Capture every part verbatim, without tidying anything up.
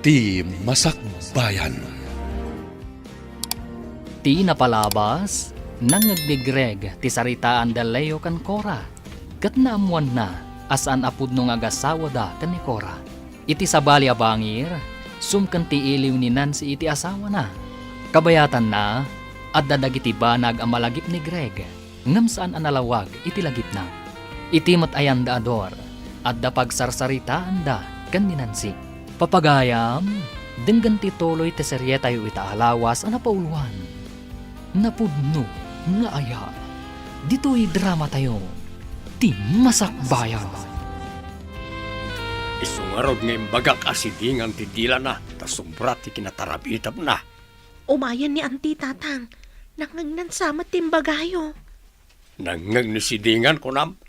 Ti Masakbayan. Ti napalabas, nangngeg ni Greg ti saritaan da Leo ken Cora, ket naammoanna a saan a pudno nga agasawada ken ni Cora. Iti sabali a bangir, sumken ti iliw ni Nancy iti asawana. Kabayatanna, adda dagiti banag a malagip ni Greg, ngem saan a nalawag iti lagipna. Iti met ayandaador, adda pagsarsaritaanda ken ni Nancy. Papagayam, denggen ti tuloy ti serietayo ita a lawas a napauluan. Napudno nga aya. Ditoy dramatayo, Ti Masakbayan. Isu ngarud nga imbagak a sidingan ti dilana ta sobra ti kinatarab-itapna. Umayen ni Auntie, Tatang. Nangngegnan sa met ti imbagayo. Nangngeg ni sidingan, kunam?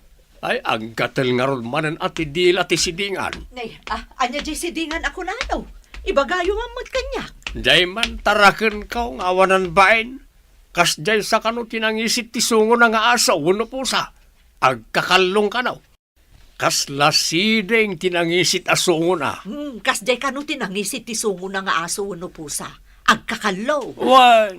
Ay, aggatel ngarud manen a ti dila ti sidingan. Nay, ah, ania jay sidingan a kunano? Ibagayo man met kaniak. Jay man tarakenko nga awanan bain. Kasjay sa kano ti nangisit ti sungona nga aso wenno pusa? Agkakallong kano. Kasla siding ti nangisit a sungona. Hmm, kasjay kano ti nangisit ti sungona nga aso wenno pusa? Agkakallong. Wen.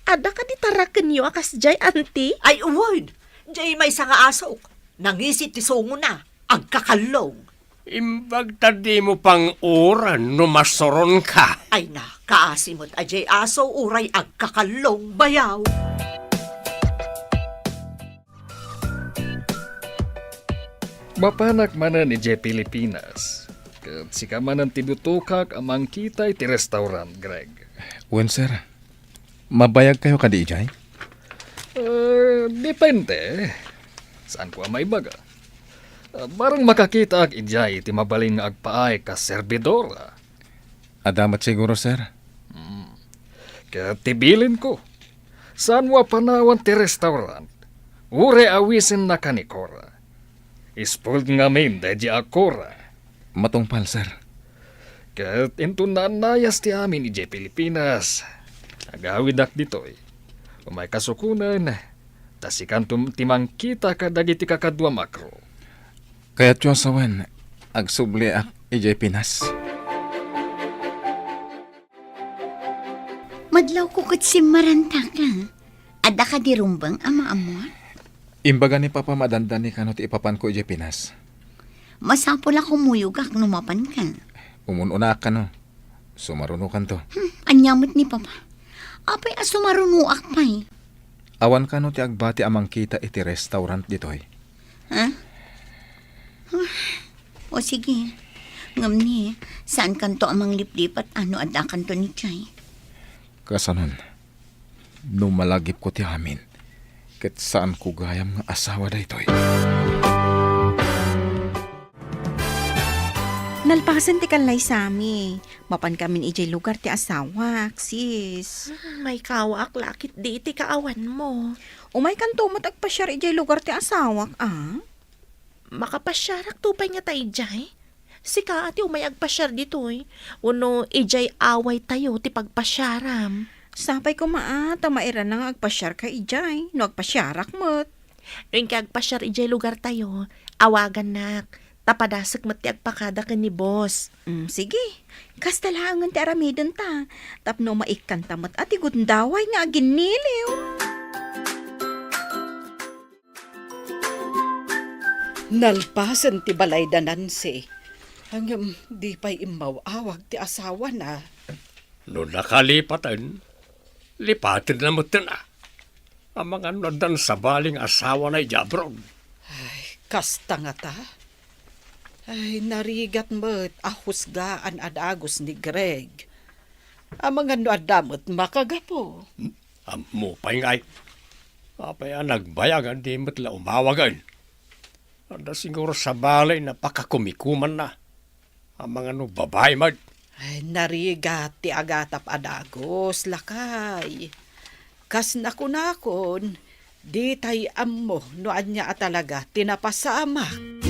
Adda kadi tarakenyo a kasjay, Auntie? Ay, wen. Jay maysa nga asok. Nangisit ti sungona. Agkakallong. Imbag ta dimo pang-uran no masuronka. Ay na, kaasi met a jay aso uray agkakallong bayaw. Mapanak manen idiay Pilipinas. Ket sika manen ti dutokak a mangkita iti restaurant, Greg. Wen, sir. Mabayagkayo kadi idiay? Eh, depende. Saanko a maibaga. Ah, barang makakitaak idiay iti mabalin nga agpaay kas serbidora. Adda met siguro, sir. Hmm. Ket ti bilinko, saanmo a panawan ti restaurant, uray awisennaka ni Cora. Spoiled ngamin daydi a Cora. Matungpal, sir. Ket inton naannayas ti amin idiay Pilipinas, agawidak ditoy. Umay kasukonen, ta sikanto ti mangkita kadagiti kakaduam a crew. Kayatyo a sawen, agsubliak idiay Pinas. Madlawko ket simmarantaka. Adda kadi rumbeng a maammoak? Imbaga ni Papa, madandani kano ti ipapanko idiay Pinas. Masapul a kumuyogak no mapanka. Umun-unaak kano. Sumarunokanto. Hmm, ania met ni Papa? Apay a sumarunoak pay? Awan kano ti agbati a mangkita iti restaurant ditoy? Ha? Ah, o sige. Ngem ni, saankanto a mangliplipat a no addakanto idiay? Kasanon, no malagipko ti amin, ket saanko gayam nga asawa daytoy. Nalpasen ti kallaysami. Mapankamin idiay lugar ti asawak, sis. Hmm, maikawaak la ketdi iti kaawanmo. Umaykanto met agpasiar idiay lugar ti asawak, a? Makapasiarakto pay ngata idiay? Sika a ti umay agpasiar ditoy, wenno idiay awaytayo ti pagpasiaram? Sapay koma a, ta mairana nga agpasiarka idiay, no agpasiarak met. No inka agpasiar idiay lugartayo, awagannak, ta padasek met ti agpakada ken ni boss. Mm, sige. Kasta laengen ti aramidenta, tapno maikkanta met a ti gundaway nga aginniliw. Nalpasen ti balay da Nancy. Ngem di pay immaw-awag ti asawana. No nakalipaten, lipatenna metten a. Amangan no addan sabali nga asawana idiay abroad. Ay, kasta ngata. Ay, narigat met a husgaan a dagus ni Greg. Amangan no adda met makagapu. Hmm? Ammo pay ngay. Apay a nagbayag a di met la umawagen? Adda siguro sabali a pakakumikumanna. Amangan no babai met. Ay, narigat ti agatap a dagus, lakay. Kas nakunakon, ditay ammo no ania a talaga ti napasamak.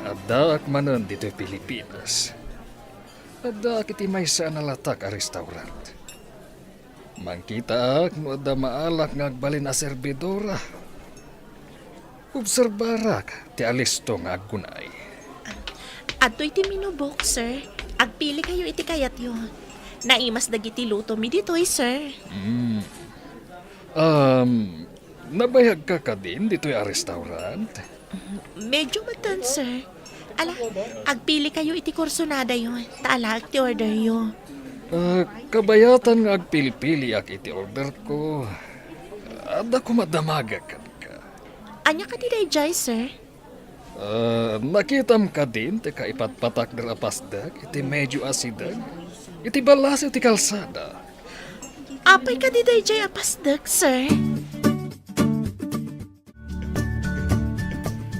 Addaak manen ditoy Pilipinas. Addaak iti maysa a nalatak a restaurant. Mangkitaak no adda maalak nga agbalin a serbidora. Obserbarak ti alisto nga aggunay. Adtoy ti menu book, sir. Agpilikayo iti kayatyo. Naimas dagiti lutomi ditoy, sir. Mm. Um, nabayagka kadin ditoy a restaurant? Medyo metten, sir. Ala, agpilikayo iti kursonadayo, ta alaek ti orderyo. Ah, kabayatan nga agpilpiliak iti orderko. Adda koma damagek kenka. Ania kadi daydiay, sir? Ah, nakitam kadin ti kaipatpatakder a pasdek iti medyo asideg iti ballasiw ti kalsada? Apay kadi daydiay a pasdek, sir?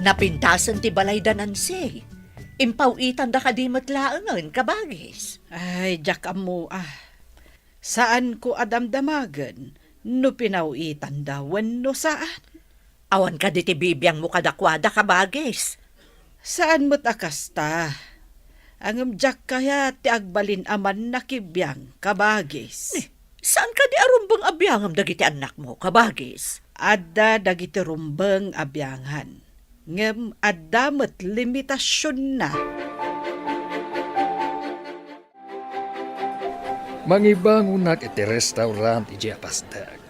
Napintasen ti balay da Nancy. Impaw-itanda kadi met laengen, kabagis. Ay, diak ammo, ah. Saanko a damdamagen no pinaw-itanda wenno saan. Awan kadi ti bibiangmo kadakuada, kabagis? Saan met a kasta. Ngem diak kayat ti agbalin a mannakibiang, kabagis. Ni, saan kadi a rumbeng a biangem dagiti annakmo, kabagis? Adda dagiti rumbeng a biangan, ngem adda met limitasionna. Mangibangonak iti restaurant idiay a pasdek.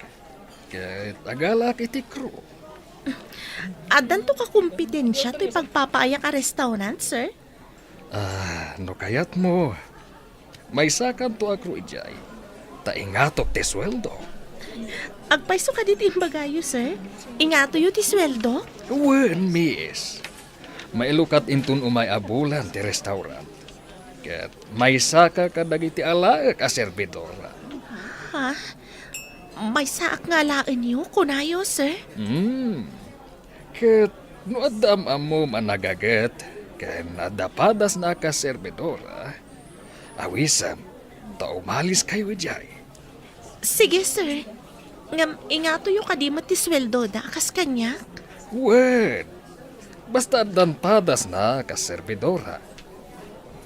Ket agalaak iti crew. Addanto kakompetensia toy pagpapaayak a restaurant, sir? Ah, no kayatmo, maysakanto a crew idiay, ta ingatok ti sueldo. Agpayso kadi ti imbagayo, sir? Ingatoyo ti sueldo? Wen, miss. Mailukat inton umay a bulan ti restaurant. Ket maysaka kadagiti alaek a serbidora. Ha? Maysaak nga alaenyo, kunayo, sir? Hmm. Ket no adda am-ammom a nagaget ken adda padasna a kas serbidora, awisem ta umaliskayo idiay. Sige, sir. Ngem ingatoyo kadi met ti sueldoda a kas kaniak? Wen, basta addan padasna a kas serbidora.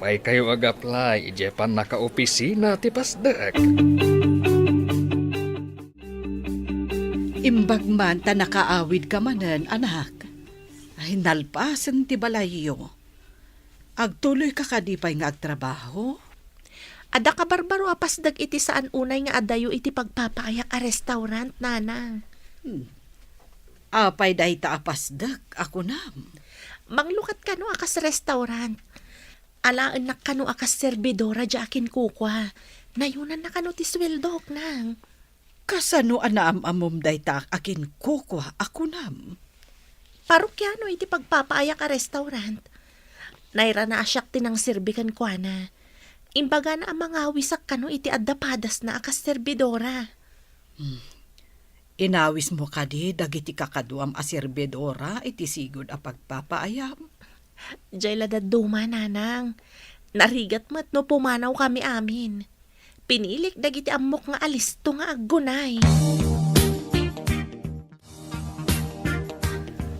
Maykayo ag-apply idiay pannakaopisina ti pasdek. Imbag man ta nakaawidka manen, anak. Ay, nalpasen ti balayyo. Agtuloyka kadi pay nga agtrabaho? Adda kabarbaro a pasdek iti saan unay nga adayo iti pagpapaayak a restaurant, nanang. Hmm. Apay dayta a pasdek a kunam? Manglukat kano a kas restaurant. Alaennak kano a kas serbidora diay akinkukua. Nayonanna kano ti sueldok, nang. Kasano a naam-ammom dayta a kinkukua a kunam? Parokiano iti pagpapaayak a restaurant. Nairana a siak ti nangserbi kenkuana. Imbagana a mangawisak kano iti adda padasna a kas serbidora. Hmm. Inawismo kadi dagiti kakaduam a serbidora iti sigud a pagpapaayam? Diay la dadduma, nanang. Narigat met no pumanawkami amin. Pinilik dagiti ammok nga alisto nga aggunay.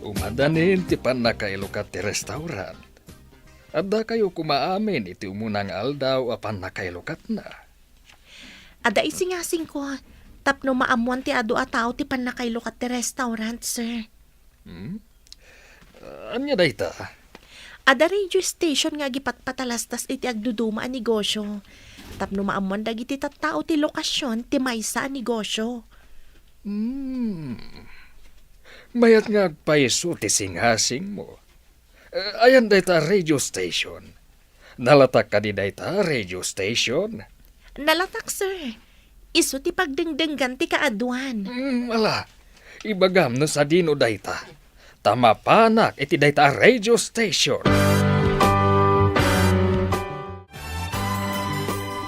Umadanin ti pannakailukat ti restaurant. Addakayo koma amin iti umuna nga aldaw a pannakailukatna. Adda isingasingko tapno maammoan ti adu a tao ti pannakailukat ti restaurant, sir. Hmm? Ania dayta? Adda radio station nga agipatpatalastas iti agduduma a negosio tapno maammoan dagiti tattao ti lokasion ti maysa a negosio. Hmm. Mayat nga agpayso ti singasingmo. Eh, ayan dayta radio station? Nalatak kadi dayta radio station? Nalatak, sir. Isu ti pagdengdenggan ti kaaduan. Mm, ala, ibagam no sadino dayta. Ta mapanak iti dayta a radio station.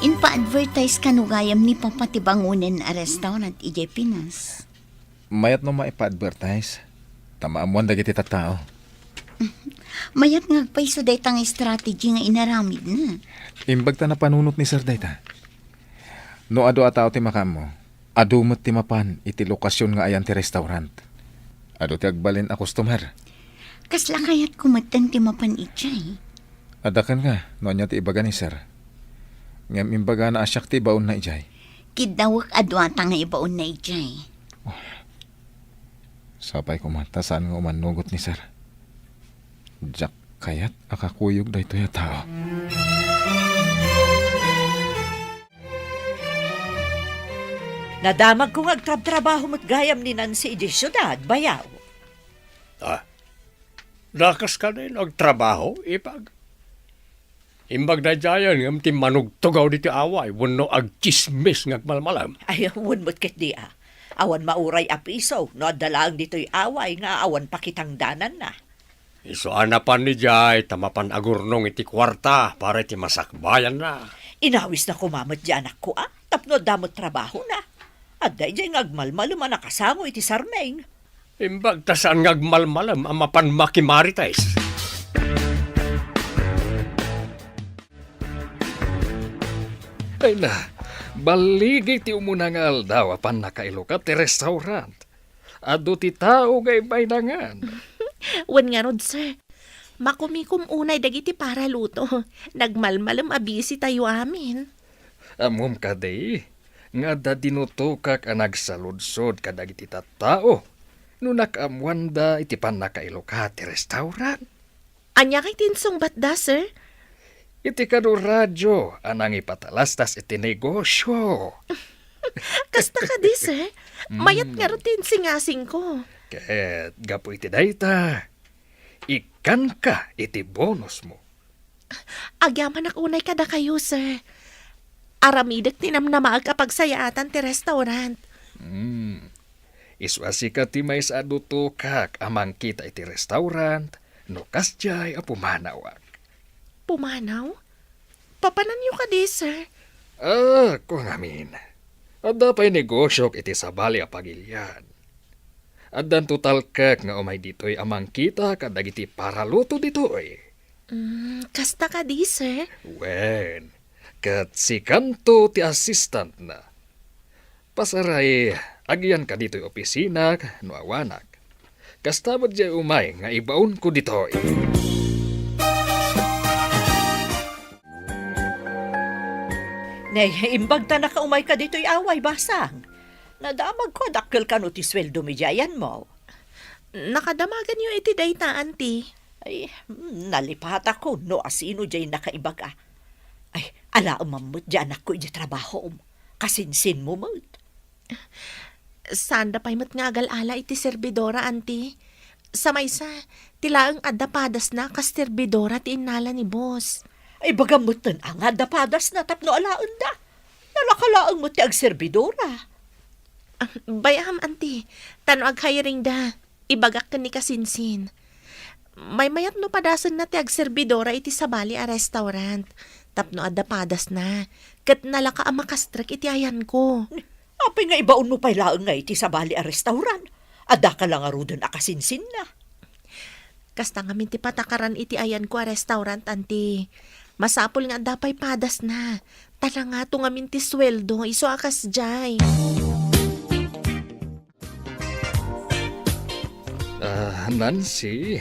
Inpa-advertise kano gayam ni Papa ti bangonen a restaurant idiay Pinas? Mayat no maipa-advertise, ta maammoan dagiti tattao. Mayat nga agpayso dayta nga strategy nga inaramidna. Imbag ta napanunot ni Sir dayta. No adu a tao ti makaammo, adu met ti mapan iti lokasion nga ayan ti restaurant. Adu ti agbalin a customer. Kasla kayatko metten ti mapan idiay. Adda kenka no ania ti ibaga ni Sir. Ngem imbagana a siak ti ibaonna idiay. Kiddawek a duata nga ibaonna idiay. Sapay koma ta saan nga umannugot ni Sir. Diak kayat a kakuyog daytoy a tao. Nadamagko nga agtrabtrabaho met gayam ni Nancy idiay siudad, bayaw. Ah, dakas kadi no agtrabaho, ipag? Imbag daydiayen ngem ti manugtugaw ditoy away wenno agtsismis nga agmalmalem. Ay, wen met ketdi a. Awan mauray a piso no adda laeng ditoy away nga awan pakitangdananna. Isu a napan idiay ta mapan agurnong iti kuarta para iti masakbayanna. Inawisna koma met di anakko a, tapno adda met trabahona. Adda idiay nga agmalmalem a nakasango iti sarming. Imbag ta saan nga agmalmalem a mapan makimarites. Ay na, balligi ti umuna nga aldaw a pannakailukat ti restaurant. Adu ti tao nga ibaynangan. Wen ngarud, sir. Makumikom unay dagiti paraluto. Nagmalmalem a busy tayo amin. Ammom kadi nga adda dinutokak a nagsaludsod kadagiti tattao no nakaammoanda iti pannakailukat ti restaurant? Ania kay ti insungbatda, sir? Iti kano radio a nangipatalastas iti negosyo. Kasta kadi, sir? Mayat Mm. ngarud ti insingasingko. Ket gapu iti dayta, ikkanka iti bonusmo. Agyamanak unay kadakayo, sir. Aramidek ti namnamaek a pagsayaatan ti restaurant. Hmm. Isu a sika ti maysa a dutokak a mangkita iti restaurant no kasdiay a pumanawak. Pumanaw? Papananyo kadi, sir? Ah, kung amin. Adda pay negosyok iti sabali a pagilian. Addan totalkek nga umay ditoy a mangkita kadagiti paraluto ditoy. Mm, kasta kadi, sir? Wen, ket sikanto ti assistantna. Pasaray, agyanka ditoy opisina no awanak. Kasta met diay umay nga ibaonko ditoy. Nay, imbag ta nakaumayka ditoy away, basang. Nadamagko a dakkel kano ti sueldomi diay ayanmo. Nakadamaganyo iti dayta, Auntie. Ay, mm, nalipatakon no asino diay nakaibaga. Ay, alaemam met diay anakko idiay trabahom. Kasinsinmo met. Saanda pay met nga agal-ala iti serbidora, Auntie. Sa maysa, ti laeng adda padasna kas serbidora ti innala ni boss. Ay, ibagam metten a nga adda padasna tapno alaenda. Nalaka laeng met ti agserbidora. Ah, bay-am, Auntie, ta no aghiringda, ibagak ken ni kasinsin. Maymayat no padasenna ti agserbidora iti sabali a restaurant, tapno adda padasna, ket nalaka a makastrek iti ayanko. Apay nga ibaonmo pay laeng nga iti sabali a restaurant? Addaka la ngaruden a kasinsinna. Kasta ngamin ti patakaran iti ayanko a restaurant, Auntie. Masapul nga adda pay padasna. Ta nangato ngamin ti sueldo, isu a kasdiay. Ah, Nancy,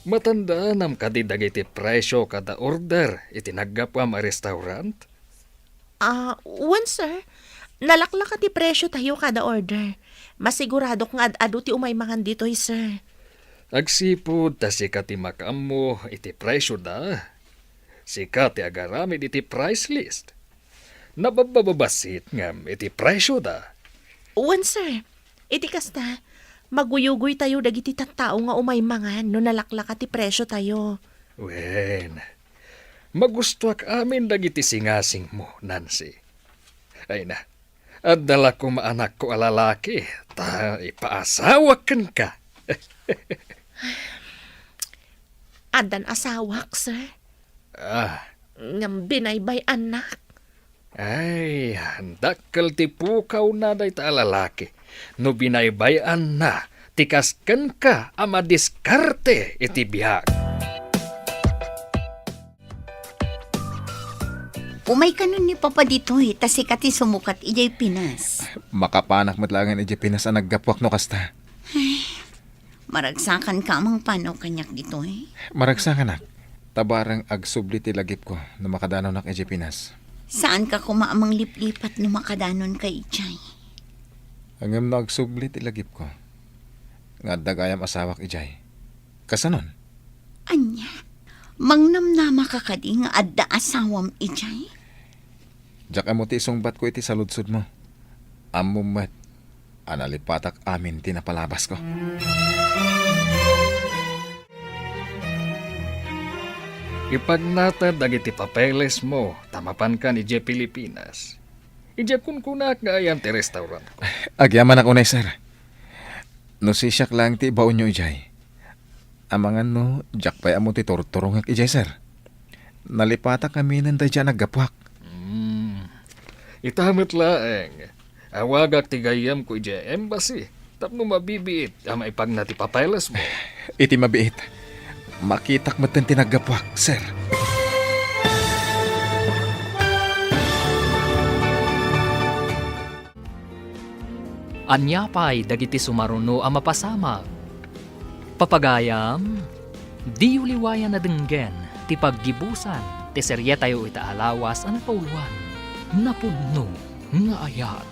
matandaanam kadi dagiti presio kada order iti naggapuam a restaurant? Ah, wen, sir. Nalaklaka ti presio tayo kada order. Masiguradok nga ad-adu ti umay mangan ditoy, sir. Agsipud ta sika ti makaammo iti presio da. Sika ti agaramid iti price list. Nababbababassit ngem iti presio da. Wen, sir. Iti kasta, maguyugoy tayo dagiti tattao nga umay mangan no nalaklaka ti presio tayo. Wen, magustuak amin dagiti singasingmo, Nancy. Ay na, adda la koma anakko a lalaki, ta ipaasawak kenka. Addan asawak, sir. Ah. Ngem binaybay-annak. Ay, dakkel ti pukawna dayta a lalaki no binaybay-anna ti kas kenka a madiskarte iti biag. Umay kanon ni Papa ditoy, ta sika ti sumukat idiay Pinas. Makapanak met laengen idiay Pinas a naggapuak no kasta. Ay, maragsakanka a mangpanaw kaniak ditoy? Maragsakanak. Ta bareng agsubli ti lagipko no makadanonnak idiay Pinas. Saanka koma a mangliplipat no makadanonka idiay? Ngem no agsubli ti lagipko, nga adda gayam asawak idiay. Kasanon? Ania? Mangnamnamaka kadi nga adda asawam idiay? Diak ammo ti isungbatko iti saludsodmo. Ammom met a nalipatak amin ti napalabasko. Ipagnated dagiti papelesmo ta mapankan idiay Pilipinas. Idiay kunkunak nga ayan ti restaurantko. Agyamanak unay, sir. No sisiak laeng ti ibaonyo idiay, amangan no diak pay ammo ti turturongek idiay, sir. Nalipatak aminen daydiay a naggapuak. Hmm. Ita met laeng, awagak ti gayyemko idiay embassy tapno mabibiit a maipagna ti papelesmo. Iti mabiit, makitak metten ti naggapuak, sir. Ania pay dagiti sumaruno a mapasamak? Papagayam, diyo liwayan a denggen ti paggibusan ti serietayo ita a lawas a napauloan, Napudno nga Ayat.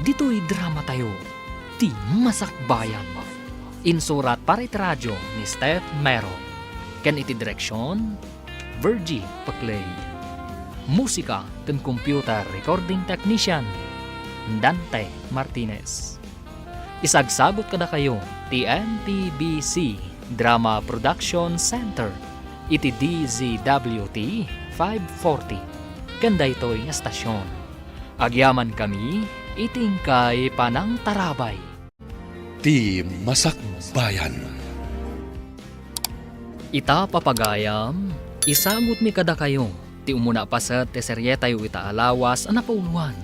Ditoy dramatayo, Ti Masakbayan. Insurat para iti radio ni Steph Mero, ken iti direksion, Virgie Paclay. Musika ken computer recording technician, Dante Martinez. Isagsagut kadakayo ti M P B C Drama Production Center iti D Z W T five forty ken daytoy nga stasyon. Agyamankami iti inkay panangtarabay. Ti Masakbayan. Ita, papagayam, isagutmi kadakayo ti umuna a paset ti serietayo ita a lawas a napauloan,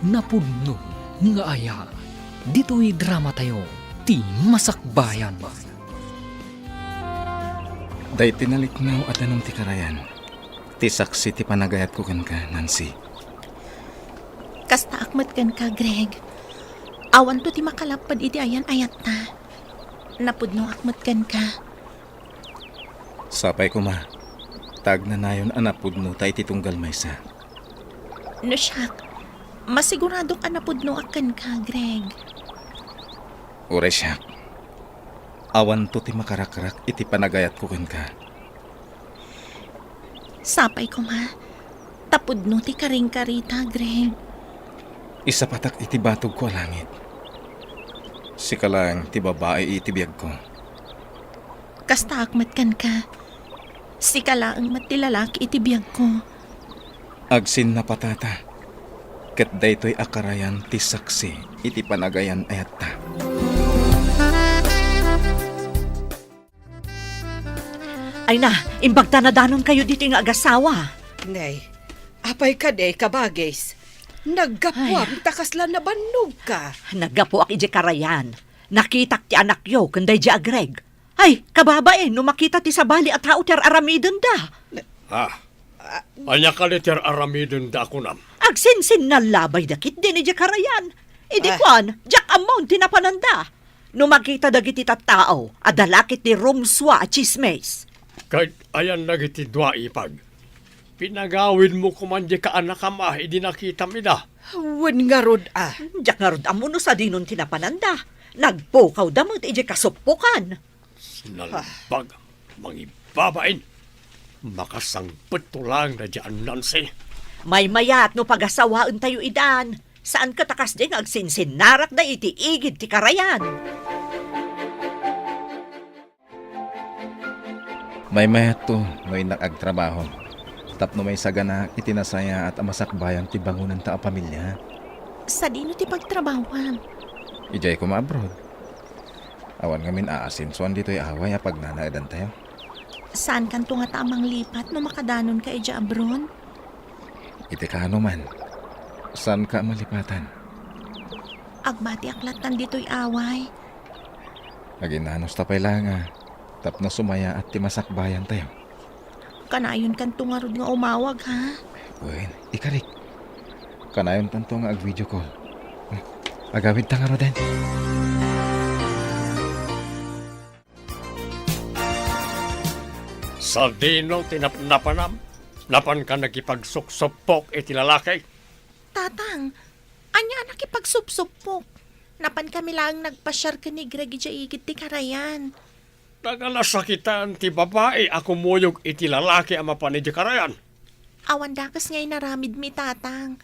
Napudno nga Ayat. Ditoy dramatayo, Ti Masakbayan. Daytoy naliknaw a danum ti karayan, ti saksi ti panagayatko kenka, Nancy. Kastaak met kenka, Greg. Awanto ti makalapped iti ayan-ayatta. Napudnoak met kenka. Sapay koma, ta agnanayon a napudnota iti tunggal maysa. No siak, masiguradok a napudnoak kenka, Greg. Uray siak, awanto ti makarakrak iti panagayatko kenka. Sapay koma, ta pudno ti karingkarita, Greg. Isapatak iti batogko a langit. Sika laeng ti babai iti biagko. Kastaak met kenka. Sika laeng met ti lalaki iti biagko. Agsinnapatata, ket daytoy a karayan ti saksi iti panagayan-ayatta. Ay na, imbag ta nadanonkayo ditoy nga agasawa. Nay, apay kadi, kabagis? Naggapuam ta kasla nabannogka. Naggapuak idiay karayan. Nakitak ti anakyo ken daydiay a Greg. Ay, kababain, no makita ti sabali a tao ti ar-aramidenda. Ah, ania kadi ti ar-aramidenda a kunam? Agsinsinnal labay da ketdin idiay karayan. Idi kuan, diak ammo ti napananda. No makita dagiti tattao, adda la ketdi rumsua a tsismis. Ket ayan dagiti dua, ipag? Pinagawidmo koman di kaanakam a idi nakitam ida. Wen ngarud a. Diak ngarud ammo no sadinon ti napananda. Nagpukawda met idiay kasuppokan. Sinalbag, mangibabain. Makasangpetto laeng daydiay a Nancy. Maymayat no pagasawaentayo idan. Saan ket a kasdiay nga agsinsinnarakda iti igid ti karayan. Maymayatto no innak agtrabaho tapno maisaganaak iti nasayaat a masakbayan ti bangonanta a pamilia. Sadino ti pagtrabahoam? Idiay koma abroad. Awan ngamin aasensoan ditoy away a pagnanaedantayo. Saankanto ngata a manglipat no makadanonka idiay abroad? Iti kaano man, saanka a malipatan. Agbatiak lattan ditoy away. Aginnanusta pay la nga tapno sumayaat ti masakbayantayo. Kanayonkanto ngarud nga umawag, ha? Wen, ikarik. Kanayontanto nga ag-video call. Agawidta ngaruden. Sadino ti napnapanam? Napanka nakipagsuksupok iti lalaki? Tatang, ania a nakipagsuksupok? Napankami laeng nagpasiar ken ni Greg idiay igid ti karayan. Nagalasakitan ti babai a kumuyog iti lalaki a mapan idiay karayan. Awan dakes nga inaramidmi, Tatang.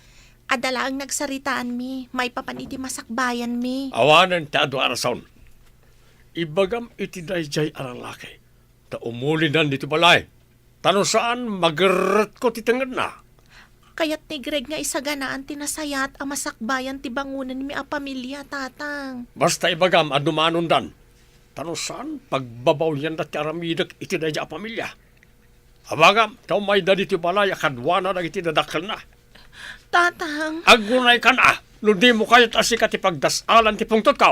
Adda laeng nagsaritaanmi maipapan iti masakbayanmi. Awanen ti adu a rason. Ibagam iti daydiay a lalaki ta umulinan ditoy balay. Ta no saan, magerretko ti tengngedna. Kayat ni Greg nga isaganaan ti nasayaat a masakbayan ti bangonenmi a pamilia, Tatang. Basta ibagam a dumanondan. Ta no saan, pagbabawyanda ti aramidek iti daydiay a pamilia. Abagam, ta umayda ditoy balay a kaduana dagiti dadakkelna. Tatang. Agunaykan a, no dimo kayat a sika ti pagdas-alan ti pungtotko.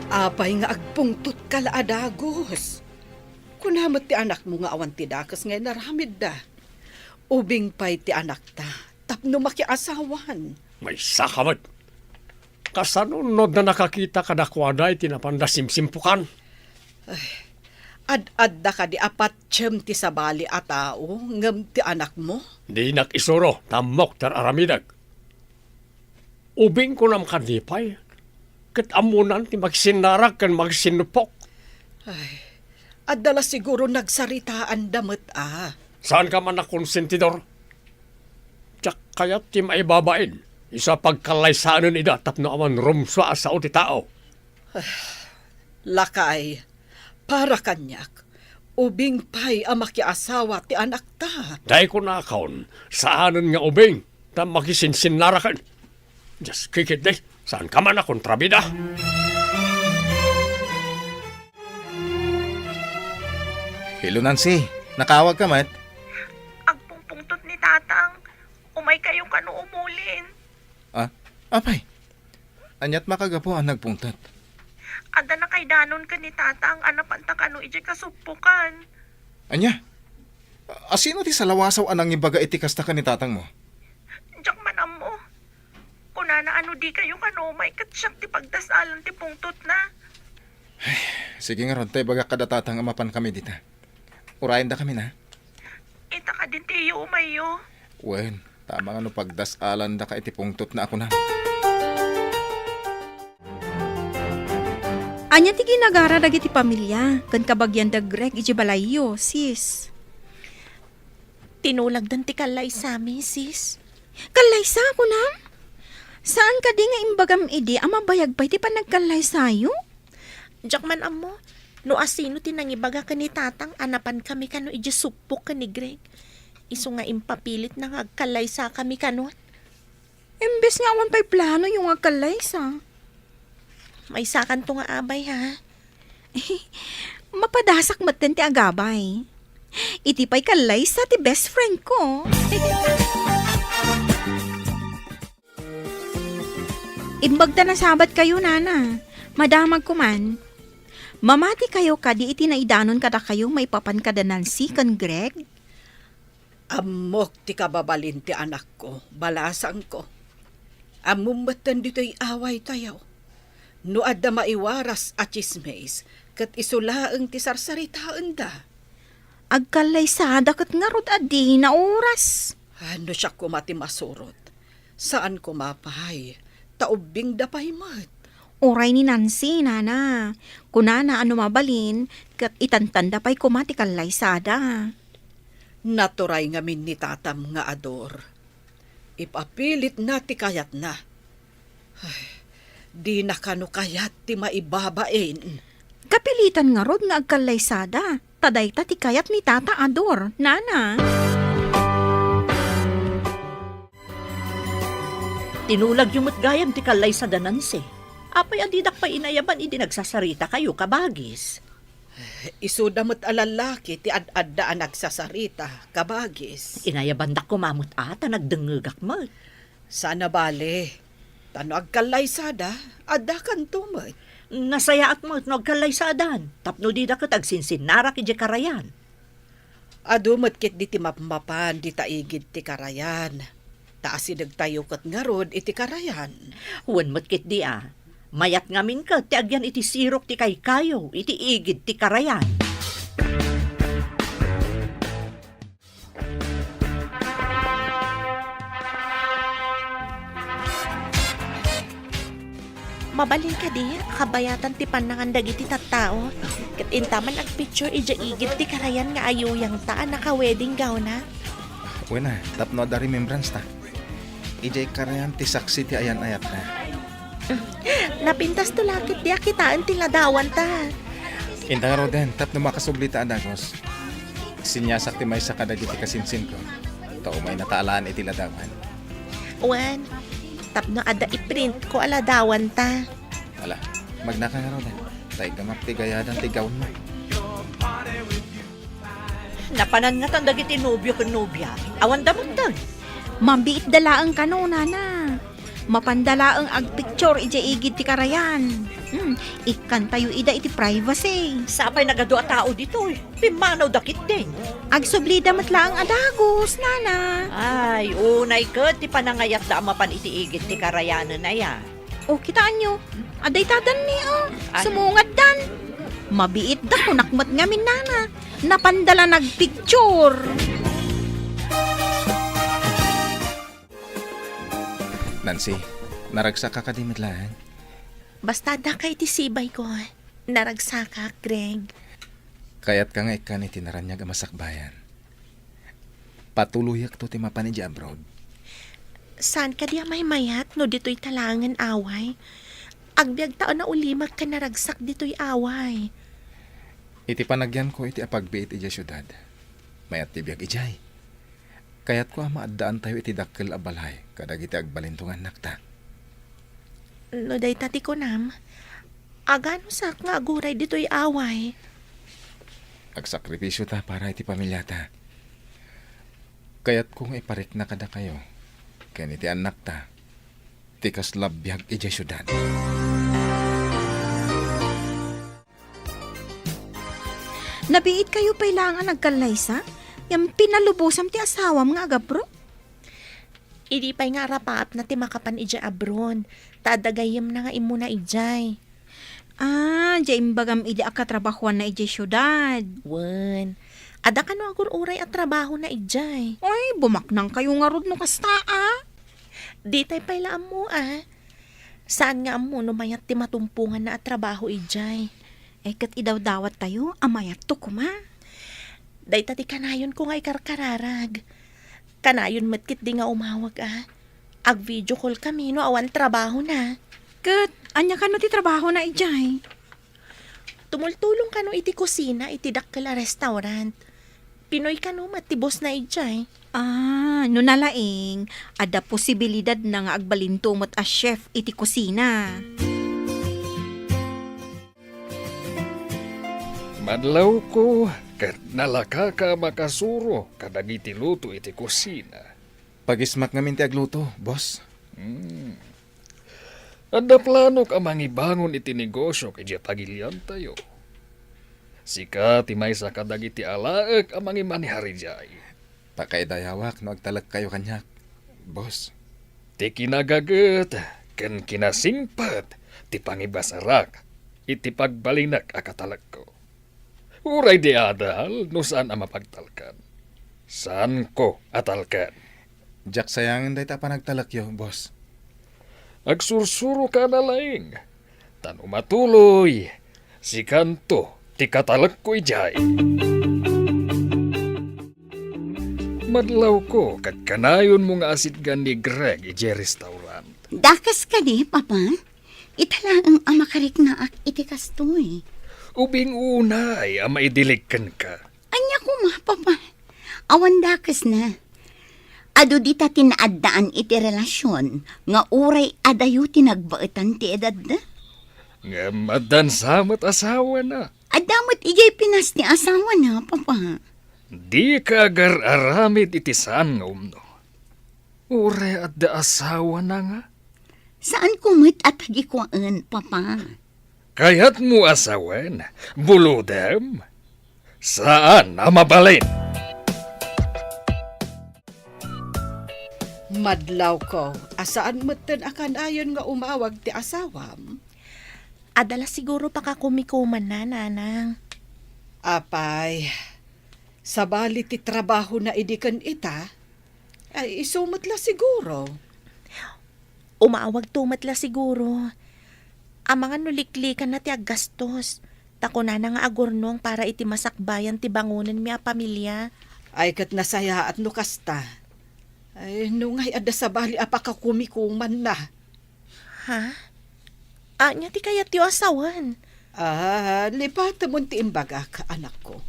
Apay nga agpungtotka la a dagus? Kuna met ti anakmo nga awan ti dakes nga inaramidda. Ubing pay ti anakta tapno makiasawan. Maysaka met. Kasano no adda nakakita kadakuada iti napanda simsimpukan? Ay, ad-adda kadi a patiem ti sabali a tao ngem ti anakmo? Dinak isuro, ta ammok ti ar-aramidek. Ubing kunam kadi pay, ket ammonan ti makisinnarak ken makisinnupok. Ay, adda la siguro nagsaritaanda met a. Saanka man a konsentidor? Diak kayat ti maibabain isu a pagkallaysaanen ida tapno awan rumsua a sao ti tao. Lakay, para kaniak, ubing pay a makiasawa ti anakta. Dayta kunakon, saanen nga ubing, ta makisinsinnaraken. Dios, kikitdi, saanka man a kontrabida? Hello, Nancy. Nakaawagka met? Agpungpungtot ni Tatang. Umaykayo kano umulin. Ah, apay? Aniat makagapu a nagpungtot? Adda nakaidanon ken ni Tatang a napanta kano idiay kasuppokan. Ania? Asino ti salawasaw a nangibaga iti kasta ken ni tatangmo? Diak man ammo. Kunana a no dikayo kano umay ket siak ti pagdas-alan ti pungtotna. Sige ngarud, ta ibagak kada tatang a mapankami dita. Urayendakami na. Ita kadin ti iyo umayyo. Wen, tama nga no pagdas-alandaka iti pungtotna a kunam. Ania ti ginagara dagiti pamilia ken kabagian da Greg idiay balayyo, sis? Tinulagdan ti kallaysami, sis. Kallaysa, kunam? Saan kadi nga imbagam idi a mabayag pay ti panagkallaysayo? Diak man ammo no asino ti nangibaga ken ni tatang a napankami kano idiay suppok ken ni Greg. Isu nga impapilitna nga agkallaysakami kano. Imbes nga awan pay planoyo nga agkallaysa. Maysakanto nga abay, ha? Mapadasak metten ti agabay. Iti pay kallaysa ti best friend ko. Imbag ta nasabatkayo, nana. Madamagko man. Mamatikayo kadi iti naidanon kadakayo maipapan kada Nancy ken Greg? Ammok ti kababalin ti anakko, balasangko. Ammom metten ditoy awaytayo. No adda maiwaras a tsismis, ket isu laeng ti sarsaritaenda. Agkallaysada ket ngarud a dina oras. Ah, no siak koma ti masurot, saan koma pay, ta ubbingda pay met. Uray ni Nancy, nana. Kunana a no mabalin, ket itantanda pay koma ti kallaysada. Naturay ngamin ni tatam nga ador. Ipapilitna ti kayatna. Ay, dina kano kayat ti maibabain. Kapilitan ngarud nga agkallaysada, ta dayta ti kayat ni Tata Ador, nana. Tinulagyo met gayam ti kallaysada, Nancy. Apay a didak pay inayaban idi nagsasaritakayo, kabagis? Isuda met a lallaki ti ad-adda a nagsasarita, kabagis. Inayabandak koma met a ta nagdengngegak met. Saan a bale, ta no agkallaysada, addakanto met. Nasayaat met no agkallaysadan, tapno dida ket agsinsinnarak idiay karayan. Adu met ketdi ti mapmapan dita igid ti karayan. Ta asidegtayo ket ngarud iti karayan. Wen met ketdi a. Mayat ngamin ket ti agyan iti sirok ti kaykayo iti igid ti karayan. Mabalin kadi a kabayatan ti pannangan dagiti tattao, ket inta man agpicture idiay igid ti karayan nga ayuyangta a naka-wedding gown-na? Wen a, tapno adda remembrance ta. Idiay karayan ti saksi ti ayan-ayatna. Napintasto la ketdi a kitaen ti ladawanta. Inta ngaruden, tapno makasubli ta a dagus. Sinyasak ti maysa kadagiti kasinsinko. Ta umaynata alaen iti ladawan. Wen, tapno adda iprintko a ladawanta. Ala, magnaka ngaruden. Ta iggamak ti gayadan ti gownmo. Napanan ngatan dagiti nobio ken nobia. Awanda metten. Mabiitda laeng kano, nana. Mapanda laeng agpicture idiay igid ti karayan. Hmm, ikkantayo ida iti privacy. Sapay nagadu a tao ditoy. Pimmanawda ketdi. Agsublida met laeng a dagus, nana. Ay, unay ket ti panangayatda a mapan iti igid ti karayanen aya. O, kitaenyo, adda ita danni, o. Ay. Sumungaddan. Mabiitda, kunak met ngamin, nana. Napanda la nagpicture. Nancy, naragsakka kadi met laeng? Basta addaka iti sibayko, naragsakak, Greg. Kayatka nga ikkan iti naraniag a masakbayan. Patuloyakto ti mapan idiay abroad. Saan kadi a maymayat no ditoyta laengen away? Agbiagta a naulimek ken naragsak ditoy away. Iti panagyanko iti apagbiit idiay siudad, mayat ti biag idiay. Kayatko a maaddaantayo iti dakkel a balay kadagiti agbalinto nga annakta. No dayta ti kunam, aganusak nga aguray ditoy away. Agsakripisio ta para iti pamiliata. Kayatko nga iparikna kadakayo ken iti annakta ti kasla biag idiay siudad. Nabiitkayo pay laeng a nagkallaysa? Ngem pinalubosam ti asawam nga agabro? Idi pay nga arapaapna ti makapan idiay abroad, ta adda gayyemna nga immuna idiay. Ah, diay imbagam idi a katrabahoanna idiay siudad. Wen, adda kano agur-uray a trabahona idiay. Ay, bumaknangkayo ngarud no kasta, a? Ditay pay la ammo, a. Saan nga ammo no mayat ti matumponganna a trabaho idiay. Ay, ket idawdawattayo a mayatto koma. Dayta ti kanayonko nga ikarkararag. Kanayon met ketdi nga umawag, a. Ag-video call kami no awan trabahona. Ket ania kano ti trabahona idiay? Tumultulong kano iti kusina iti dakkel a restaurant. Pinoy kano met ti bossna idiay. Ah, no nalaing, adda posibilidadna nga agbalinto met a chef iti kusina. Madlawko, ket nalakaka a makasuro kadagiti luto iti kusina. Pagismak ngamin ti agluto, boss. Hmm. Adda planok a mangibangon iti negosiok idiay pagiliantayo. Sika ti maysa kadagiti alaek a mangimanehar idiay. Pakaidayawak no agtalekkayo kaniak, boss. Ti kinagaget ken kinasingpet ti pangibasarak iti pagbalinek a katalekko. Uray di adal no saan a mapagtalkan. Saanko a talkan. Diak sayangen dayta a panagtalekyo, boss. Agsursuroka a nalaing. Ta no matuloy, sikanto ti katalekko idiay. Madlawko ket kanayonmo nga asitgan ni Greg idiay restaurant. Dakes kadi, Papa? Ita laeng a makariknaak iti kastoy. Ubing unay a maidilig kenka. Ania koma, Papa? Awan dakesna. Adu dita ti naaddaan iti relasion nga uray adayo ti nagbaetan ti edadda? Ngem addan sa met asawana. Adda met idiay Pinas ti asawana, Papa. Dika agar-aramid iti saan nga umno. Uray adda asawana nga? Saanko met a tagikuaen, Papa. Kayatmo a sawen, bulodem? Saan a mabalin. Madlawko, a saan metten a kanayon nga umawag ti asawam? Adda la siguro pakakumikumanna, Nanang. Apay, sabali ti trabahona idi ken ita? Ay, isu met la siguro. Umawagto met la siguro. Amangan no liklikanna ti aggastos. Ta kunana nga agurnong para iti masakbayan ti bangonenmi a pamilia. Ay, ket nasayaat no kasta. Ay, no ngay adda sabali a pakakumikumanna. Ha? Ania ti kayatyo a sawen? Ah, lipatemon ti imbagak, anakko.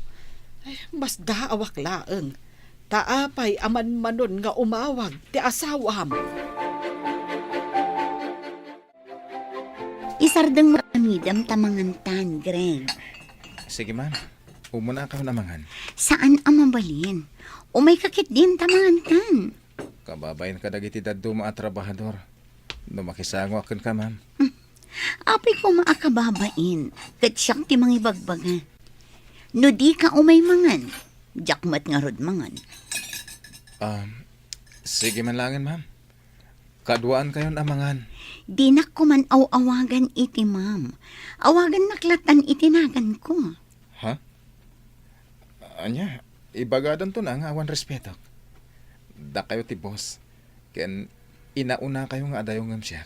Ay, masdaawak laeng. Ta apay a manmanon nga umawag ti asawam? Isardeng mo aramidem ta mangantan, Greg. Sige, ma'am. Umuna kayo na mangan. Saan a mabalin? Umayka ketdin ta mangantan. Kababain ka dagiti dadduma a trabahador. No makisango a kenka, ma'am. Hmm. Apay koma a kababain, ket siak ti mangibagbaga. No dika umay mangan, diak met ngarud mangan. Um, sige man laengen, ma'am. Kaduaan kayon a mangan. Dinak koman aw-awagan iti ma'am. Awagannak lattan iti naganko. Ha? Ania, ibagadanto na nga awan respeto. Dakayo ti boss. Ken inauna kayo nga adayo ngem siak.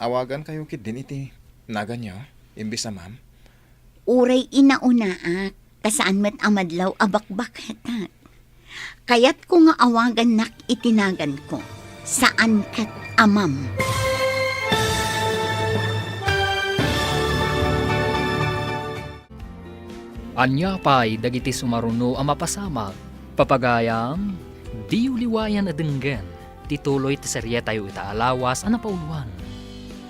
Awagan kayo ketdin iti naganyo, imbis a ma'am. Uray inaunaak, ta saan met a madlaw a bakbaketak. Kayatko nga awagannak iti naganko, saan ket a ma'am. Ania pay dagiti sumaruno a mapasamak? Papagayam, diyo liwayan a denggen ti tuloy ti serietayo ita a lawas a napauloan,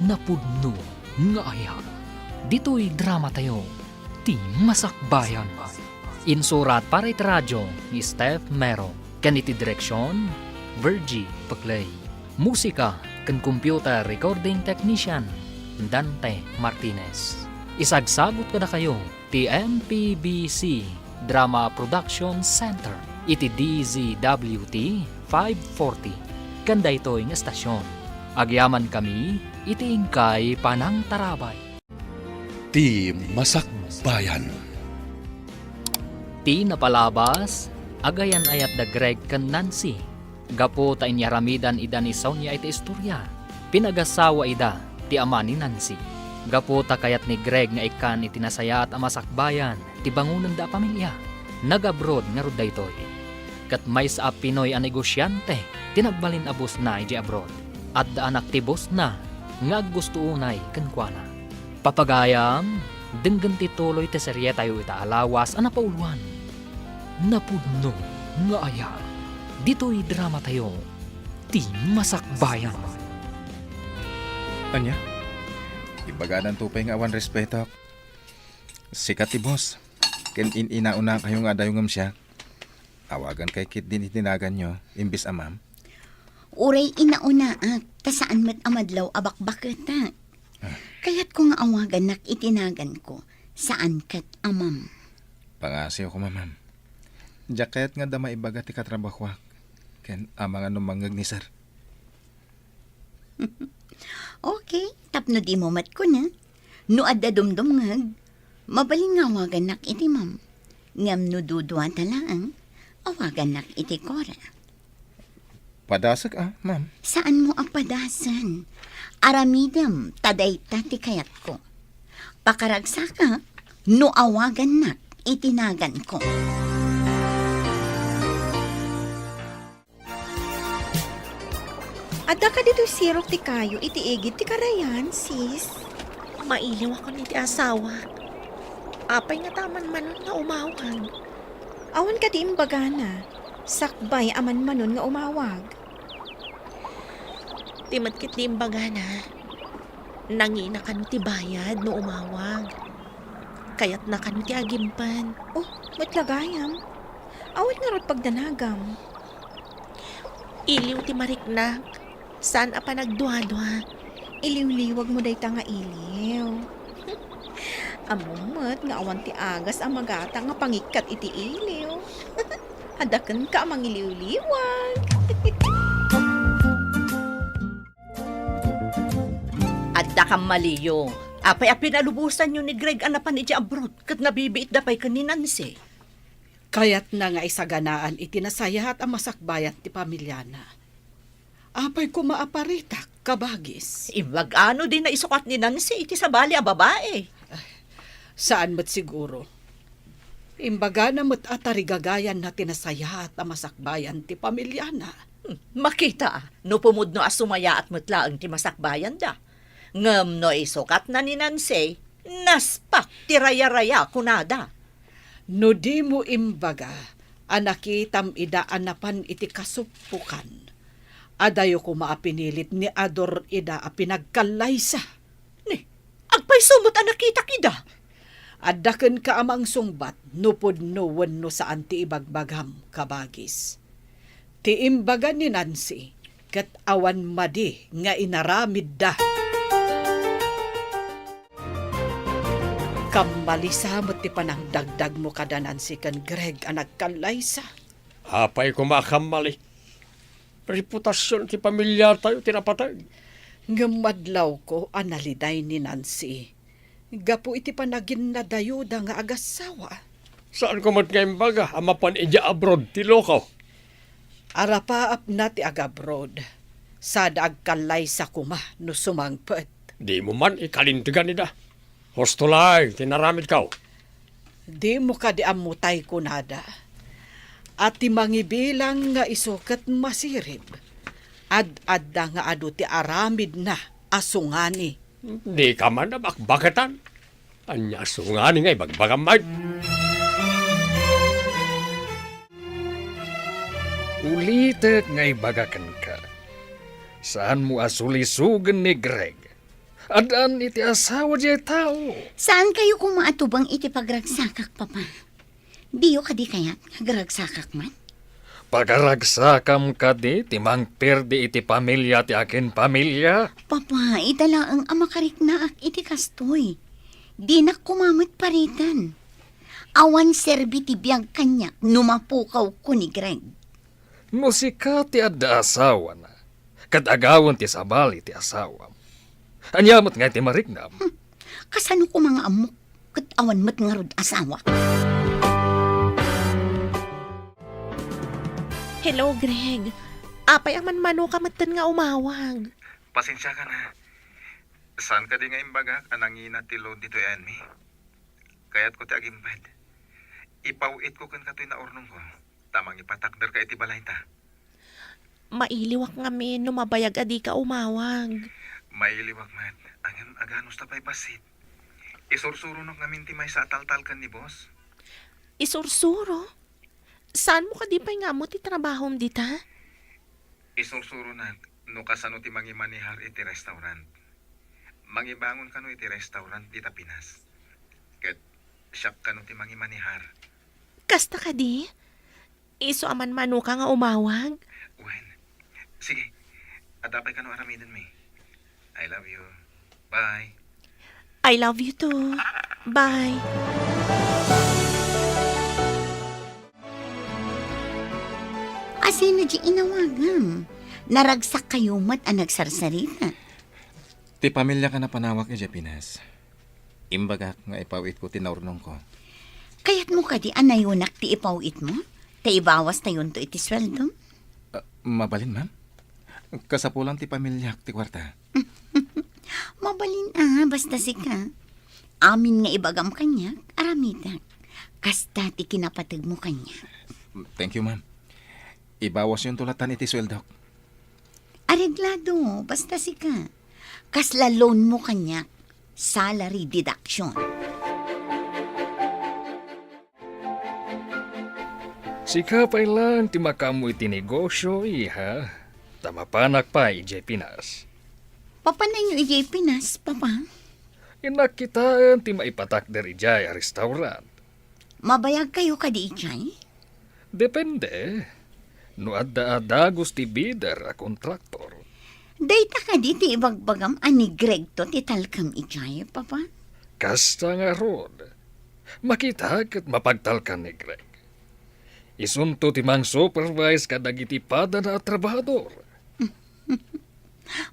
Napudno nga Aya. Ditoy dramatayo, Ti Masakbayan. Insurat para iti radio ni Steph Mero, ken iti direksion, Virgie Peclay. Musika ken computer recording technician, Dante Martinez. Isagsagut kadakayo ti M P B C Drama Production Center iti D Z W T five forty. Ken daytoy nga estasion, agyamankami iti inkay panangtarabay. Ti Masakbayan. Ti napalabas, agayan-ayat da Greg ken Nancy. Gapu ta inyaramidan ida ni Sonia iti istoria, pinagasawa ida ti ama ni Nancy. Gapu ta kayat ni Greg nga ikkan iti nasayaat a masakbayan ti bangonenda a pamilia, nag-abroad ngarud daytoy. Ket maysa a Pinoy a negosiante ti nagbalin a bossna idiay abroad. Adda anak ti bossna nga aggusto unay kenkuana. Papagayam, denggen ti tuloy ti serietayo ita a lawas a napauloan, Napudno nga Aya. Ditoy dramatayo, Ti Masakbayan. Ania? Ibagadanto pay nga awan respeto. Sika ti boss, ken in-inauna kayo nga adayo ngem siak. Awagan kay ketdin iti naganyo, imbis a ma'am. Uray inaunaak, ta saan met a madlaw a bakbaketak. Ah. Kayatko nga awagannak iti naganko, saan ket a ma'am. Pangasiw koma, ma'am. Diak kayat nga adda maibaga ti katrabahoak, ken amangan no mangngeg ni sir. Okay, tapno dimo met kuna. No adda dumdumngeg, mabalin nga awagannak iti ma'am. Ngem no duduata laeng, awagannak iti Cora. Padasek a, ma'am. Saanmo a padasen? Aramidem ta dayta ti kayatko. Pakaragsakak no awagannak iti naganko. Adda kadi toy sirok ti kayo iti igid ti karayan, sis? Mailiwakon iti asawak. Apay ngata a manmanon nga umawag? Awan kadi imbagana, sakbay a manmanon nga umawag? Ti met ketdi imbagana, nangina kano ti bayad no umawag. Kayatna kano ti agimpen. Oh, met la gayam. Awan ngarud pagdanagam. Iliw ti mariknak, saan a panagduadua. Iliwliwagmo dayta nga iliw. Ammom met nga awan ti agas a magata nga pangikkat iti iliw. Adda kenka a mangiliwliwag. Adda kammaliyo. Apay a pinalubosanyo ni Greg a napan idiay abroad ket nabibiitda pay ken ni Nancy? Kayatna nga isaganaan iti nasayaat a masakbayan ti pamiliana. Apay koma a paritak Kabagis. Imbagano di naisukat ni Nancy iti sabali a babae? Saan met siguro. Imbagana met a tarigagayanna ti nasayaat a masakbayan ti pamiliana. Hmm, makita, no pumudno a sumayaat met laeng ti masakbayanda. Ngem no isukatna ni Nancy, naspak ti rayaraya, kunada. No dimo imbaga a nakitam ida a napan iti kasuppokan, adayo koma a pinilit ni Ador ida a pinagkallaysa. Ni, agpayso met a nakitak ida? Adda kenka a mangsungbat no pudno wenno saan ti ibagbagam, kabagis. Ti imbaga ni Nancy, ket awan madi nga inaramidda. Kammalisa met ti panangdagdagmo kada Nancy ken Greg a nagkallaysa. Apay koma a kammali? Reputasion ti pamiliatayo ti napateg. Ngem madlawko a naliday ni Nancy gapu iti panaginnadayuda nga agassawa. Saanko met nga imbaga a mapan idiay abroad ti lokaw? Arapaapna ti agabroad, sada agkallaysa koma no sumangpet. Dimo man ikalintegan ida. Husto laeng ti naramidko. Dimo kadi ammo tay kunada a ti mangibilang nga isu ket masirib, ad-adda nga adu ti aramidna a sungani. Dika man a bakbaketan. Ania a sungani nga ibagbagam met? Ulitek nga ibaga kenka, saanmo a sulisogen ni Greg. Addaan iti asawa diay tao. Saankayo koma a tubeng iti pagragsakak, Papa? Diyo kadi kayat nga agragsakak man? Pagaragsakam kadi ti mangperdi iti pamilia ti akin pamilia? Papa, ita laeng a makariknaak iti kastoy. Dinak koma met pariten. Awan serbi ti biag kaniak no mapukawko ni Greg. No sika ti adda asawana, ket agawen ti sabali ti asawam, ania met ngay ti mariknam? Hmm. Kasano koma nga ammok ket awan met ngarud asawa? Hello, Greg. Apay a manmanoka metten nga umawag? Pasensiaka na. Saan kadi nga imbagak a nangina ti load ditoy ayanmi? Kayatko ti agimped. Ipaw-itko kenka toy naurnongko, ta mangipatakderka iti balayta. Mailiwak ngamin no mabayag a dika umawag. Mailiwak met, ngem aganusta pay bassit? Isursuronak ngamin ti maysa a taltalkan ni boss. Isursuro? Saanmo kadi pay nga ammo ti trabahom dita? Isursuronak no kasano ti mangimanehar iti restaurant. Mangibangon kano iti restaurant dita Pinas. Ket siak kano ti mangimanehar. Kasta kadi? Isu a manmanoka nga umawag? Wen. Sige. Adda pay kano aramidenmi. I love you. Bye. I love you too. Bye. Asino di inawagam? Naragsak kayo met a nagsarsarita. Ti pamiliak a napanawak idiay Pinas. Imbagak nga ipaw-itko ti naurnongko. Kayatmo kadi a nayonak ti ipaw-itmo? Ta ibawastayonto iti sueldom? Ah, mabalin, ma'am. Kasapulan ti pamiliak ti kuarta. Mabalin a, basta sika. Amin nga ibagam kaniak, aramidak. Kasta ti kinapategmo kaniak. Thank you, ma'am. Ibawasyonto latan iti sueldok. Areglado, basta sika. Kasla loan mo kaniak, salary deduction. Sika pay laeng ti makaammo iti negosio, iha. Ta mapanak pay idiay Pinas. Mapananyo idiay Pinas, Papa? Innak kitaen ti maipatakder idiay a restaurant. Mabayag kayo kadi idiay? Depende. No adda a dagus ti bidder a kontraktor. Dayta kadi ti ibagbagam a ni Gregto ti talkam idiay, Papa? Kasta ngarud. Makita ket mapagtalkan ni Greg. Isunto ti mang-supervise kadagiti padana a trabahador.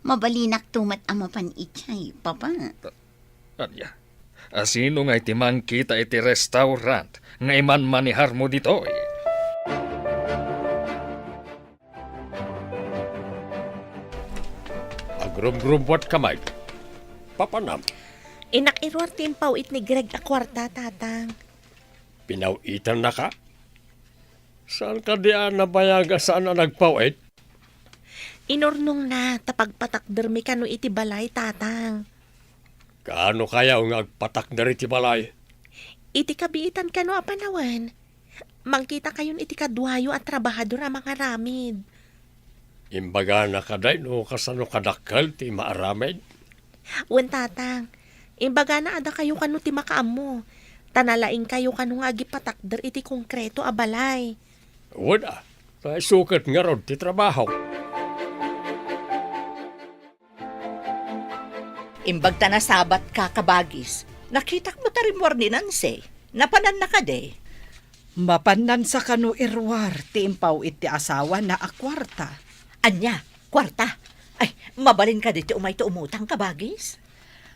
Mabalinakto met a mapan idiay, Papa. Ania, asino ngay ti mangkita iti restaurant nga imanmaneharmo ditoy? Ag-, Rumrumbuatka, Mike. Papanam? Innak iruar ti impaw-it ni Greg a kuarta, Tatang. Pinaw-itannaka? Saan kadi a nabayag a saan a nagpaw-it? Inurnongna ta pagpatakdermi kano iti balay, Tatang. Kaano kaya nga agpatakder iti balay? Iti kabiitan kano a panawen, mangkitakayon iti kaduayo a trabahador a mangaramid. Imbagana kadi no kasano kadakkel ti maaramid? Wen, Tatang. Imbagana a dakayo kano ti makaammo, ta nalaingkayo kano nga agipatakder iti konkreto a balay. Wen a, ta isu ket ngarud ti trabaho. Imbag ta nasabatka, kabagis, nakitak met a rimmuar ni Nancy. Napananna kadi? Mapanansa kano iruar ti impaw-it ti asawana a kuarta. Ania? Kuarta? Ay, mabalin kadi ti umayto umutang, kabagis?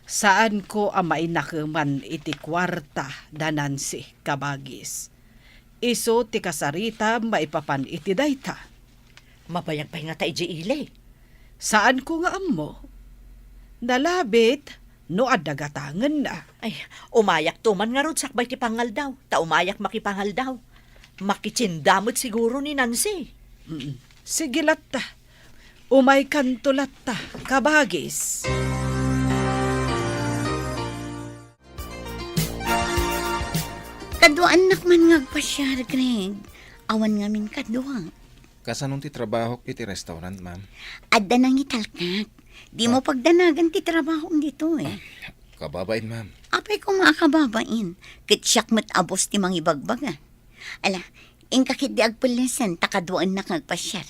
Saanko a mainakeman iti kuarta da Nancy, kabagis. Isu ti kasaritam maipapan iti dayta. Mabayag pay ngata idiay ili? Saanko nga ammo. Nalabit no adda gatangenna. Ay, umayakto man ngarud sakbay ti pangaldaw, ta umayak makipangaldaw. Makitienda met siguro ni Nancy. Mm. Sige latta. Umaykanto latta, kabagis. Kaduaannak man nga agpasiar, Greg. Awan ngamin kadua. Kasano ti trabahok iti restaurant, ma'am? Adda nangitalkak. Dimo pagdanagan ti trabahom ditoy. Kababain, ma'am. Apay koma a kababain. Ket siak met a boss ti mangibagbaga. Ala, inka ketdi agpellesen ta kaduaannak nga agpasiar.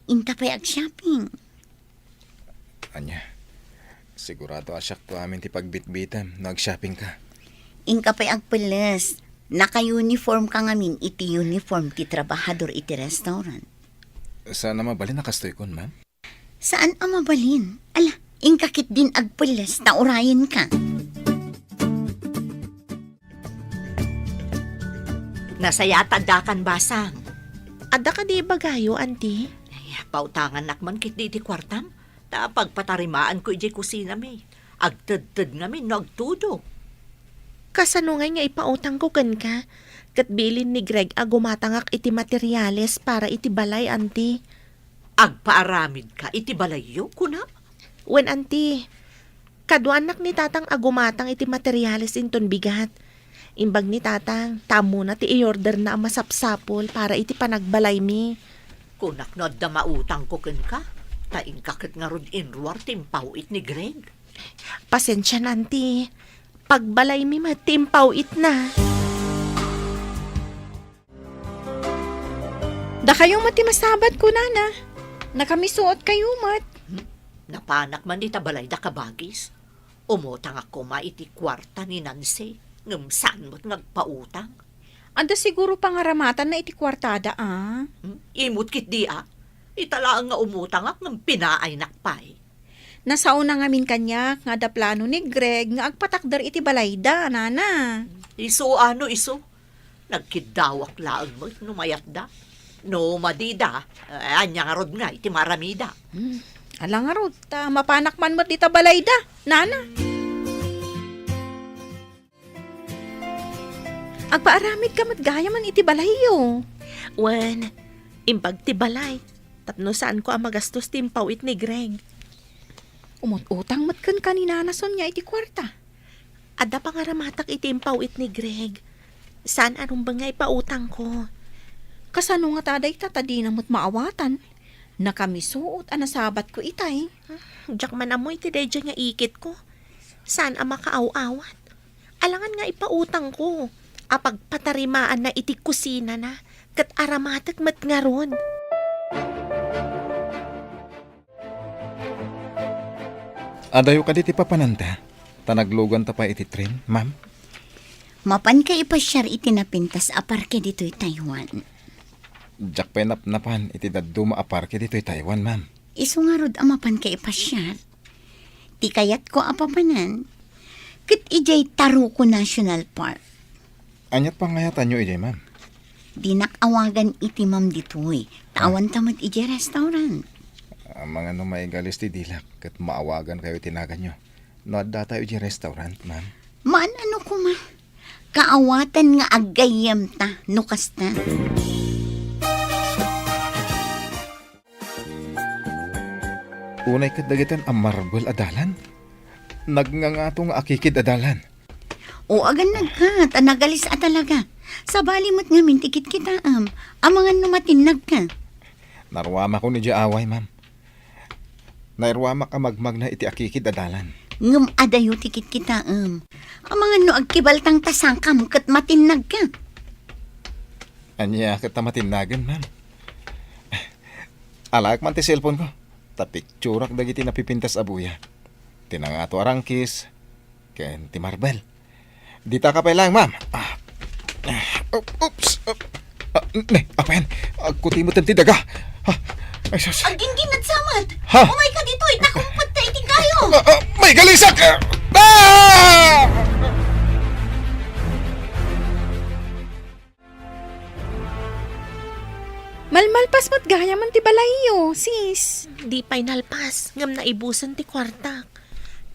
Inka pay agshopping. Ania, sigurado a siakto amin ti pagbitbitem no agshoppingka. Inka pay agpelles. Naka-uniformka ngamin iti uniform ti trabahador iti restaurant. Saan a mabalin a kastoykon, ma'am? Saan a mabalin? Ala, inka ketdin agpelles ta urayenka. Nasayaat addakan basang. Adda kadi ibagayo, Auntie? Ay, pautangannak man ketdi iti kuartam, ta pagpatarimaanko idiay kusinami. Agtedted ngamin no agtudo. Kasano ngay nga ipautangko kenka? Ket bilin ni Greg a gumatangak iti materiales para iti balay, Auntie. Agpaaramidka iti balayyo, kuna? Wen, Auntie. Kaduaannak ni Tatang a gumatang iti materiales inton bigat. Imbag ni Tatang, ta ammona ti i-orderna a masapsapul para iti panagbalaymi. Kunak no adda mautangko kenka, ta inka ket ngarud inruar ti impaw-it ni Greg. Pasensian, Auntie. Pagbalaymi met ti impaw-itna. Dakayo met ti masabat, kunana. Nakamisuotkayo met. Hmm? Napanak man dita balayda, kabagis. Umutangak koma iti kuarta ni Nancy, ngem saan met nga agpautang. Adda siguro pangaramatanna iti kuartada, a? Hmm? Imot ketdi, a? Ita laeng nga umutangak ngem pinaaynak pay. Nasaona ngamin kaniak nga adda plano ni Greg nga agpatakder iti balayda, nana. Isu a no isu. Nagkiddawak laeng met no mayatda. No madida, eh, ania ngarud nga iti maaramida? Hmm, ala ngarud, ta mapanak man met dita balayda, nana. Agpaaramidka met gayamen iti balayyo. Wen, imbag ti balay, tapno saanko a magastos ti impaw-it ni Greg. Umut-utang met kenka ni Nana Sonia iti kuarta. Adda pangaramatak iti impaw-it ni Greg. Saan a rumbeng nga ipautangko. Kasano ngata dayta ta dina met maawatan? Nakamisuot a nasabatko itay. Diak man ammo iti daydiay nga ikitko. Saan a makaaw-awat. Alangan nga ipautangko a pagpatarimaanna iti kusinana ket aramatek met ngarud. Adayo kadi ti papananta? Ta nagluganta pay iti tren, ma'am? Mapanka ipasiar iti napintas a parke ditoy Taiwan? Diak pay napnapan iti dadduma a parke ditoy Taiwan, ma'am. Isu ngarud a mapanka ipasiar. Ti kayatko a papanan, ket idiay Taruco National Park. Aniat pangayatanyo idiay, ma'am? Dinak awagan iti ma'am ditoy, ta Ah. awanta met idiay restaurant. Amangan no maigalis ti dilak ket maawagankayo iti naganyo no addatayo idiay restaurant, ma'am. Maan-ano koma. Kaawatan nga aggayyemta no kasta. Unay ket dagiti a marbel a dalan. Nagngangato nga akikid a dalan. O, agannadka, ta nagalis a talaga. Sabali met ngamin ti kitkitaem. Amangan no matinnagka. Naruamakon idiay away, ma'am. Nairuamak a magmagna iti akikid a dalan. Ngem adayo ti kitkitaem. Amangan no agkibaltang ta sangkam ket matinnagka. Ania ket ta matinnagen, ma'am? Alaek man ti cellphone ko. Ta picturak dagiti napipintas a buya. Ti nangato a rangkis, ken ti marbel. Dita ka pay laeng, ma'am. Ah. Ah, op-, oops. Op-, ah, ne, apayan. Agkuti met ti daga. Ah, ay, sus. Aginginad sa met. Ha? Umayka ditoy, ta kumpet ta iti kayo. Ah, ah, maigalisak! Ah! Malmalpas met gayam ti balayyo, sis. Di pay nalpas, ngem naibusen ti kuartak.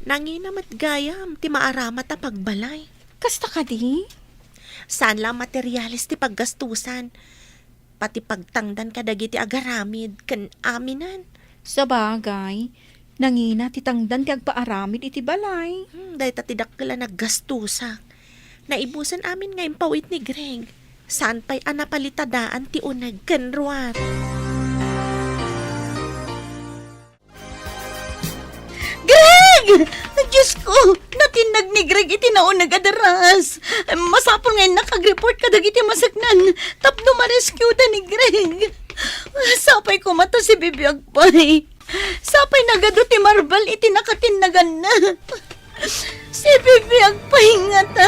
Nangina met gayam ti maaramat a pagbalay. Kasta kadi? Saan la a materiales ti paggastusan. Pati pagtangdan kadagiti agaramid ken aminan. Sabagay, nangina ti tangdan ti agpaaramid iti balay. Hmm, dayta ti dakkel a naggastusak. Naibusen amin nga impawit ni Greg. Saan pay a napalitadaan ti uneg ken ruar. Greg! Diyos ko, natinnag ni Greg iti nauneg a deras. Masapul nga innak agreport kadagiti maseknan tapno marescueda ni Greg. Sapay koma ta si Bibi agpay. Sapay nagadu ti marbel iti nakatinnaganna. Si Bibi agpay ngata.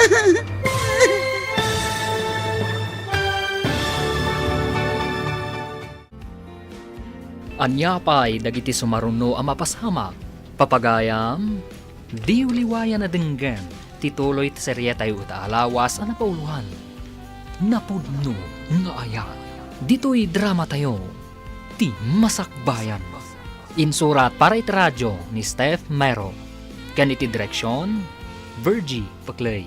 Ania pay dagiti sumaruno a mapasamak? Papagayam, diyo liwayan a denggen ti tuloy ti serietayo ita a lawas a napauloan, Napudno nga Ayat. Ditoy dramatayo, Ti Masakbayan. Insurat para iti radio ni Steph Mero, ken iti direksion, Virgie Paclay.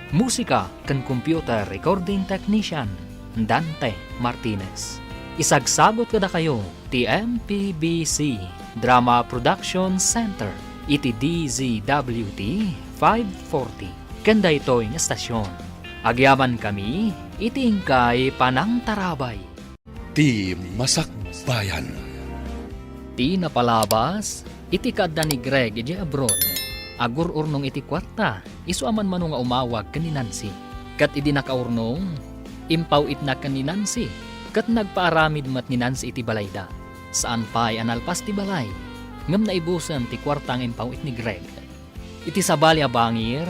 Musika ken computer recording technician, Dante Martinez. Isagsagut kadakayo ti M P B C Drama Production Center iti D Z W T five forty ken daytoy nga estasion. Agyamankami iti inkay panangtarabay. Ti Masakbayan. Ti napalabas, iti kaadda ni Greg idiay abroad, agur-urnong iti kuarta, isu a manmano nga umawag ken ni Nancy. Ket idi nakaurnong, impaw-itna ken ni Nancy, ket nagpaaramid met ni Nancy iti balayda. Saan pay a nalpas ti balay, ngem naibusen ti kuarta nga impaw-it ni Greg. Iti sabali a bangir,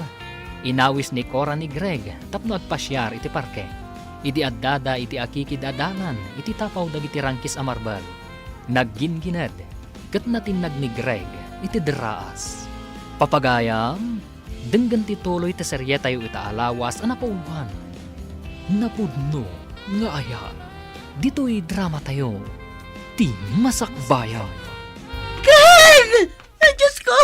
inawis ni Cora ni Greg tapno agpasiar iti parke. Idi addada iti akikid a dalan iti tapaw dagiti rangkis a marbel, naggingined ket natinnag ni Greg iti derraas. Papagayam, denggen ti tuloy ti serietayo ita a lawas a napauloan, Napudno nga Ayat. Ditoy dramatayo, Ti Masakbayan. Greg! Ay, Diyos ko!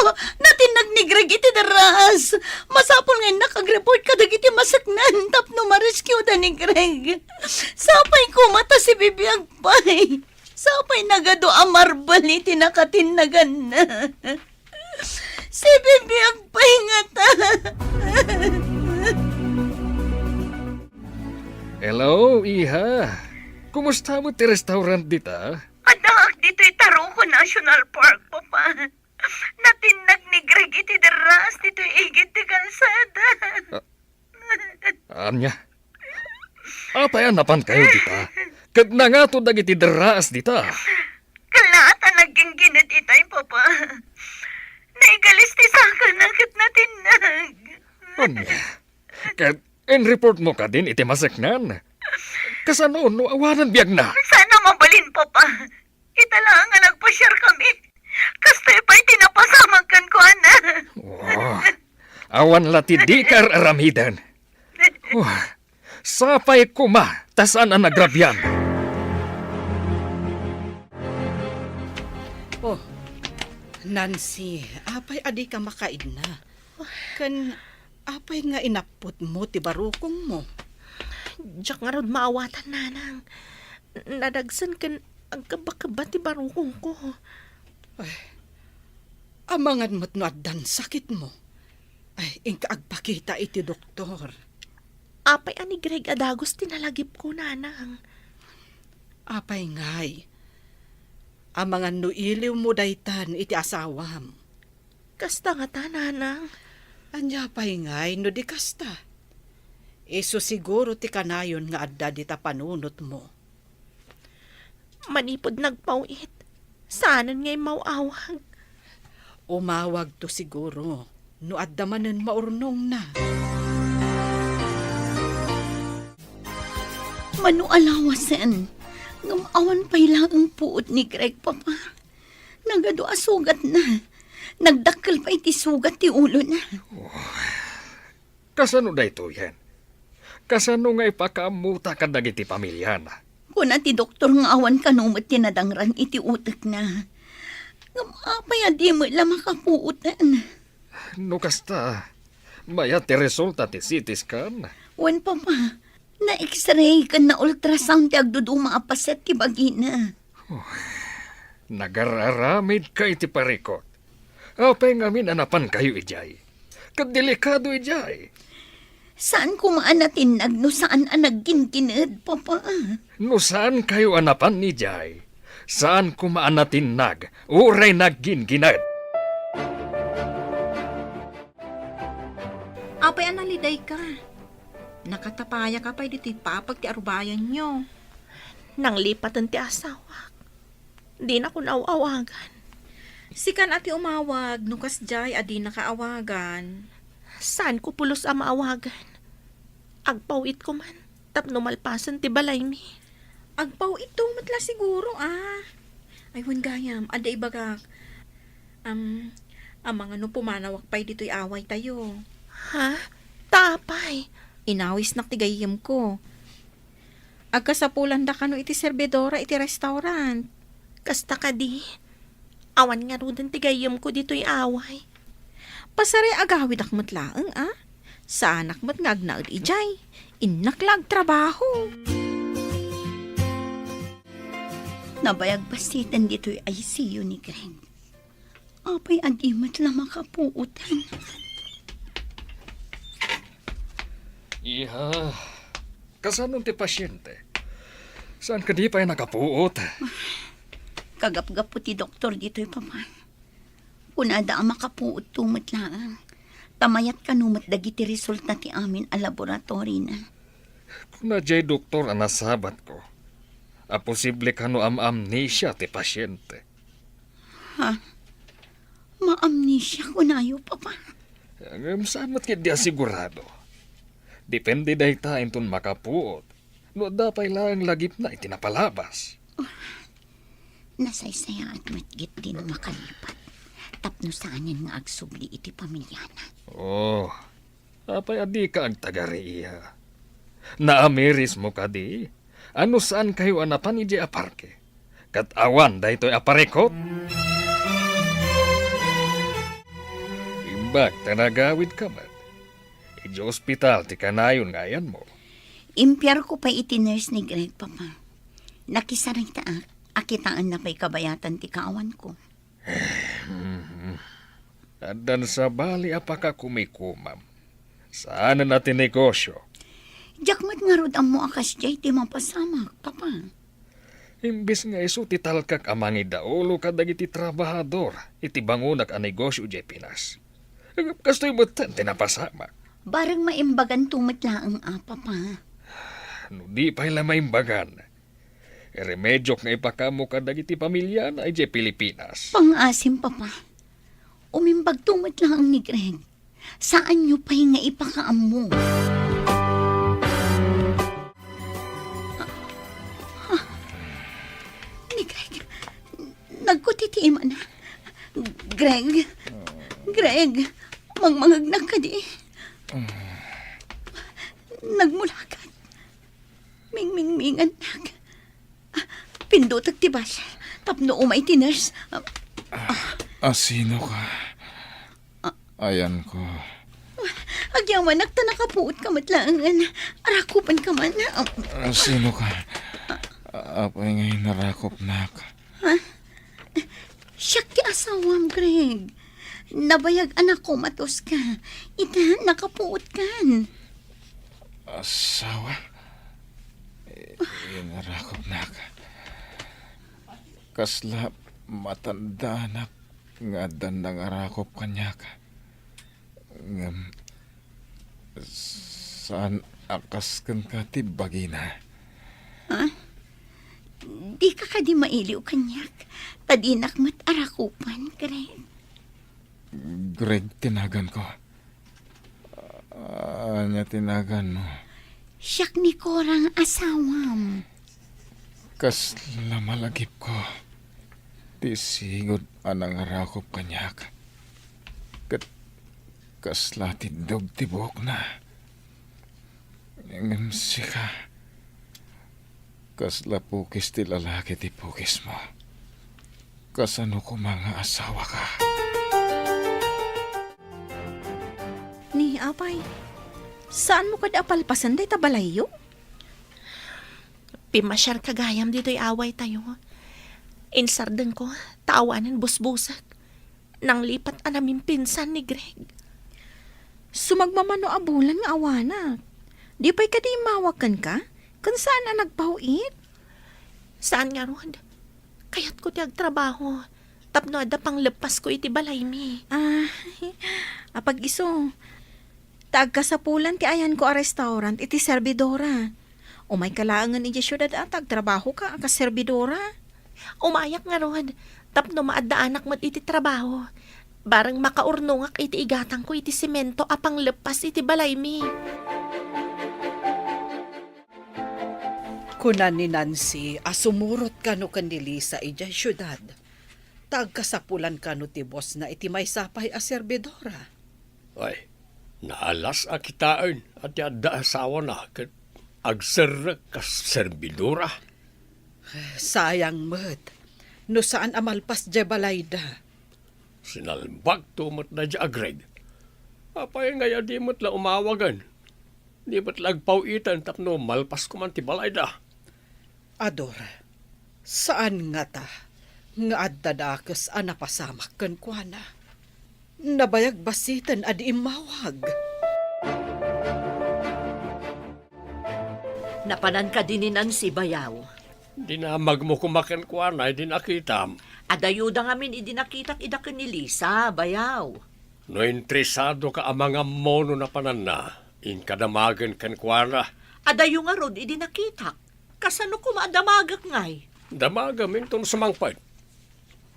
Natinnag ni Greg iti derraas! Masapul nga innak agreport kadagiti maseknan tapno marescueda ni Greg. Sapay koma ta si Bibi agpay. Sapay nagadu a marbel iti nakatinnaganna. Si Bibi agpay ngata. Hello, iha. Kumusta met ti restaurant dita? Addaak ditoy Taruco National Park, Papa. Natinnag ni Greg iti derraas ditoy igid ti kalsada. Ah, ania? Apay a napankayo dita? Ket nangato dagiti derraas dita? Kalaat a naggingined itay, Papa. Naigalis ti sakana ket natinnag. Ania? Ket in-report mo kadin iti maseknan? Kasano no awanan biagna? Saan a mabalin, Papa. Ita laeng a nagpasiarkami. Kastoy pay ti napasamak kenkuana. Oh, awan la ti dika ar-aramiden. Oh, sapay koma ta saan a nagrabian. Oh, Nancy, apay a dika makaidna? Ken apay nga inapputmo ti barukongmo? Diak ngarud maawatan, Nanang. Nadagsen ken agkebba-kebba ti barukongko. Ay, amangan met no addan sakitmo. Ay, inka agpakita iti doktor. Apay a ni Greg a dagus ti nalagipko, Nanang? Apay ngay, amangan no iliwmo daytan iti asawam. Kasta ngata, Nanang. Ania pay ngay no di kasta? Isu siguro ti kanayon nga adda dita panunotmo. Manipud nagpaw-it, saanen nga immaw-awag. Umawagto siguro no adda manen maurnongna. Mano a lawasen, ngem awan pay laeng puot ni Greg, Papa. Nagadu a sugatna. Nagdakkel pay ti sugat ti ulona. Kasano daytoyen? Kasano nga ipakaammota kadagiti pamiliana? Kuna ti doktor nga awan kano met ti nadangran iti utekna. Ngem apay a di met la makapuoten? No kasta, mayat ti resulta ti C T scan? Wen, Papa. Na-X-ray ken na-ultrasound ti agduduma a paset ti bagina. Nagar-aramidka iti parikot. Apay ngamin a napankayo idiay? Ket delikado idiay. Saan koma a natinnag no saan a nagginggined, Papa. No saan kayo a napan idiay, saan koma a natinnag uray nagginggined. Apay a nalidayka? Nakatapayaka pay ditoy papag ti arubayanyo. Nanglipaten ti asawak. Dinakon aw-awagan. Sikan a ti umawag no kasdiay a dinaka awagan. Saanko pulos a maawagan. Agpaw-itko man tapno malpasen ti balaymi. Agpaw-itto met la siguro, a. Ay, wen gayam, adda ibagak. Am, amangan no pumanawak pay ditoy awaytayo. Ha? Ta apay? Inawisnak ti gayyemko. Agkasapulandakano iti serbidora iti restaurant. Kasta kadi? Awan ngaruden ti gayyemko ditoy away. Pasari agawidak met laeng, a? Saanak met nga agnaed idiay. Innak la agtrabaho. Nabayag basiten ditoy I C U ni Greg. Apay a di met la makapuotan? Iha, kasano ti pasyente? Saan kadi pay nakapuot? Kagapgapo ti doktor ditoy, Papa. Kunada a makapuotto met laeng. Ta mayat kano met dagiti resulta ti amin a laboratorina. Kuna jay doktor a nasabatko a posible kano am-amnesia ti pasyente. Ha? Maamnesia kunayo, Papa? Ngem saan met ketdi a sigurado. Depende dayta inton makapuot no adda pay laeng lagipna iti napalabas. Nasaysayaat met ketdi no makalipat tapno saanen nga agsubli iti pamiliana. Oh, apay a dika agtagari, iha? Naamirismo kadi a no saankayo a napan idiay a parke ket awan daytoy a parikot? Imbag ta nagawidka met, idiay ospital ti kanayon nga ayanmo. Impiarko pay iti nurse ni Greg, Papa. Nakisaritaak a kitaenna pay kabayatan ti kaawanko. Addan sabali a pakakumikumam. Saanen a ti negosio. Diak met ngarud ammo a kasdiay ti mapasamak, Papa. Imbes nga isu ti talkak a mangidaulo kadagiti trabahador iti bangonak a negosio idiay Pinas. Kastoy metten ti napasamak. Bareng maimbaganto met laeng a, Papa. No di pay la maimbagan, iremediok nga ipakaammo kadagiti pamiliana idiay Pilipinas. Pangngaasim, Papa. Umimbagto met laeng ni Greg. Saanyo pay nga ipakaammo. Ah, ah, ni Greg, nagkuti ti imana. Greg, Greg, mangmangegnak kadi. Nagmulakat. Mingmingmingannak. Ah, pindutek ti bus tapno umay ti nurse. Ah, ah, Asinoka? Ayanko. Agyamanak ta nakapuotka met laengen. Arakupanka man. Asinoka? Apay nga inarakupnak? Siak ti asawam, Greg. Nabayag a nakumatoska. Ita, nakapuotkan. Asawa? I-, inarakupnak. Kasla matandaanak nga addan nangarakup kaniak. Ngem saan a kas kenka ti bagina. Ha? Dika kadi mailiw kaniak, ta dinak met arakupan, Greg. Greg ti naganko. Ania ti naganmo? Siak ni Cora nga asawam. Kasla malagipko ti sigud a nangarakup kaniak. Ket kasla tiddog ti buokna. Ngem sika, kasla pukis ti lalaki ti pukismo. Kasano koma nga asawaka? Ni, apay, saanmo kadi a palpasen dayta balayyo? Pimmasiarka gayam ditoy awaytayo. Insardengko, ta awanen busbusek. Nanglipat a namimpinsan ni Greg. Sumagmamano a bulan nga awanak. Di pay kadi immawag kenka? Ken saan a nagpaw-it? Saan ngarud. Kayatko ti agtrabaho tapno adda pangleppasko iti balaymi. Ah, apag-isu. Ta agkasapulan ti ayanko a restaurant iti serbidora. Umayka laengen idiay siudad a ta agtrabahoka a kas serbidora. Umayak ngarud, tapno maaddaanak met iti trabaho. Bareng makaurnongak iti igatangko iti semento a pangleppas iti balaymi. Kuna ni Nancy a sumurot kano ken ni Lisa idiay siudad, ta agkasapulan kano ti bosna iti maysa pay a serbidora. Ay, naalas a kitaen a ti adda asawana ket agserrek kas serbidora. Sayang met no saan a malpas diay balayda. Sinalbagto met daydiay a Greg. Apay ngay a di met la umawagen? Di met la agpaw-iten tapno malpas koman ti balayda. Ador, saan ngata nga adda dakes a napasamak kenkuana. Nabayag bassiten a di immawag. Napanan kadi ni Nancy, bayaw? Dinamagmo koma kenkuana idi nakitam. Adayoda ngamin idi nakitak ida ken ni Lisa, bayaw. No interesadoka a mangammo no napananna, inka damagen kenkuana. Adayo ngarud idi nakitak. Kasano koma a damagek ngay? Damagem inton sumangpet.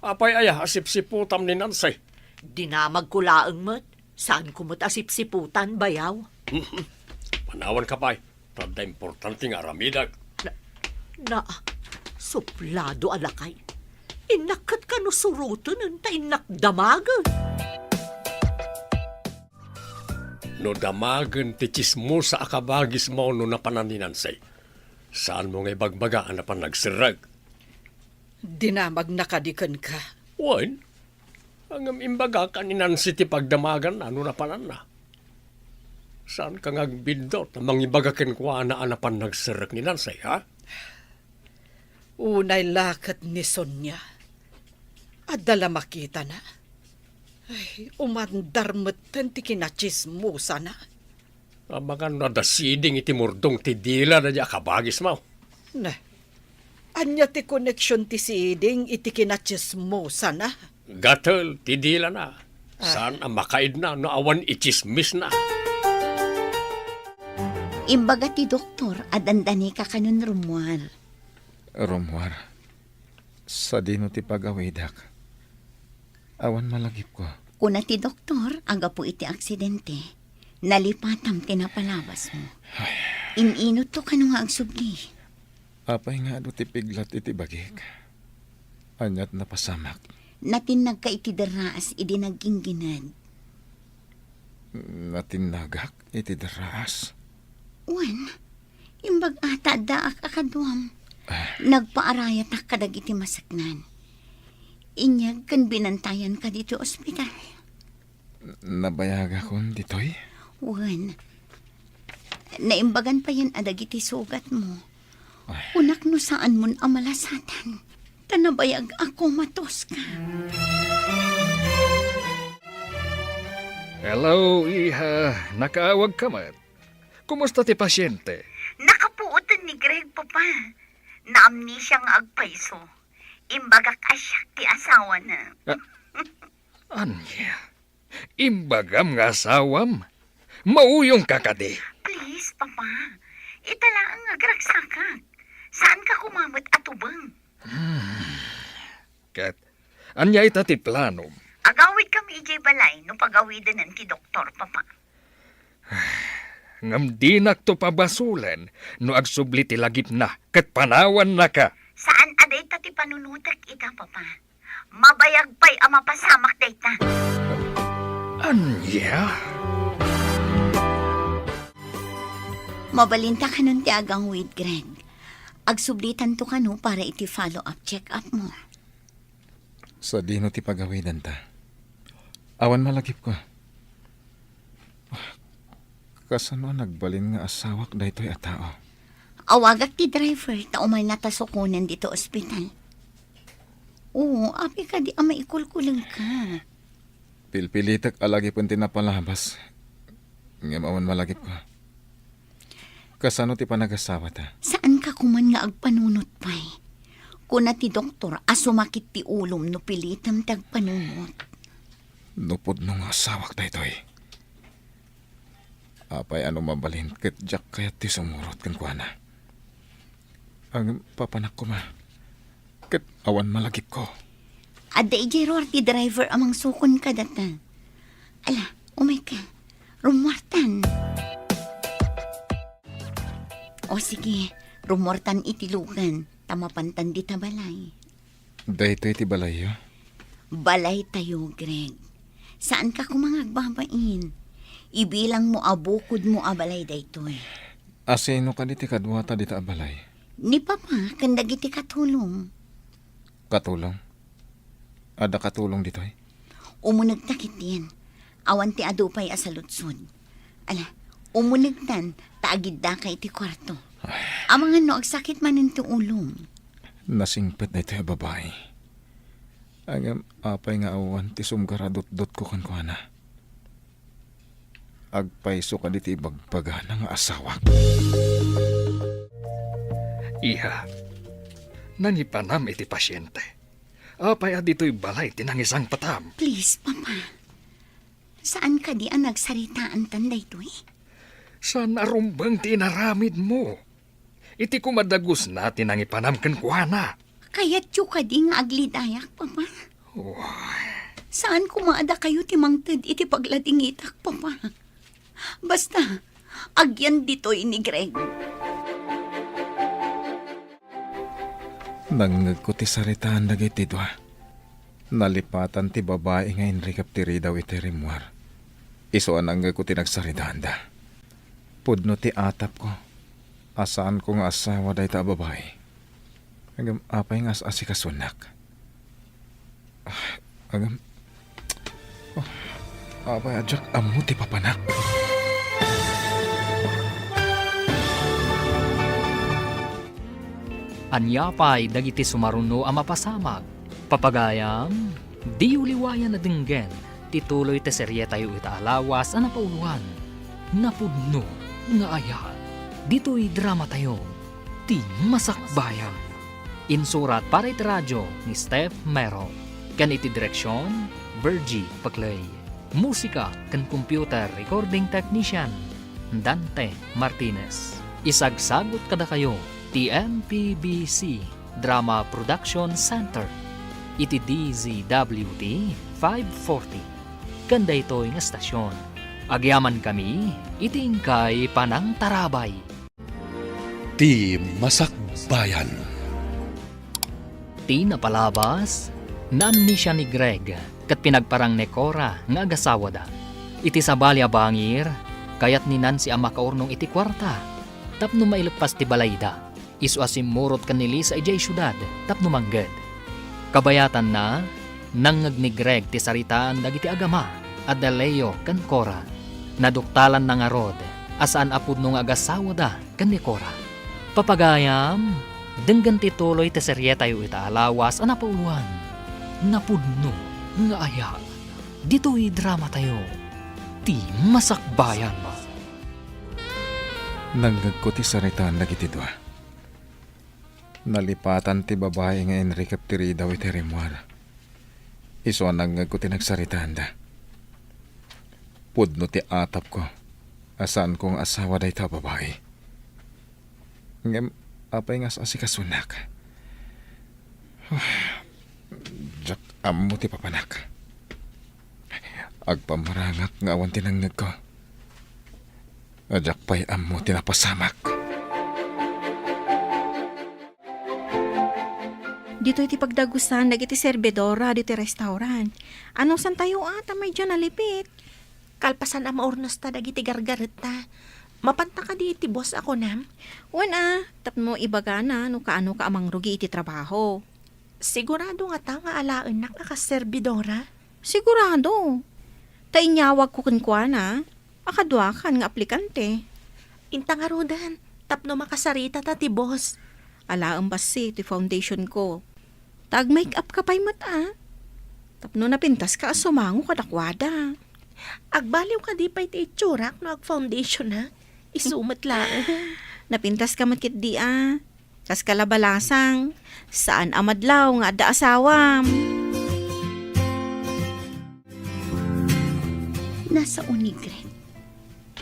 Apay aya a sipsiputam ni Nancy? Dinamagko laeng met. Saanko met a sipsiputan, bayaw. Panawanka pay. Ta adda importante nga aramidek. Na, na, suplado a lakay. Innak ket kano surotenen ta innak damagen. No damagen ti tsismosa a kabagismo no napanan ni Nancy, saanmo nga ibagbaga a napan nagserrek? Dinamagna kadi kenka? Wen, ngem imbagak a ni Nancy ti pagdamaganna no napananna. Saanka nga agbiddut a mangibaga kenkuana a napan nagserrek ni Nancy, ha? Unay la ket ni Sonia. Adda la makitana. Ay, umandar metten ti kinatsismosana. Amangan no adda siding iti murdong ti dila daydiay a kabagismo. Ne, ania ti koneksion ti siding iti kinatsismosana? Gatel ti dilana. Ah. Saan a makaidna no awan itsismisna. Imbaga ti doktor a dandanika kanon rummuar. Rummuar. Sadino ti pagawidak? Awan malagipko. Kuna ti doktor, a gapu iti aksidente, nalipatam ti napalabasmo. Ay. In-inutto kano nga agsubli. Apay nga adu ti piglat iti bagik? Aniat napasamak? Natinnagka iti derraas idi nagginggined. Natinnagak iti derraas? Wen, imbag-a ta addaak a kaduam. Ah. Nagpaarayatak kadagiti maseknan. inyag ken binantayanka ditoy ospital? Nabayagakon ditoy? Wen, naimbagan payen a dagiti sugatmo. Ay. Kunak no saanmon a malasatan, ta nabayag a komatoska. Hello, iha. Nakaawagka met. Kumusta ti pasiente? Nakapuoten ni Greg, Papa. Naamnesia nga agpayso. Imbagak a siak ti asawana. Ah, ania? Imbagam nga asawam? Mauyongka kadi? Please, Papa. Ita laeng nga agragsakak. Saanka koma met a tubeng. Hmm. Ket ania ita ti planom? Agawidkami idiay balay no pagawidenen ti doktor, Papa. Ngem dinakto pabasolen no agsubli ti lagipna ket panawannaka. Saan a dayta ti panunotek ita, Papa. Mabayag pay a mapasamak dayta. Ania? Mabalinta kanon ti agawid, Greg. Agsublitanto kano para iti follow-up check-up mo. Sadino ti pagawidanta? Awan malagipko. Kasano a nagbalin nga asawak daytoy a tao? Awagak ti driver ta umaynata sukonen ditoy ospital. Oo, apay kadi a maikulkulengka? Pilpilitek a lagipen ti napalabas. Ngem awan malagipko. Kasano ti panagasawata? Saanka koman nga agpanunot pay? Kuna ti doktor a sumakit ti ulom no pilitem ti agpanunot. No pudno nga asawak daytoy, apay a no mabalin ket diak kayat ti sumurot kenkuana? Ngem papanak koma, ket awan malagipko. Adda idiay ruar ti driver a mangsukon kadata. Ala, umayka. Rummuartan. O sige, rummuartan iti lugan, ta mapantan dita balay. Daytoy ti balayyo? Balaytayo, Greg. Saanka koma nga agbabain. Ibilangmo a bukodmo a balay daytoy. Asino kadi ti kaduata dita a balay? Ni Papa ken dagiti katulong. Katulong? Adda katulong ditoy? Umunegta ketdin. Awan ti adu pay a saludsod. Ala, umunegtan ta agiddaka iti kuarto. Ay. Amangan no agsakit manen ti ulom. Nasingpet daytoy a babai. Ngem apay nga awan ti sumgaradutdotko kenkuana? Agpayso kadi ti ibagbagana nga asawak? Iha, nangipanam iti pasiente. Apay a ditoy balay ti nangisangpetam? Please, Papa. Saan kadi a nagsaritaantan daytoy? Saan a rumbeng ti inaramidmo? Iti kumadagusna ti nangipanam kenkuana. Kayatyo kadi nga aglidayak, Papa? Uy. Saan koma a dakayo ti mangted iti pagladingitak, Papa? Basta, agyan ditoy ni Greg. Nangngegko ti saritaan dagiti dua. Nalipatan ti babai nga inrikep ti ridaw iti rimmuar. Isu a nangngegko ti nagsaridaanda. Pudno ti atapko a saanko nga asawa dayta a babai. Ngem apay nga as-asikasunak? Ah, agam-, oh, apay a diak ammo ti papanak? Ania pay dagiti sumaruno a mapasamak? Papagayam, diyo liwayan a denggen ti tuloy ti serietayo ita a lawas a napauloan, Napudno nga Ayat. Ditoy dramatayo, Ti Masakbayan. Insurat para iti radio ni Steph Mero, ken iti direksion, Virgie Paclay. Musika ken computer recording technician, Dante Martinez. Isagsagut kadakayo ti M P B C Drama Production Center iti D Z W T five forty. Ken daytoy nga estasion, agyamankami iti inkay panangtarabay. Ti Masakbayan. Ti napalabas, naamnesia ni Greg ket pinagparang ni Cora nga agasawada. Iti sabali a bangir, kayat ni Nancy a makaurnong iti kuarta tapno maileppas ti balayda. Isu a simmurot ken ni Lisa idiay siudad tapno mangged. Kabayatanna, Nangngeg ni Greg ti saritaan dagiti agama a da Leo ken Cora. Naduktalanna ngarud a saan a pudno nga agasawada ken ni Cora. Papagayam, denggen ti tuloy ti serietayo ita a lawas a napauluan, Napudno nga Ayat. Ditoy dramatayo, ti Masakbayan. Nangngegko ti saritaan dagiti dua. Nalipatan ti babai nga inrikep ti ridaw iti rimmuar. Isu a nangngegko ti nagsaritaanda. Pudno ti atapko a saanko nga asawa dayta a babai. Ngem apay nga as-asikasunak? Diak ammo ti papanak. Agpamarangak nga awan ti nangngegko. Diak pay ammo ti napasamak. Ditoy ti pagdagusan dagiti servidora ditoy restaurant. Anusantayo a ta maydiay nalipit? Kalpasan a maurnosta dagiti gargaretta, mapanta kadi iti boss a kunam? Wen a, tapno ibagana no kaanoka a mangrugi iti trabaho. Sigurado ngata nga alaennak a kas servidora? Sigurado. Ta inyawagko kenkuana a kaduakan nga aplikante. Inta ngaruden, tapno makasaritata ti boss. Alaem bassit ti foundationko. Ta ag-make up ka pay met a. Tapno napintaska a sumango kadakuada. Agbaliw kadi pay ti itsurak no ag-foundationak? Isu met laeng. Napintaska met ketdi a. Kas kalabalasang, saan a madlaw nga adda asawam. Nasao ni Greg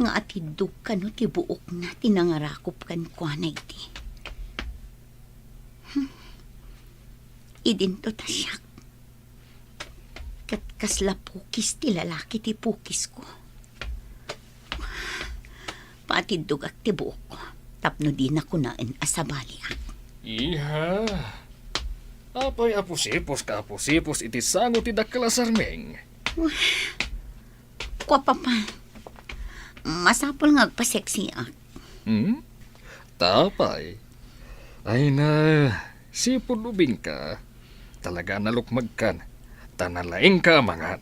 nga atiddog kano ti buokna ti nangarakop kenkuana idi. Hmm. Idinto ta siak. Ket kasla pukis ti lalaki ti pukisko. Patiddogak ti buokko tapno dina kunaen a sabaliak. Iha, apay a pusiposka a pusipos iti sango ti dakkel a sarming? Kua, Papa, masapul nga agpaseksiak. Hmm? Ta apay? Ay na, sipud ubingka. Talaga a nalukmegkan, ta nalaingka a mangan.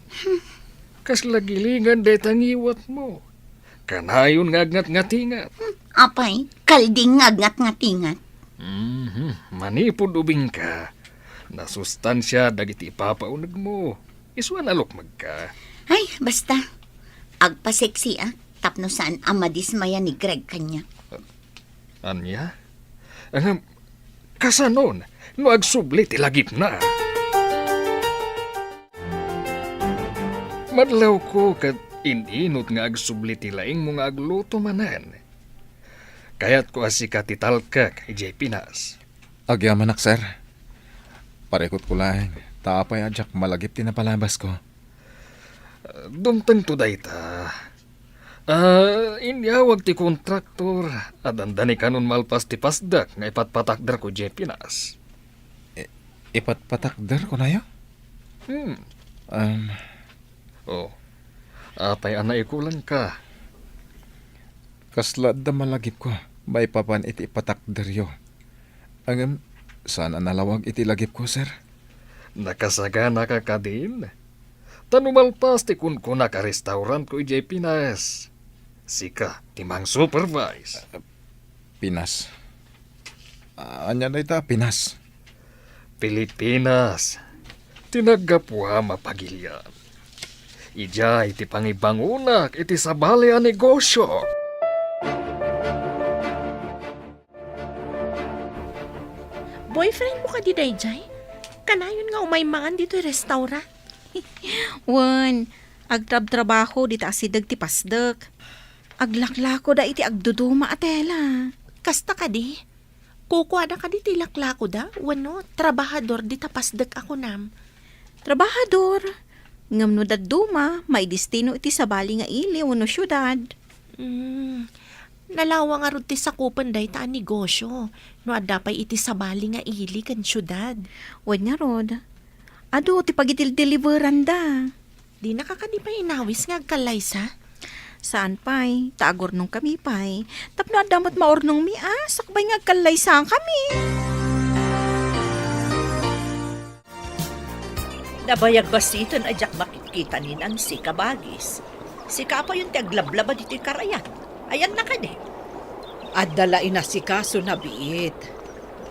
Kasla gilingan dayta ngiwatmo. Kanayon nga agngatngatingat. Hmm, apay, kalding nga agngatngatingat. Mhm, manipud ubingka. Nasustansia dagiti ipapaunegmo. Isu a nalukmegka. Ay, basta. Agpaseksiak tapno saan a madismaya ni Greg kaniak. Ania? Ngem, kasanon no agsubli ti lagipna? Madlawko ket in-inut nga agsubli ti laingmo nga agluto manen. Kayatko a sika ti talkek idiay Pinas. Agyamanak, sir. Parikutko laeng, ta apay a diak malagip ti napalabasko. Dumtengto dayta. Ah, inyawag ti kontraktor a dandani kanon malpas ti pasdek nga ipatpatakderko idiay Pinas. I-, ipatpatakder, kunayo? Hmm. Um. Oh, apay a naikulangka? Kasla adda malagipko maipapan iti ipatakderyo. Ngem, saan a nalawag iti lagipko, sir? Nakasaganaka kadin? Ta no malpas ti kunkunak a restaurantko idiay Pinas, sika ti mang-supervise. Pinas? Ania dayta a Pinas? Pilipinas, ti naggapuam a pagilian. Idiay ti pangibangonak iti sabali a negosio. Boyfriendmo kadi daydiay? Kanayon nga umay mangan ditoy restaurant? Wen, agtrabtrabaho dita asideg ti pasdek. Aglaklakoda iti agduduma a tela. Kasta kadi? Kukuada kadi ti laklakoda wenno trabahador dita pasdek a kunam? Trabahador. Ngem no dadduma, maidestino iti sabali nga ili wenno siudad. Hmm. Nalawa ngarud ti sakupen dayta a negosio no adda pay iti sabali nga ili ken siudad. Wen ngarud, adu ti pagidildeliberanda. Dinaka kadi pay inawis nga agkallaysa? Saan pay, ta agurnongkami pay. Tapno adda met maurnongmi a sakbay nga agkallaysakami. Nabayag bassiten a diak makitkita ni Nancy, kabagis. Sika payen ti aglablaba ditoy karayan. Ayanna kadi? Adda la inasikaso na biit.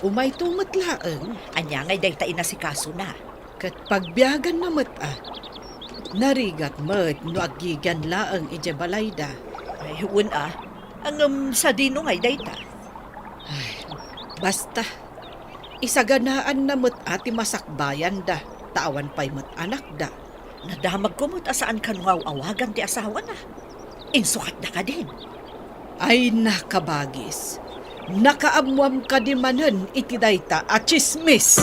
Umayto met laeng. Ania ngay dayta inasikasona? Ket pagbiaganna met a. Narigat met no aggigian laeng idiay balayda. Ay, wen a. Ngem sadino ngay dayta? Ay, basta. Isaganaanna met a ti masakbayanda, ta awan pay met anakda. Nadamagko met a saan kano nga aw-awagan ti asawana. Insukatda kadin? Ay, nakabagis. Nakaammuam kadi manen iti dayta a tsismis.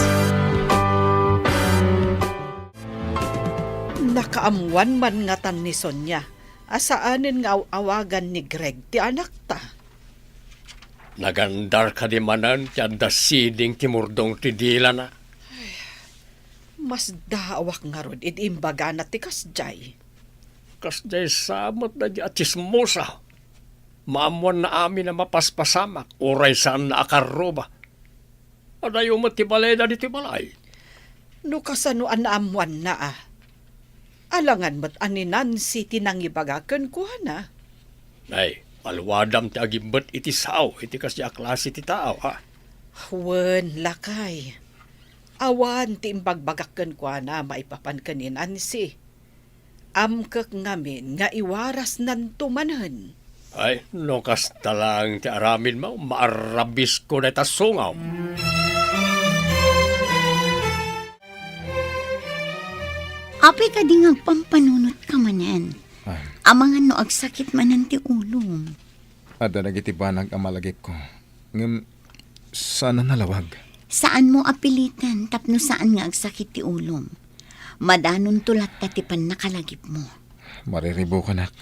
Nakaammuan man ngatan ni Sonia a saanen nga aw-awagan ni Greg ti anakta. Nagandar kadi manen ti adda siding ti murdong ti dilana? Masdaawak ngarud idi imbagana ti kasdiay. Kasdiay sa met dagiti a tsismosa. Maammoanna amin a mapaspasamak, uray saanna a karruba. Adayo met ti balayda ditoy balay. No kasano a naammoanna a? Alangan met a ni Nancy ti nangibaga kenkuana. Nay, paluadam ti agimbet iti sao iti kasdiay a klase ti tao, ha? Wen, lakay. Awan ti imbagbagak kenkuana maipapan ken ni Nancy. Amkek ngamin nga iwarasnanto manen. Ay, no kasta laeng ti aramidmo, maarrabisko dayta sungawm. Apay kadi nga agpampanunotka manen? Ah. Amangan no agsakit manen ti ulom. Adda dagiti banag a malagipko. Ngem saan a nalawag. Saanmo a piliten tapno saan nga agsakit ti ulom. Madanonto latta ti pannakalagipmo. Mariribukanak.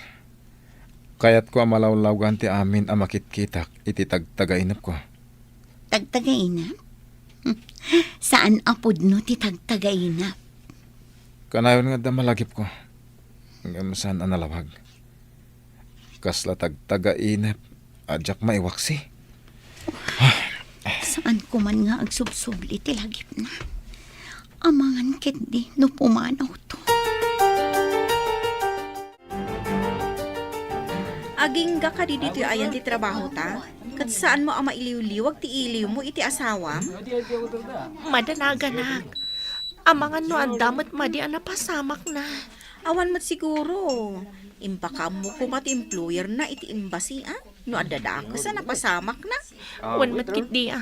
Kayatko a malawlawgan ti amin a makitkitak iti tagtagainepko. Tagtagainep? Saan a pudno ti tagtagainep. Kanayon nga adda malagipko. Ngem saan a nalawag. Kasla tagtagainep a diak maiwaksi. Saan ko man nga agsubsubli ti lagipna. Amangan ketdi no pumanawto. Agingga kadi ditoy ayan ti trabahota? Ket saanmo a mailiwliwag ti iliwmo iti asawam? Madanaganak. Amangan no adda met madi a napasamakna. Awan met siguro. Impakaammo koma ti employer na iti embassy, a? No adda dakes a napasamakna. Wen met ketdi, a.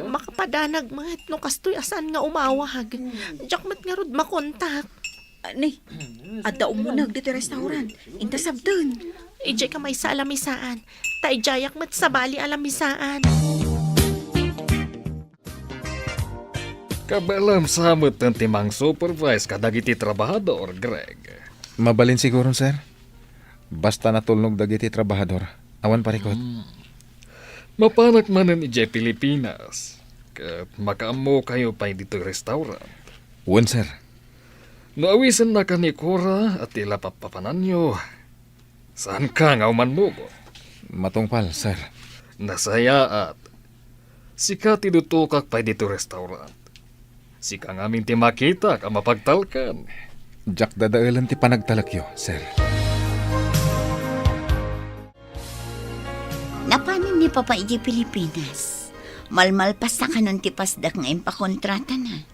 Makapadanag met no kastoy a saan nga umawag. Diak met ngarud makontak. Ah, ni, adda umuneg ditoy restaurant. Inta sabten. Idiay ka maysa a lamisaan. Ta idiayak met sabali a lamisaan. Kabaelam sa metten ti mang-supervise kadagiti trabahador, Greg. Mabalin siguron, sir. Basta natulnog dagiti trabahador, awan parikut. Hmm. Mapanak manen idiay Pilipinas, ket makaammokayo pay ditoy restaurant. Wen, sir. No awisennak ni Cora a ti la pappapananyo, saanka nga umannubot? Matungpal, sir. Nasayaat. Sika ti dutokak pay ditoy restaurant. Sika ngamin ti makitak a mapagtalkan. Diak dadaelen ti panagtalekyo, sir. Napanen ni Papa idiay Pilipinas? Malmalpasta kanon ti pasdak nga impakontratana?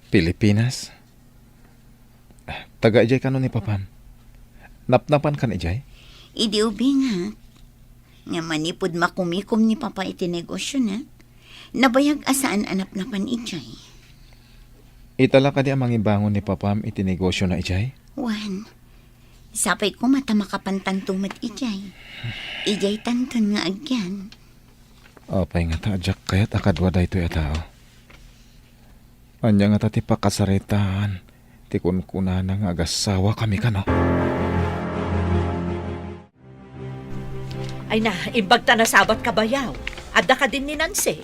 Pilipinas? Taga idiay kano ni Papam? Napnapan kan idiay? Idi ubingak. Nga manipud makumikom ni Papa iti negosiona, nabayag a saan a napnapan idiay. Ita la kadi a mangibangon ni Papam iti negosiona idiay? Wen, sapay koma ta makapantanto met idiay. Idiay tanton nga agyan. Apay ngata a diak kayat a kadua daytoy a tao? Ania ngata ti pakasaritaan ti kunkunana nga agasawakami kano? Ay na, imbag ta nasabat ka bayaw. Adda kadin ni Nancy?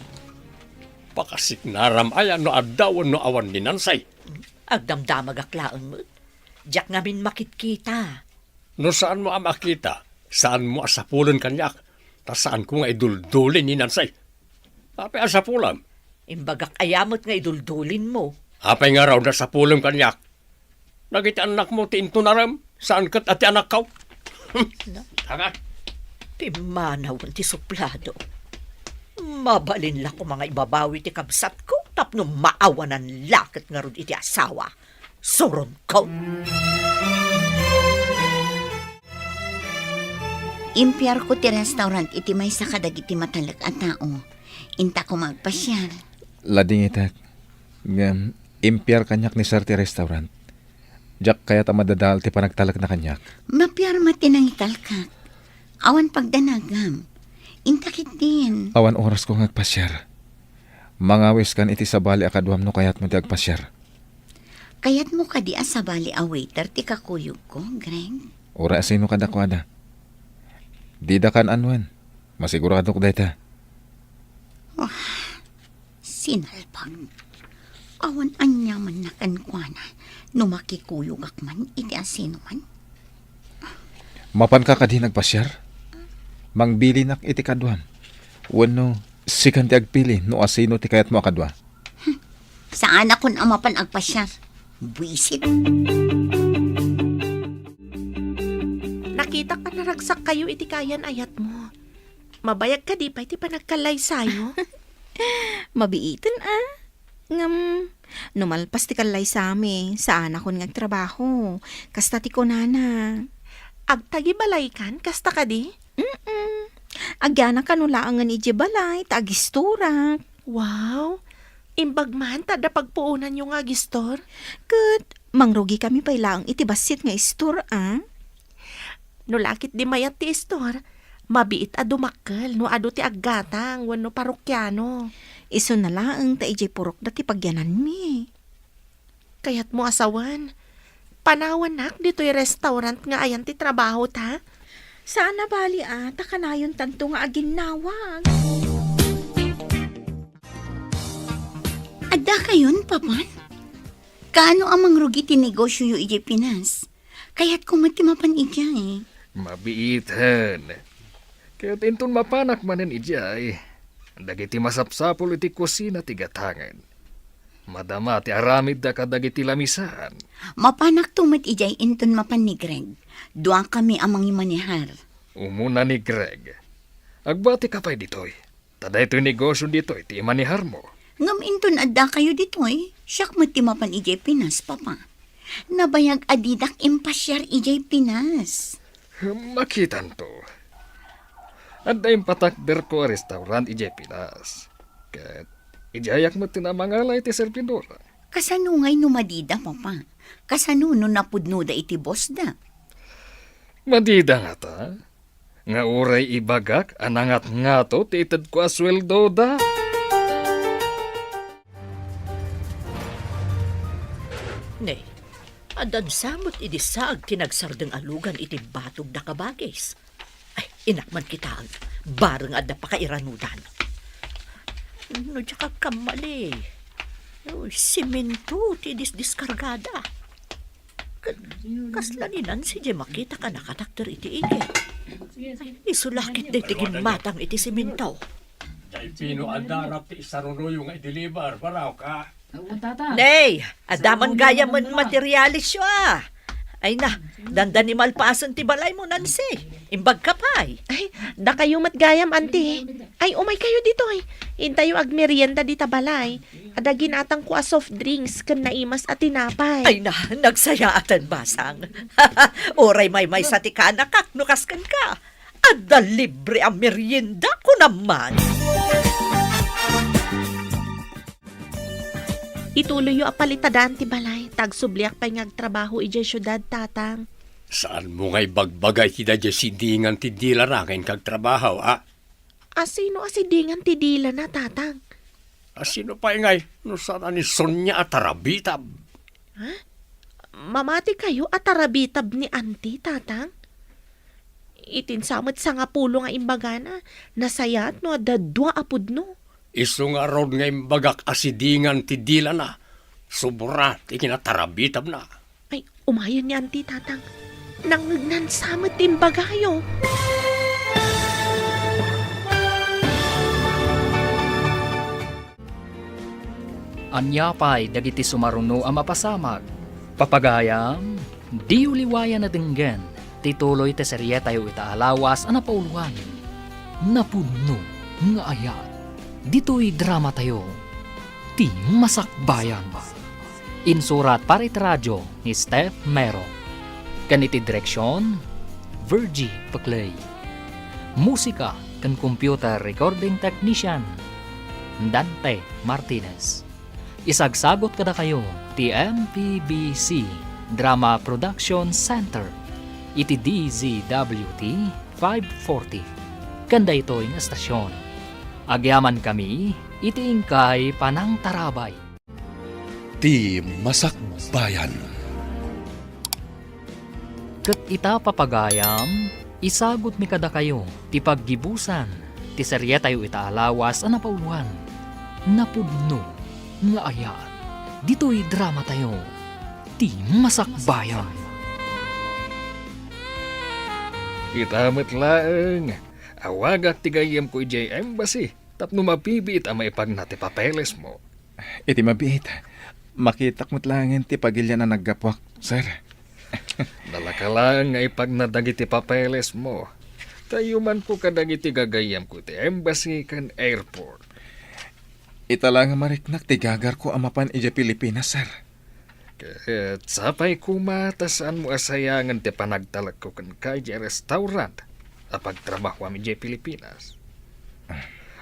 Pakasiknaram aya no adda wenno awan ni Nancy? Agdamdamagak laeng met. Diak ngamin makitkita. No saanmo a makita, saanmo a sapulen kaniak, ta saanko nga iduldulin ni Nancy. Apay a sapulam? Imbagak aya met nga iduldulinmo. Apay ngarud a sapulem kaniak? Dagiti annakmo ti intunarem, saan ket a ti anakko. Na? Tanga. Pimmanawen ti suplado. Mabalin la koma nga ibabawi ti kabsatko tapno maawanan la ket ngarud iti asawa. Suronko. Impiarko ti restaurant iti maysa kadagiti matalek a tao. Inta koma agpasiar. Ladingitek. Ngem, impiar kaniak ni Sir ti restaurant. Diak kayat a madadael ti panagtalekna kaniak. Mapiar met ti nangitalkak. Awan pagdanagam. Inta ketdin. Awan orasko nga agpasiar. Mangawiskan iti sabali a kaduam no kayatmo ti agpasiar. Kayatmo kadi a sabali a waiter ti kakuyogko, Greg? Uray asino kadakuada. Dida kan-anoen. Masiguradok dayta. Wah, sinalpag. Awan aniamanna kenkuana no makikuyogak man iti asinoman. Mapanka kadi nga agpasiar? Mangbilinak iti kaduam. Wenno, sikan ti agpili no asino ti kayatmo a kadua. Saanakon a mapan agpasiar. Buisit. Nakitak a naragsakkayo iti kayan-ayatmo. Mabayag kadi pay ti panagkallaysayo? Mabiiten a. Ngem, no malpas ti kallaysami, saanakon nga agtrabaho. Kasta ti kunana. Agtagibalaykan, kasta kadi? Mm-mm. Agyanakan no laengen idiay balay, ta agistorak. Wow! Imbag man ta adda pagpuonanyo nga agistor? Ket mangrugikami pay laeng iti bassit nga istor, a? No la ketdi mayat ti istor, mabiit a dumakkel no adu ti aggatang wenno parokiano. Isuna laeng ta idiay purokda ti pagyananmi. Kayatmo a sawen, panawannak ditoy restaurant nga ayan ti trabahota? Saan a bali a, ta kanayontanto nga aginnawag. Addakayon, Papan? Kaano a mangrugi ti negosioyo idiay Pinas? Kayatko met ti mapan idiay. Mabiiten. Ket inton mapanak manen idiay, dagiti masapsapul iti kusina ti gatangen. Madama ti aramidda kadagiti lamisan. Mapanakto met idiay inton mapan ni Greg. Duakami a mangimanehar. Umuna ni Greg. Agbatika pay ditoy. Ta daytoy negosio ditoy ti imaneharmo. Ngem inton addakayo ditoy, siak met ti mapan idiay Pinas, Papa. Nabayag a didak impasiar idiay Pinas. Makitanto. Adda impatakderko a restaurant idiay Pinas. Ket idiayak met ti namangala iti servidor. Kasano ngay no madida, Papa? Kasano no napudnoda iti bossda? Madida ngata? Nga uray ibagak a nangatngato ti itedko a sueldoda. Ne, addan sa met idi saag ti nagsardeng a lugan iti batog da kabagis. Ay, inak man kitaen, bareng adda pakairanudan. No diak agkammali, uy, simento ti disdiskargada. Ket kasla ni Nancy diay makitak a nakatakder iti igid. Ay, isu la ket daytoy gimmatang iti simento. Diay pino a darap ti isaruroyo nga i-deliver, baraw ka? Nay, adda man gayam met materialisyo a. Ay na, dandani malpasen ti balaymo, Nancy. Imbag ka pay. Ay, dakayo met gayam, Auntie. Ay, umay kayo ditoy. Intayo agmerienda dita balay. Adda ginatangko a soft drinks ken naimas a tinapay. Ay na, nagsayaatan, Masang. Uray maymaysa ti kanakak no kasken ka. Adda libre a merienda, kunam man. Ituloyyo a palitadaan ti balay, ta agsubliak pay nga agtrabaho idiay siudad, Tatang. Saanmo nga ibagbaga iti daydiay sidingan ti dilana ken kagtrabaho, a? Asino a sidingan ti dilana, Tatang? Asino pay ngay no saan a ni Sonia a tarabitab? Ha? Mamati kayo a tarabitab ni Auntie, Tatang? Itin sa met sangapulo nga imbagana, nasayaat no adda dua a pudno. Isu ngarud nga imbagak a sidingan ti dilana, sobra ti kinatarabitabna. Ay, umayen ni Auntie, Tatang. Nangngegnan sa met ti imbagayo. Ania pay dagiti sumaruno a mapasamak? Papagayam, diyo liwayan a denggen ti tuloy ti serietayo ita a lawas a napauloan, Napudno nga Ayat. Ditoy dramatayo, Ti Masakbayan. Insurat para iti radio ni Steph Mero. Ken iti direksion, Virgie Peclay. Musika ken computer recording technician, Dante Martinez. Isagsagot kadakayo ti M P B C Drama Production Center iti D Z W T five forty ken daytoy nga estasion. Agyamankami iti inkay panangtarabay. Ti Masakbayan. Ket ita, papagayam, isagutmi kadakayo ti paggibusan ti serietayo ita a lawas a napauloan, Napudno nga Ayat. Ditoy dramatayo, Ti Masakbayan. Ita met laeng, awagak ti gayyemko idiay embassy tapno mabibiit a maipagna ti papelesmo. Iti mabiit, makitak met laengen ti pagilian a naggapuak, sir. Nalaka laeng nga ipagna dagiti papelesmo. Ta iyumanko kadagiti gagayyemko iti embassy ken airport. Ita la nga mariknak ti gagarko a mapan idiay Pilipinas, sir. Ket sapay koma ta saanmo a sayangen ti panagtalekko kenka idiay restaurant a pagtrabahoam idiay Pilipinas.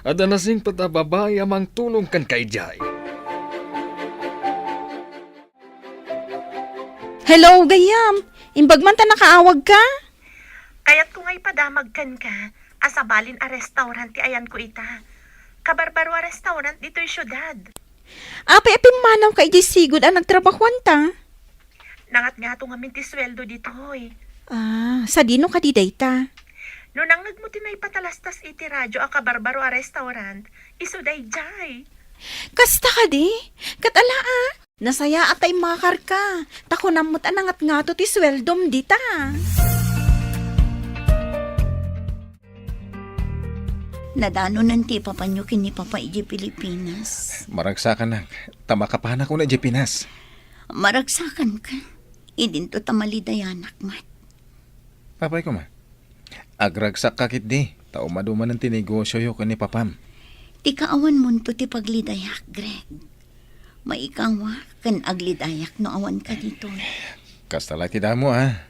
Adda nasingpet a babai a mangtulong kenka idiay. Hello, gayyem! Imbag man ta nakaawagka? Kayatko nga ipadamag kenka a sabalin a restaurant ti ayanko ita. Kabarbaro a restaurant ditoy siudad. Apay a pimmanawka idiay sigud a nagtrabahoanta? Nangatngato ngamin ti sueldo ditoy. Ah, sadino kadi dayta? No nangngegmo ti naipatalastas iti radio a kabarbaro a restaurant, isu daydiay. Kasta kadi? Ket ala a, nasayaat ta immakarka, ta kunam met a nangatngato ti sueldom dita. Nadanonen ti ipapanyo ken ni Papa idiay Pilipinas. Maragsakanak, ta makapanak unay idiay Pinas. Maragsakanka, idinto ta malidayanak met. Apay koma, agragsakka ketdi, ta umadumanen ti negosioyo ken ni Papam. Ti kaawanmonto ti paglidayak, Greg. Maikawak ken aglidayak no awanka ditoy. Kasta la ti damo, a.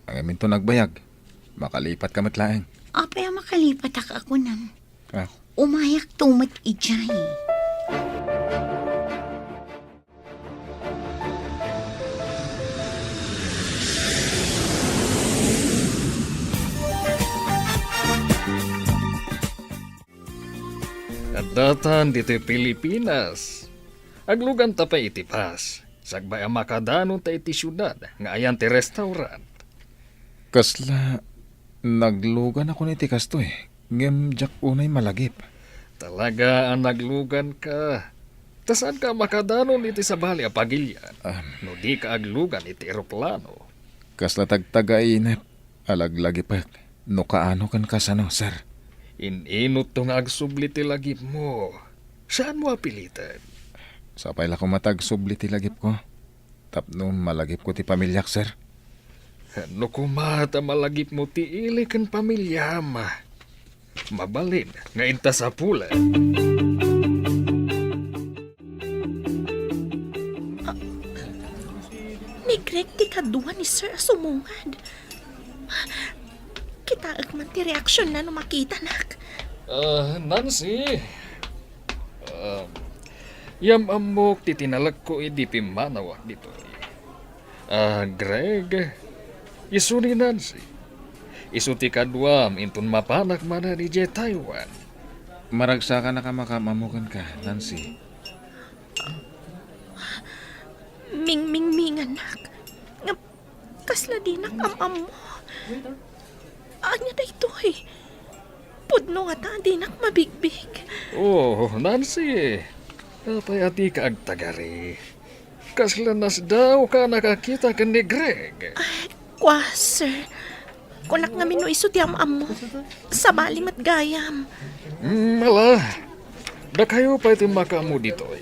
Ngaminto nagbayag. Makalipatka met laeng. Apay a makalipatak a kunam? Ah. Umayakto met idiay. Addatan ditoy Pilipinas. Agluganta pay iti bus. Sakbay a makadanonta iti siudad nga ayan ti restaurant. Kasla, nagluganakon iti kastoy, ngem diak unay malagip. Talaga a nagluganka. Ta saanka a makadanon iti sabali a pagilian, am, no dika aglugan iti eroplano. Kasla tagtagainep a laglagipek no kaano ken kasano, sir. In-inutto nga agsubli ti lagipmo. Saanmo a piliten. Sapay la koma ta agsubli ti lagipko. Tapno malagipko ti pamiliak, sir. No koma ta malagipmo ti ili ken pamiliam, mabalin nga inta sapulen. Ah, ni Greg ti kadua ni Sir a sumungad. Kitaek man ti reaksionna no makitanak. Ah, Nancy. Ah, yam-ammok ti tinalekko idi pimmanawak ditoy. Ah, Greg, isu ni Nancy. Isu ti kaduam inton mapanak manen idiay Taiwan. Maragsakannak a makaam-ammo kenka, Nancy. Mingmingminganak. Ngem kasla dinak am-ammo. Ania daytoy? Pudno ngata a dinak mabigbig. Oh, Nancy. Apay a dika agtagari? Kasla nasdaaw ka a nakakita ken ni Greg. Ay, kua, sir. Kunak ngamin no isu ti am-ammo. Sabali met gayam. Mm, ala. Dakayo pay ti makaammo ditoy.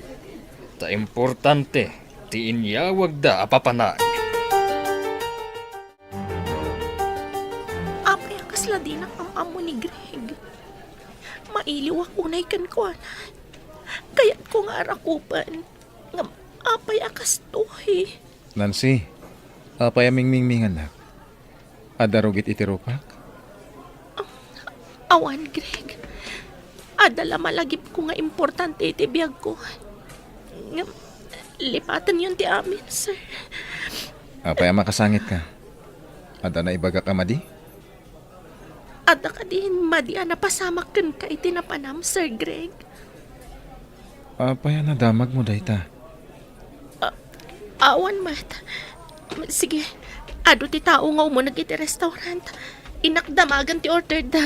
Ta importante ti inyawagda a papanag. Apay a kasla dinak am-ammo ni Greg? Mailiwak unay kenkuana. Kayatko nga arakupan. Ngem apay a kastoy? Nancy, apay a mingmingmingannak? Adda rugit iti rupak? Awan, Greg. Adda la malagipko nga importante iti biagko. Ngem, lipatenyon ti amin, sir. Apay a makasangitka? Adda naibagak a madi? Adda kadi madi a napasamak kenka iti napanam, Sir Greg? Apay a nadamagmo dayta? A-, awan met. Sige, adu ti tao nga umuneg iti restaurant. Innak damagen ti orderda.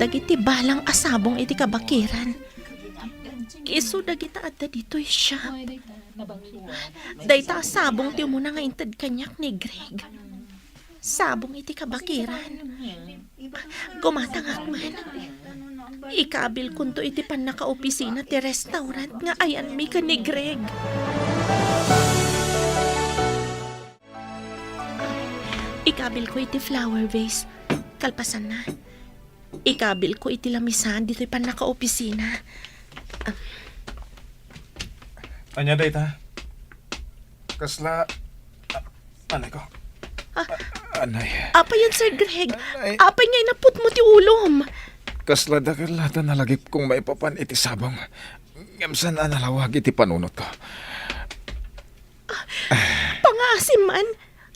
Dagiti balang a sabong iti kabakiran. Isu dagita adda ditoy shop. Dayta a sabong ti umuna nga inted kaniak ni Greg. Sabong iti kabakiran. Gumatangak man. Ikabilkonto iti pannakaopisina ti restaurant nga ayanmi ken ni Greg. Ikabilko iti flower vase. Kalpasanna, ikabilko iti lamisaan ditoy pannakaopisina. Ania dayta? Kasla, a-, anay ko. Ah. Anay. Apay yan, Sir Greg? Anay. Apay nga inaputmo ti ulom? Kasla dakkel latta nalagipkong maipapan iti sabong. Ngem saan a nalawag iti panunotko. Pangaasim man,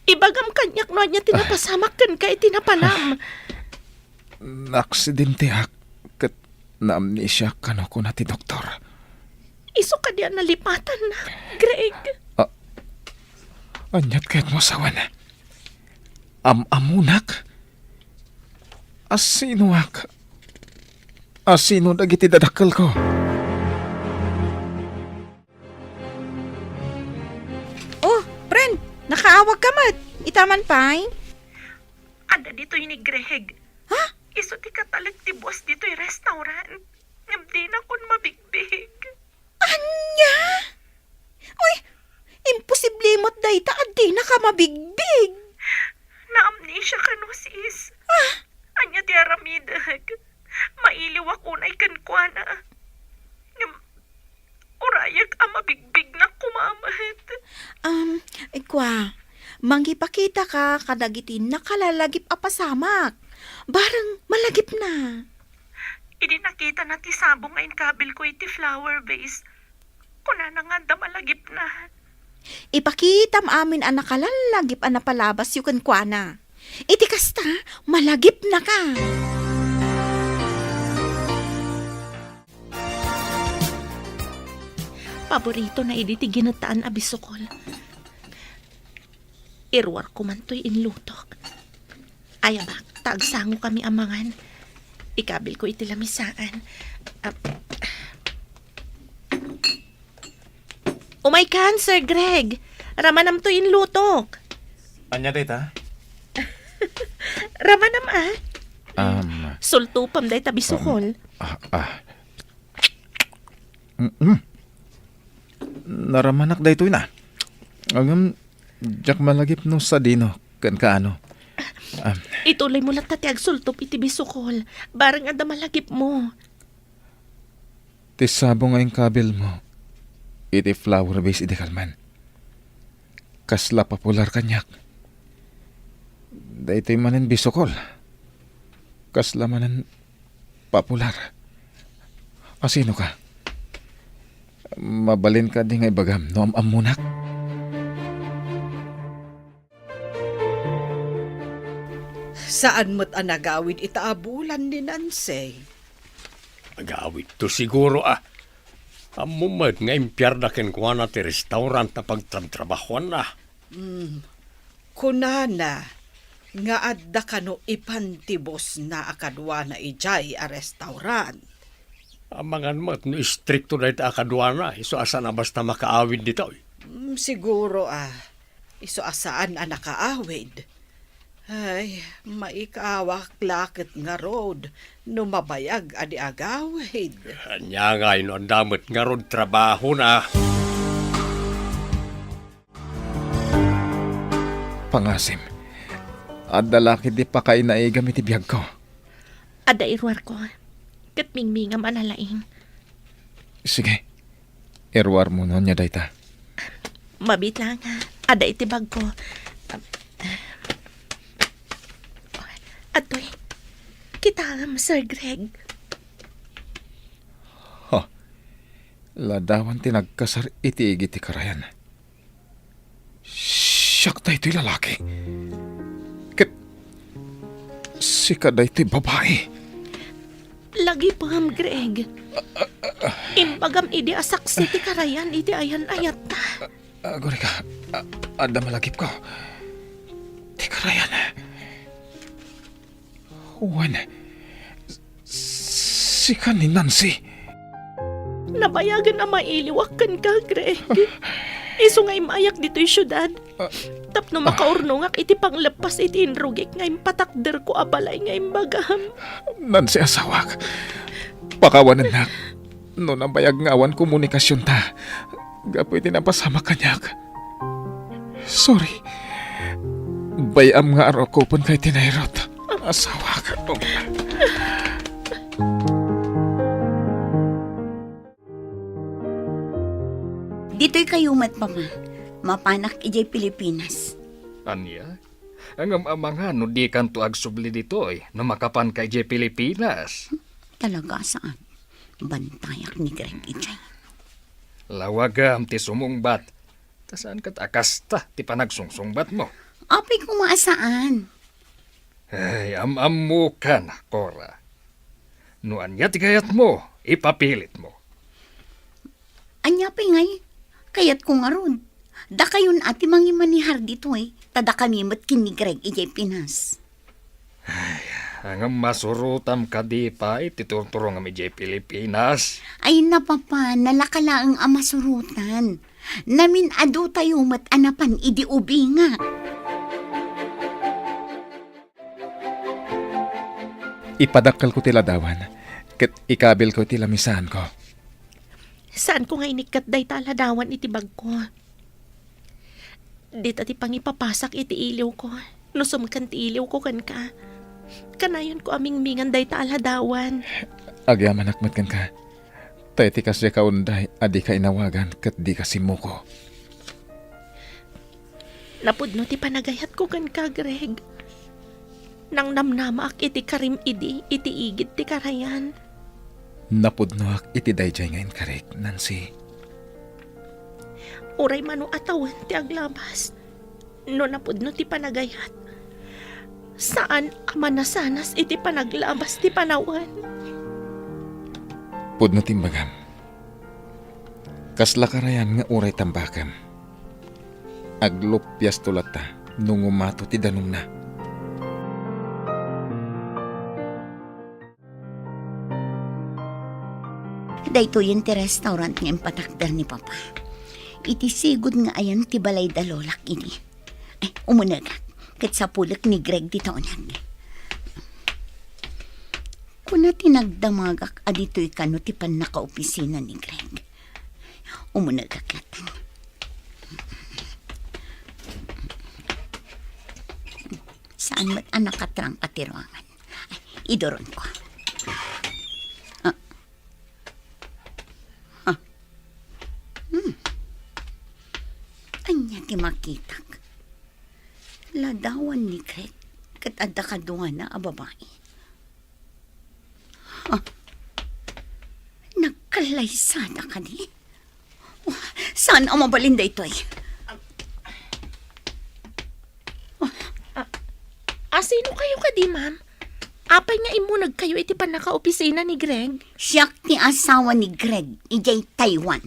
ibagam kaniak no ania ti napasamak kenka iti napanam. Naaksidenteak ket naamnesiak kano kuna ti doktor. Isu kadi a nalipatanna, Greg? A-, aniat kayatmo a sawen? Am-ammonak? A sinoak? A sino dagiti dadakkelko? Oh, friend, nakaawag ka met. Ita man pay? Adda ditoy ni Greg. Ha? Isu ti katalek ti boss ditoy restaurant. Ngem dinakon mabigbig. Ania? Uy, imposible met dayta a dinaka mabigbig. Naamnesia kano, sis. Ah? Ania ti aramidek? Mailiwak unay kenkuana. Ngem, urayak a mabigbignak koma met. Um, kua, mangipakitaka kadagiti nakalalagip a pasamak. Bareng malagipna. Idi nakitana ti sabong nga inkabilko iti flower vase, kunana nga adda malagipna. Ipakitam amin a nakalallagip a napalabasyo kenkuana. Iti kasta, malagipnaka. Paboritona idi ti ginettaan a bisukol. Iruarko man toy inlutok. Ayabak, ta agsangokami a mangan. Ikabilko iti lamisaan. Ah. Umaykan, Sir Greg. Ramanam toy inlutok. Ania dayta? Ramanam, ah. Um, Sultopam dayta bisukol. Um, ah, ah. Mm-mm. Naramanak daytoy na. Ngem, diak malagip no sadino ken kaano. Ah. Ituloymo latta ti agsultop iti bisukol. Bareng adda malagipmo. Ti sabong nga inkabilmo iti flower vase idi kalman. Kasla popular kaniak. Daytoy manen bisukol. Kasla manen popular. A sinoka? Mabalin kadi nga ibagam no am-ammonak? Saan met a nagawid ita a bulan ni Nancy? Agawidto siguro a. Ammom met nga impiarda kenkuana ti restaurant a pagtrabtrabahuanna. Hmm. Kunana nga adda kano ipan ti bossna a kaduana idiay a restaurant. Amangan met no istrikto dayta a kaduana, isu a saan a basta makaawid ditoy. Hmm, siguro a. Isu a saan a nakaawid. Ay, maikaawak la ket ngarud no mabayag a di agawid. Ania ngay no adda met ngarud trabahona? Pangasim, adda la ketdi pakainaigam iti biagko. Adda iruarko, ket mingmingam a nalaing. Sige, iruarmo no ania dayta. Mabiit laeng, adda iti bagko. Adtoy, kitaem, Sir Greg. Ha, ladawan ti nagkasar iti igid ti karayan. Siak daytoy lalaki. Ket sika daytoy babai. Lagipem, Greg. Imbagam idi a saksi ti karayan iti ayan-ayatta. Agurika, a-, adda malagipko. Ti karayan. Wen, s-, sika ni Nancy. Nabayagen a mailiwak kenka, Greg. Isu nga immayak ditoy siudad. Ah. Tapno makaurnongak iti pangleppas iti inrugik nga impatakderko a balay nga imbagam. Nancy, asawak, pakawanennak. No nabayag nga awan komunikasionta gapu iti napasamak kaniak. Sorry. Bay-am nga arukopenka iti nairut. Asawak. Ditoykayo met, Papa. Mapanak idiay Pilipinas. Ania? Ngem amangan no dikanto agsubli ditoy no makapanka idiay Pilipinas. Talaga saan. Bantayak ni Greg idiay. Lawagam ti sumungbat. Ta saan ket a kasta ti panagsungsungbatmo? Apay koma a saan. Ay, am-ammokan, Cora. No ania ti kayatmo, ipapilitmo. Ania pay ngay? Kayatko ngarud. Dakayon a ti mangimanihar ditoy, ta dakami met ken ni Greg idiay Pinas. Ay, ngem masurotam kadi pay ti turturongam idiay Pilipinas? Ay, na, Papa, nalaka laeng a masurotan. Namin-adutayo met a napan idi ubinga. Ipadakkelko ti ladawan, ket ikabilko iti lamisaanko. Saanko nga inikkat dayta a ladawan iti bagko. Dita ti pangipapasak iti iliwko, no sumken ti iliwko kenka. Kanayonko a mingmingan dayta a ladawan. Agyamanak met kenka. Ta iti kasdiak a unday a dika inawagan ket dika simmuko. Napudno ti panagayatko kenka, Greg. Nangnamnamaak iti karim idi iti igid ti karayan. Napudnoak iti daydiay nga inkarik, Nancy. Uray mano a tawen ti aglabas, no napudno ti panagayat, saan a manasanas iti panaglabas ti panawen. Pudno ti imbagam. Kasla karayan nga uray tambakem. Aglupiasto latta no ngumato ti danumna. Daytoyen ti restaurant nga impatakder ni Papa. Iti sigud nga ayan ti balay da Lolak idi. Ay, umunegak. Ket sapulek ni Greg dita uneg. Kuna ti nagdamagak a ditoy kano ti pannakaopisina ni Greg. Umunegak latta. Saan met a nakatrangka ti ruangan. Ay, iduronko. Ah. Ah. Hmm. Ania ti makitak? Ladawan ni Greg ket adda kaduana a babai. Ah. Nagkallaysada kadi? Oh, saan a mabalin daytoy? Ah, a sino kayo kadi, ma'am? Apay nga immuneg kayo iti pannakaopisina ni Greg? Siak ti asawa ni Greg, idiay Taiwan.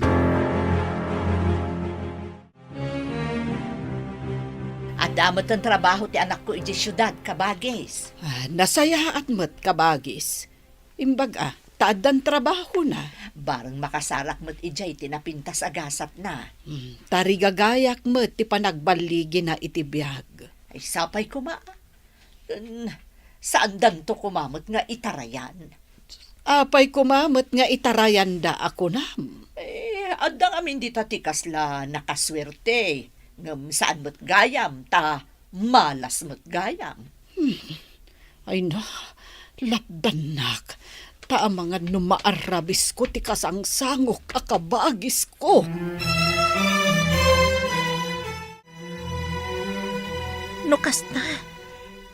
Adda met trabaho ti anakko idiay siudad, kabagis. Ah, nasayaat met, kabagis. Imbag a, ta addan trabahona. Bareng makasarak met idiay ti napintas a gasatna. Hmm, tarigagayak met ti panagballigina iti biag. Ay, sapay koma. Ken saandanto koma met nga itarayan. Apay koma met nga itarayanda a kunam? Eh, adda ngamin dita ti kasla nakasuerte, ngem saan met gayam ta malas met gayam. Hmm. Ay na, lapdannak, ta amangan no maarabisko ti kasangsangok a kabagisko. No kasta,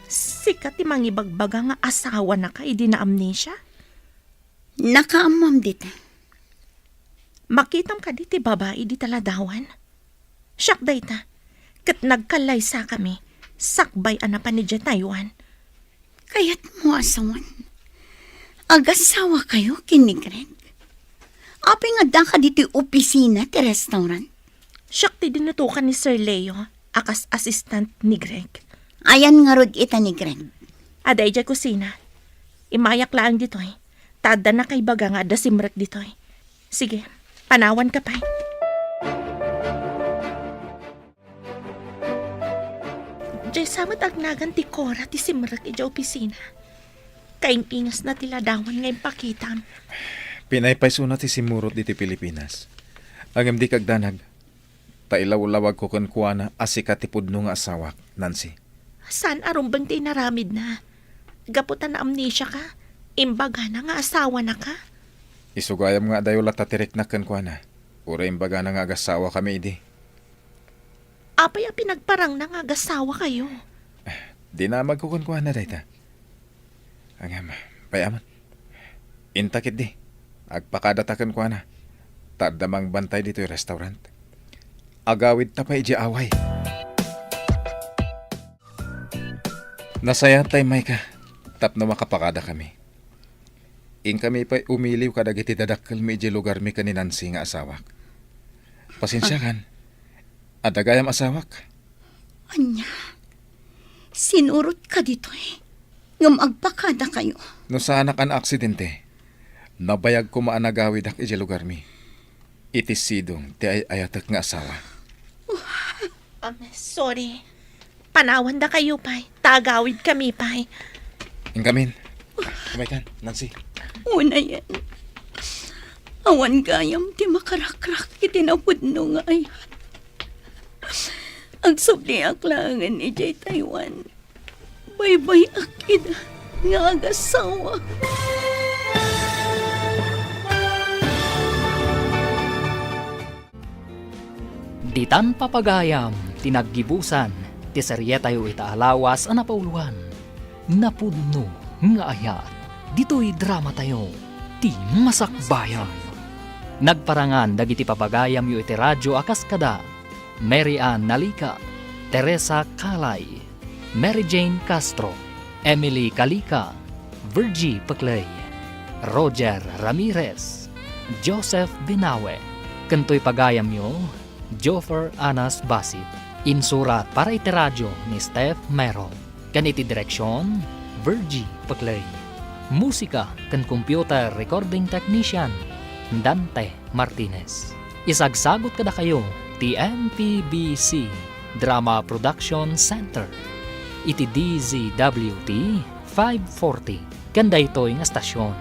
sika ti mangibagbaga nga asawanaka idi naamnesia? Nakaammom dita. Makitam kadi ti babai dita ladawan? Siak dayta, ket nagkallaysakami sakbay a napan idiay Taiwan. Kayatmo a sawen, agasawakayo ken ni Greg? Apay nga addaka ditoy opisina ti restaurant? Siak ti dinutokan ni Sir Leo a kas assistant ni Greg. Ayan ngarud ita ni Greg? Adda idiay kusina. Immayak laeng ditoy, ta adda nakaibaga nga adda simrek ditoy. Sige, panawanka pay. Diay sa met agnagan ti Cora ti simrek idiay opisina. Kaing-ingasna ti ladawan nga impakitam. Pinaypaysona ti simmurot ditoy Pilipinas. Ngem dika agdanag, ta ilawlawagko kenkuana a sika ti pudno nga asawak, Nancy. Saan a rumbeng ti inaramidna. Gapu ta naamnesiaka, imbagana nga asawanaka. Isu gayam nga adayo latta ti riknak kenkuana. Uray imbagana nga agasawakami idi. Apay a pinagparangna nga agasawakayo? Dinamagko kenkuana dayta. Ngem, pay-amon. Inta ketdi, agpakadata kenkuana, ta adda mangbantay ditoy restaurant. Agawidta pay idiay away. Nasayaat ta immayka tapno makapakadakami. Inkami pay umiliw kadagiti dadakkelmi idiay lugarmi ken ni Nancy nga asawak. Pasensiakan, adda gayam asawak. Ania? Sinurotka ditoy ngem agpakadakayo? No saanak a naaksidente, nabayag koma a nagawidak idiay lugarmi. Iti sidong ti ay-ayatek nga asawa. Um, sorry. Panawandakayo pay, ta agawidkami pay. Inkamin. Kumaykan, Nancy. Unayen. Awan gayam ti makarakrak iti napudno nga ayat. Agsubliak laengen idiay Taiwan. Baybay-ak ida nga agasawa. Ditan papagayam ti naggibusan ti serietayo ita a lawas a napauluan, Napudno nga Ayat, ditoy dramatayo, Ti Masakbayan. Nagparangan dagiti papagayamyo iti radyo a kas kada Mary Ann Nalica, Teresa Calay, Mary Jane Castro, Emily Calica, Virgie Peclay, Roger Ramirez, Joseph Binawe, ken toy pagayamyo, Joffer Anas Basit. Insurat para iti radyo ni Steph Mero, ken iti direksion, Virgie Peclay. Musika ken computer recording technician, Dante Martinez. Isagsagut kadakayo ti M P B C Drama Production Center iti D Z W T five forty ken daytoy nga stasyon.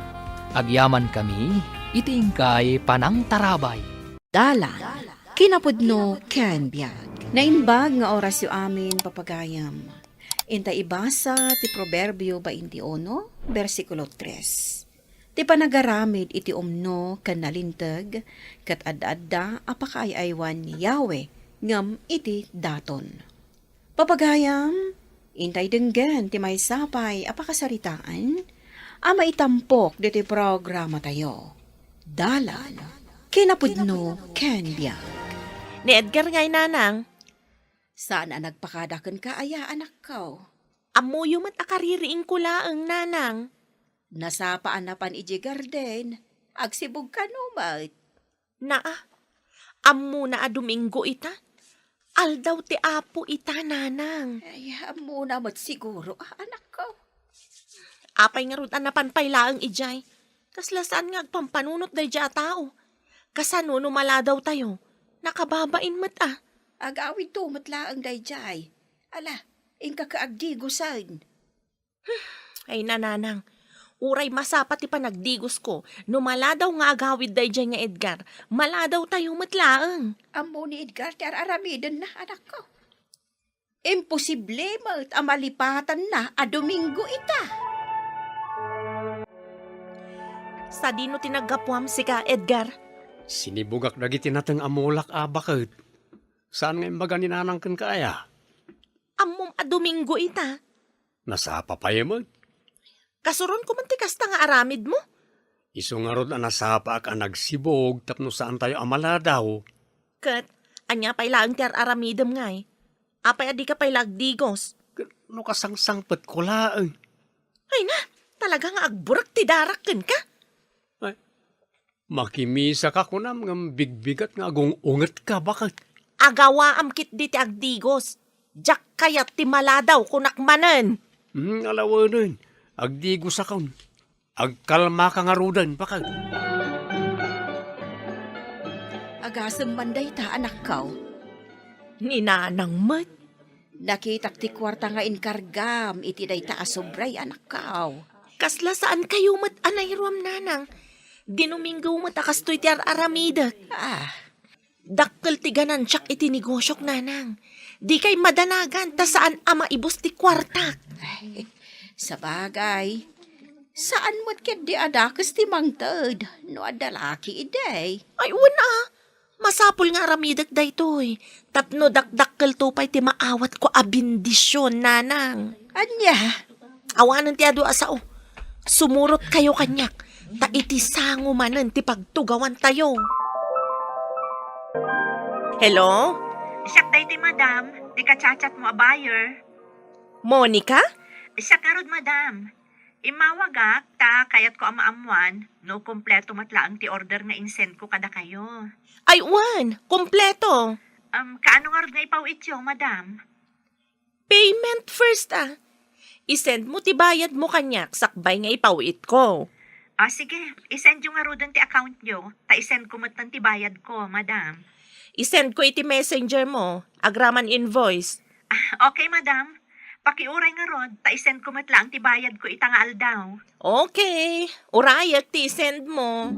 Agyamankami iti inkay panangtarabay. Dalan, kinapudno ken biag. Naimbag nga orasyo amin, papagayam. Inta ibasa ti Proverbio twenty-one, bersikulo tres. Ti panagaramid iti umno ken nalinteg, ket adda-adda a pakaay-aywan ni Yahweh ngem iti daton. Papagayam, intay denggen ti maysa pay a pakasaritaan a maitampok ditoy programatayo. Dalan, kinapudno ken biag. Ni Edgar ngay, nanang. Saan a nagpakada kenka aya, anakko? Ammoyo met a kaririingko laeng, nanang. Nasapa a napan idiay garden, agsibug kano met. Naa, ammona a Domingo ita. Aldaw ti Apo ita, nanang. Ay, ammona met siguro, ah, anakko. Apay ngarud a napan pay laeng idiay? Kasla saan nga agpampanunot daydiay a tao? Kasano no maladawtayo? Nakababain met, ah. Agawidto met laeng daydiay. Ala, inka ka agdigosen. Ay, nanang, uray masapa ti panagdigosko, no maladaw nga agawid daydiay nga Edgar, maladawtayo met laeng. Ammo ni Edgar ti ar-aramidenna, anakko. Imposible met a malipatanna a Domingo ita. Sadino ti naggapuam sika, Edgar? Sinibugak dagiti nateng a mulak a baket. Saan nga imbaga ni nanang kenka aya? Ammom a Domingo ita? Nasapa pay met. Kasuronko man ti kasta nga aramidmo? Isu ngarud a nasapaak a nagsibug tapno saantayo a maladaw. Ket, ania pay laeng ti ar-aramidem ngay? Apay a dika pay la agdigos? Ket no kasangsangpetko laeng. Ay na, talaga nga agburek ti darak kenka? Ay, makimisaka kunam ngem bigbigat nga agung-ungetka, baket. Agawaam ketdi ti agdigos. Diak kayat ti maladaw, kunak manen. Hmm, alawenen. Agdigosakon. Agkalmaka ngaruden, baket. Agasem man dayta, anakko. Ni nanang met. Nakitak ti kuarta nga inkargam iti dayta a sobray, anakko. Kasla saankayo met a nairuam, nanang. Dinuminggo met a kastoy ti ar-aramidek. Ah. Dakkel ti ganansiak iti negosiok, nanang. Dikay madanagan ta saan a maibus ti kuartak. Ay, sabagay, saan met ketdi a dakes ti mangted no adda laki idi. Ay, wen a. Masapul nga aramidek daytoy tapno dakdakkelto pay ti maawatko a bendision, nanang. Ania? Awanen ti adu a sao. Sumurotkayo kaniak, ta iti sango manen ti pagtugawantayo. Hello? Siak daytoy, madam, ti kachatchatmo a buyer. Monica? Siak ngarud, madam. Immawagak ta kayatko a maammuan no kompleto met laeng ti order nga insendko kadakayo. Ay, wen, kompleto. Um, kaano ngarud nga ipaw-ityo, madam? Payment first, ah. Isendmo ti bayadmo kaniak sakbay nga ipaw-itko. Ah, sige, isendyo ngaruden ti accountyo, ta isendko metten ti bayadko, madam. Isendko iti messenger mo, agraman invoice. Ah, okay, madam. Pakiuray ngarud, ta isendko met laeng ti bayadko ita nga aldaw. Okay, urayek ti isendmo.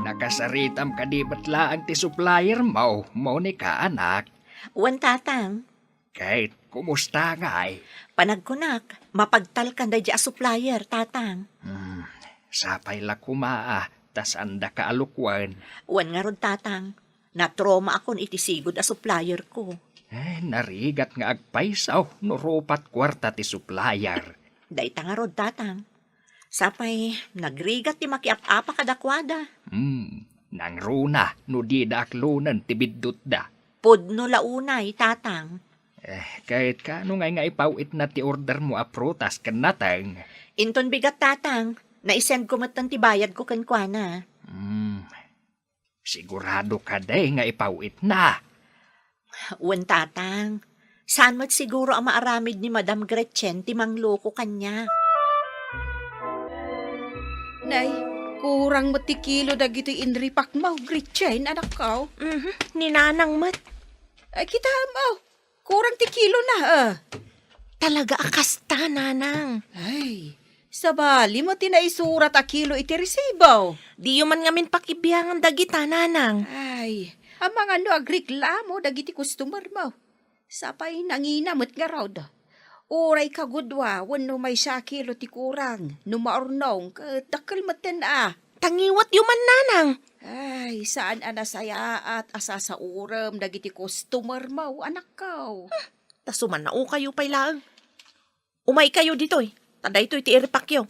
Nakasaritam kadi met laeng ti suppliermo, Monica, anak? Wen, tatang. Ket kumusta ngay? Panagkunak, mapagtalkan daydi a supplier, tatang. Hmm, sapay la koma, ah, ta saandaka a lukwen. Wen ngarud, tatang. Natromaakon iti sigud a supplierko. Eh, narigat nga agpayso no rupat kuarta ti supplier. Dayta ngarud, tatang. Sapay, nagrigat ti makiap-apa kadakuada. Hmm, nangruna no dida aklonen ti biddutda. Pudno la unay, tatang. Eh, ket kaano ngay nga ipaw-itna ti ordermo a prutas ken nateng? Inton bigat, tatang, naisendko metten ti bayadko kenkuana. Hmm, sigurado kadi nga ipaw-itna? Wen, tatang. Saan met siguro a maaramid ni Madam Gretchen ti mangloko kaniak? Nay, kurang met ti kilo dagitoy inripakmo, Gretchen, anakko. Mhm, ni nanang met. Ay, kitam, oh. Kurang ti kilona, ah. Talaga a kasta, nanang. Ay, sabali met ti naisurat a kilo iti resibo. Diyo man ngamin pakibiangan dagita, nanang. Ay, amangan no agreklamo dagiti customermo. Sapay nangina met ngarud. Uray kagudua wenno maysa a kilo ti kurang, no maurnong, ket dakkel metten a. Tangiwatyo man, nanang. Ay, saan a nasayaat a sasaurem dagiti customermo, anakko. Hmm, ta sumanaokayo pay laeng. Umaykayo ditoy, ta daytoy ti iripakyo.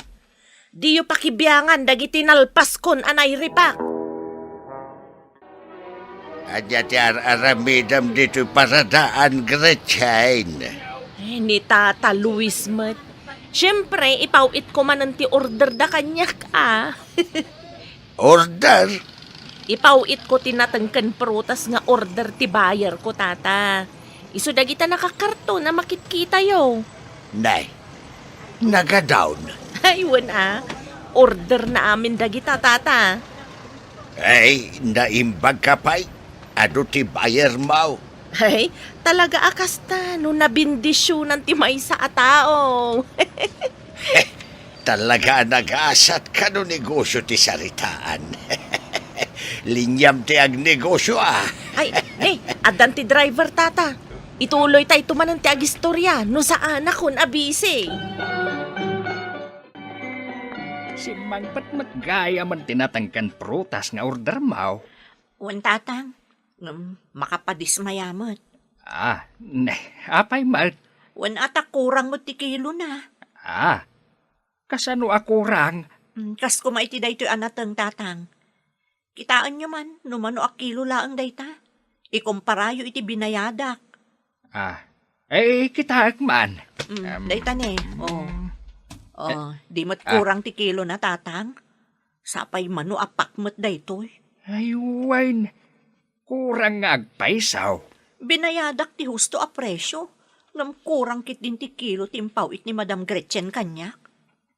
Diyo pakibiangan dagiti nalpaskon a nairipak. Ania ti ar-aramidem ditoy paradaan, Gretchen? Eh, ni Tata Luis met. Siyempre, ipaw-itko manen ti order da kaniak, ah. Order? Ipaw-itko ti nateng ken prutas nga order ti bayarko, tata. Isu dagita nakakarton a makitkitayo. Nay, nagadawn. Ay, wen a. Order na amin dagita, tata. Ay, naimbag ka pay. Adu ti bayarmo. Ay, talaga a kasta no nabindisionan ti maysa a tao. Talaga a nagasat kano negosio ti saritaan. Linyam ti agnegosio, ah. Ay, ne, addan ti driver, tata. Ituloy ta ito manen ti agistorya, no saan a kun a busy. Simmangpet met gayam ti natengken prutas nga order mo. Wen, tatang, ngem makapadismaya met. Ah, ne, apay met? Wen, ata kurang met ti kilona. Ah, kasano a kurang? Mm, kas koma iti daytoy a nateng, tatang. Kitaenyo man, no mano a kilo laeng dayta. Ikumparayo iti binayadak. Ah, eh, kitaek man. Mm, Em, dayta ne. Oh. Oh, di met ah. Kurang ti kilona, tatang. Sapay mano a pakmet daytoy. Ay, wen. Kurang nga agpayso. Binayadak ti husto a presio, ngem kurang ketdin ti kilo ti impaw-it ni Madam Gretchen kaniak.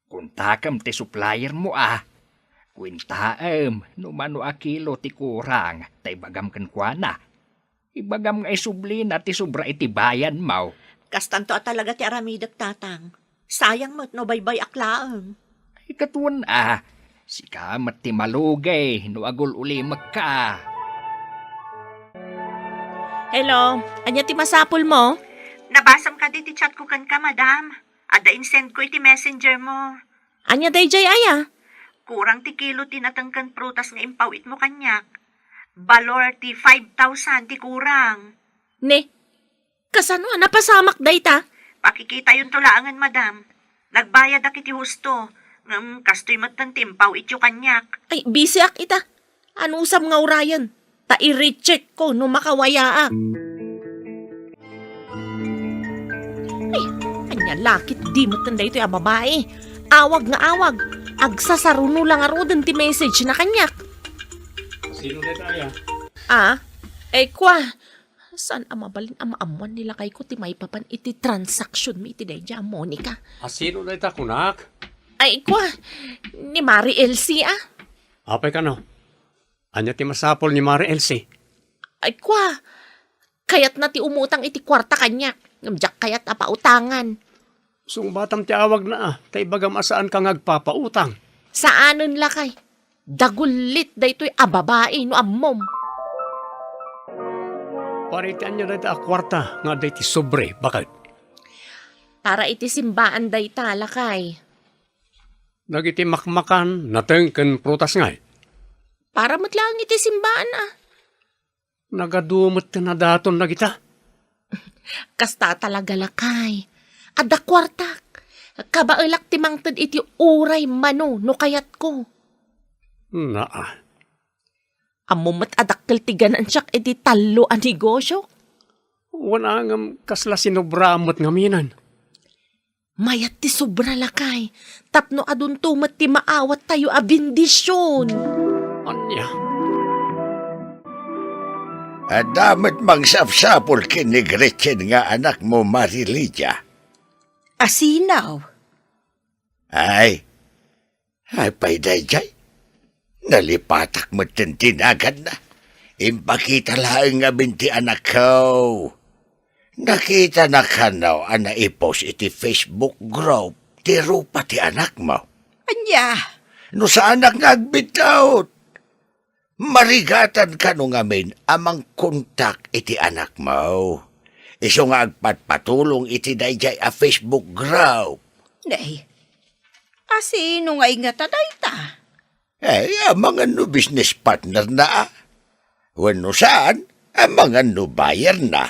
Kuntakem ti supplier mo, a. Kuentaem no mano a kilo ti kurang, ta ibagam kenkuana. Ibagam nga isublina ti sobra iti bayad mo. Kastanto a talaga ti aramidek, tatang. Sayang met no baybay-ak laeng. Ay, ket wen a, sika met ti malugi no agul-ulimekka. Hello, ania ti masapul mo? Nabasam kadi ti chat ko kenka, madam. Adda insend ko iti messenger mo. Ania dayjay aya? Kurang ti kilo ti natengken prutas nga impaw-it mo kaniak. Balor ti five thousand ti kurang. Ne, kasano a napasamak dayta? Pakikitayonto laengen, madam. Nagbayadak iti husto, ngem kastoy metten ti impaw-ityo kaniak. Ay, busyak ita. Anusam nga urayen? Ta i-recheck ko no makawayaak. Ay, ania la ketdi metten daytoy a babai. Awag nga awag. Agsasaruno la ngaruden ti message na kaniak. Sino dayta aya? Ah? Eh, kwa. Saan a mabalin a maammuan ni lakayko ti maipapan iti transaction mi iti daydiay a Monica? A sino dayta, kunak? Ay, kwa. Ni Mari Elsie, ah. Apay kano? Ania ti masapul ni Mari Elsie? Ay, kwa. Kayatna ti umutang iti kuarta kaniak. Ngem diak kayat a pautangan. Sungbatam ti awagna, a, ta ibagam a saanka nga agpapautang. Saanen lakay. Dagullit daytoy a babai no ammom. Para iti ania dayta a kuarta nga adda iti sobre, baket? Para iti simbaan dayta, lakay. Dagiti makmakan, nateng ken prutas ngay? Para met laeng iti simbaan, a. Nagadu met ti nadaton dagita. Kasta talaga, lakay. Adda kuartak. Kabaelak ti mangted iti uray mano no kayatko. Naa. Ammom met a dakkel ti ganansiak iti tallo a negosio. Wen a ngem kasla sinubra met ngaminen. Mayat ti sobra, lakay, tapno adunto met ti maawattayo a bendision. Ania? Adda met mangsapsapul ken ni Gretchen nga anakmo, Mari Lydia. Asinaw? Ay, apay daydiay? Nalipatak metten ti naganna. Impakita laeng ngamin ti anakko. Nakitana kano a naipost iti Facebook group ti rupa ti anakmo. Ania? No saanak nga agbidtaot, marigatan kano ngamin a mangkontak iti anakmo. Isu nga agpatpatulong iti daydiay a Facebook group. Nay, asino nga ingata dayta? Eh, amangan no business partner na, a. Wenno saan, amangan no buyer na.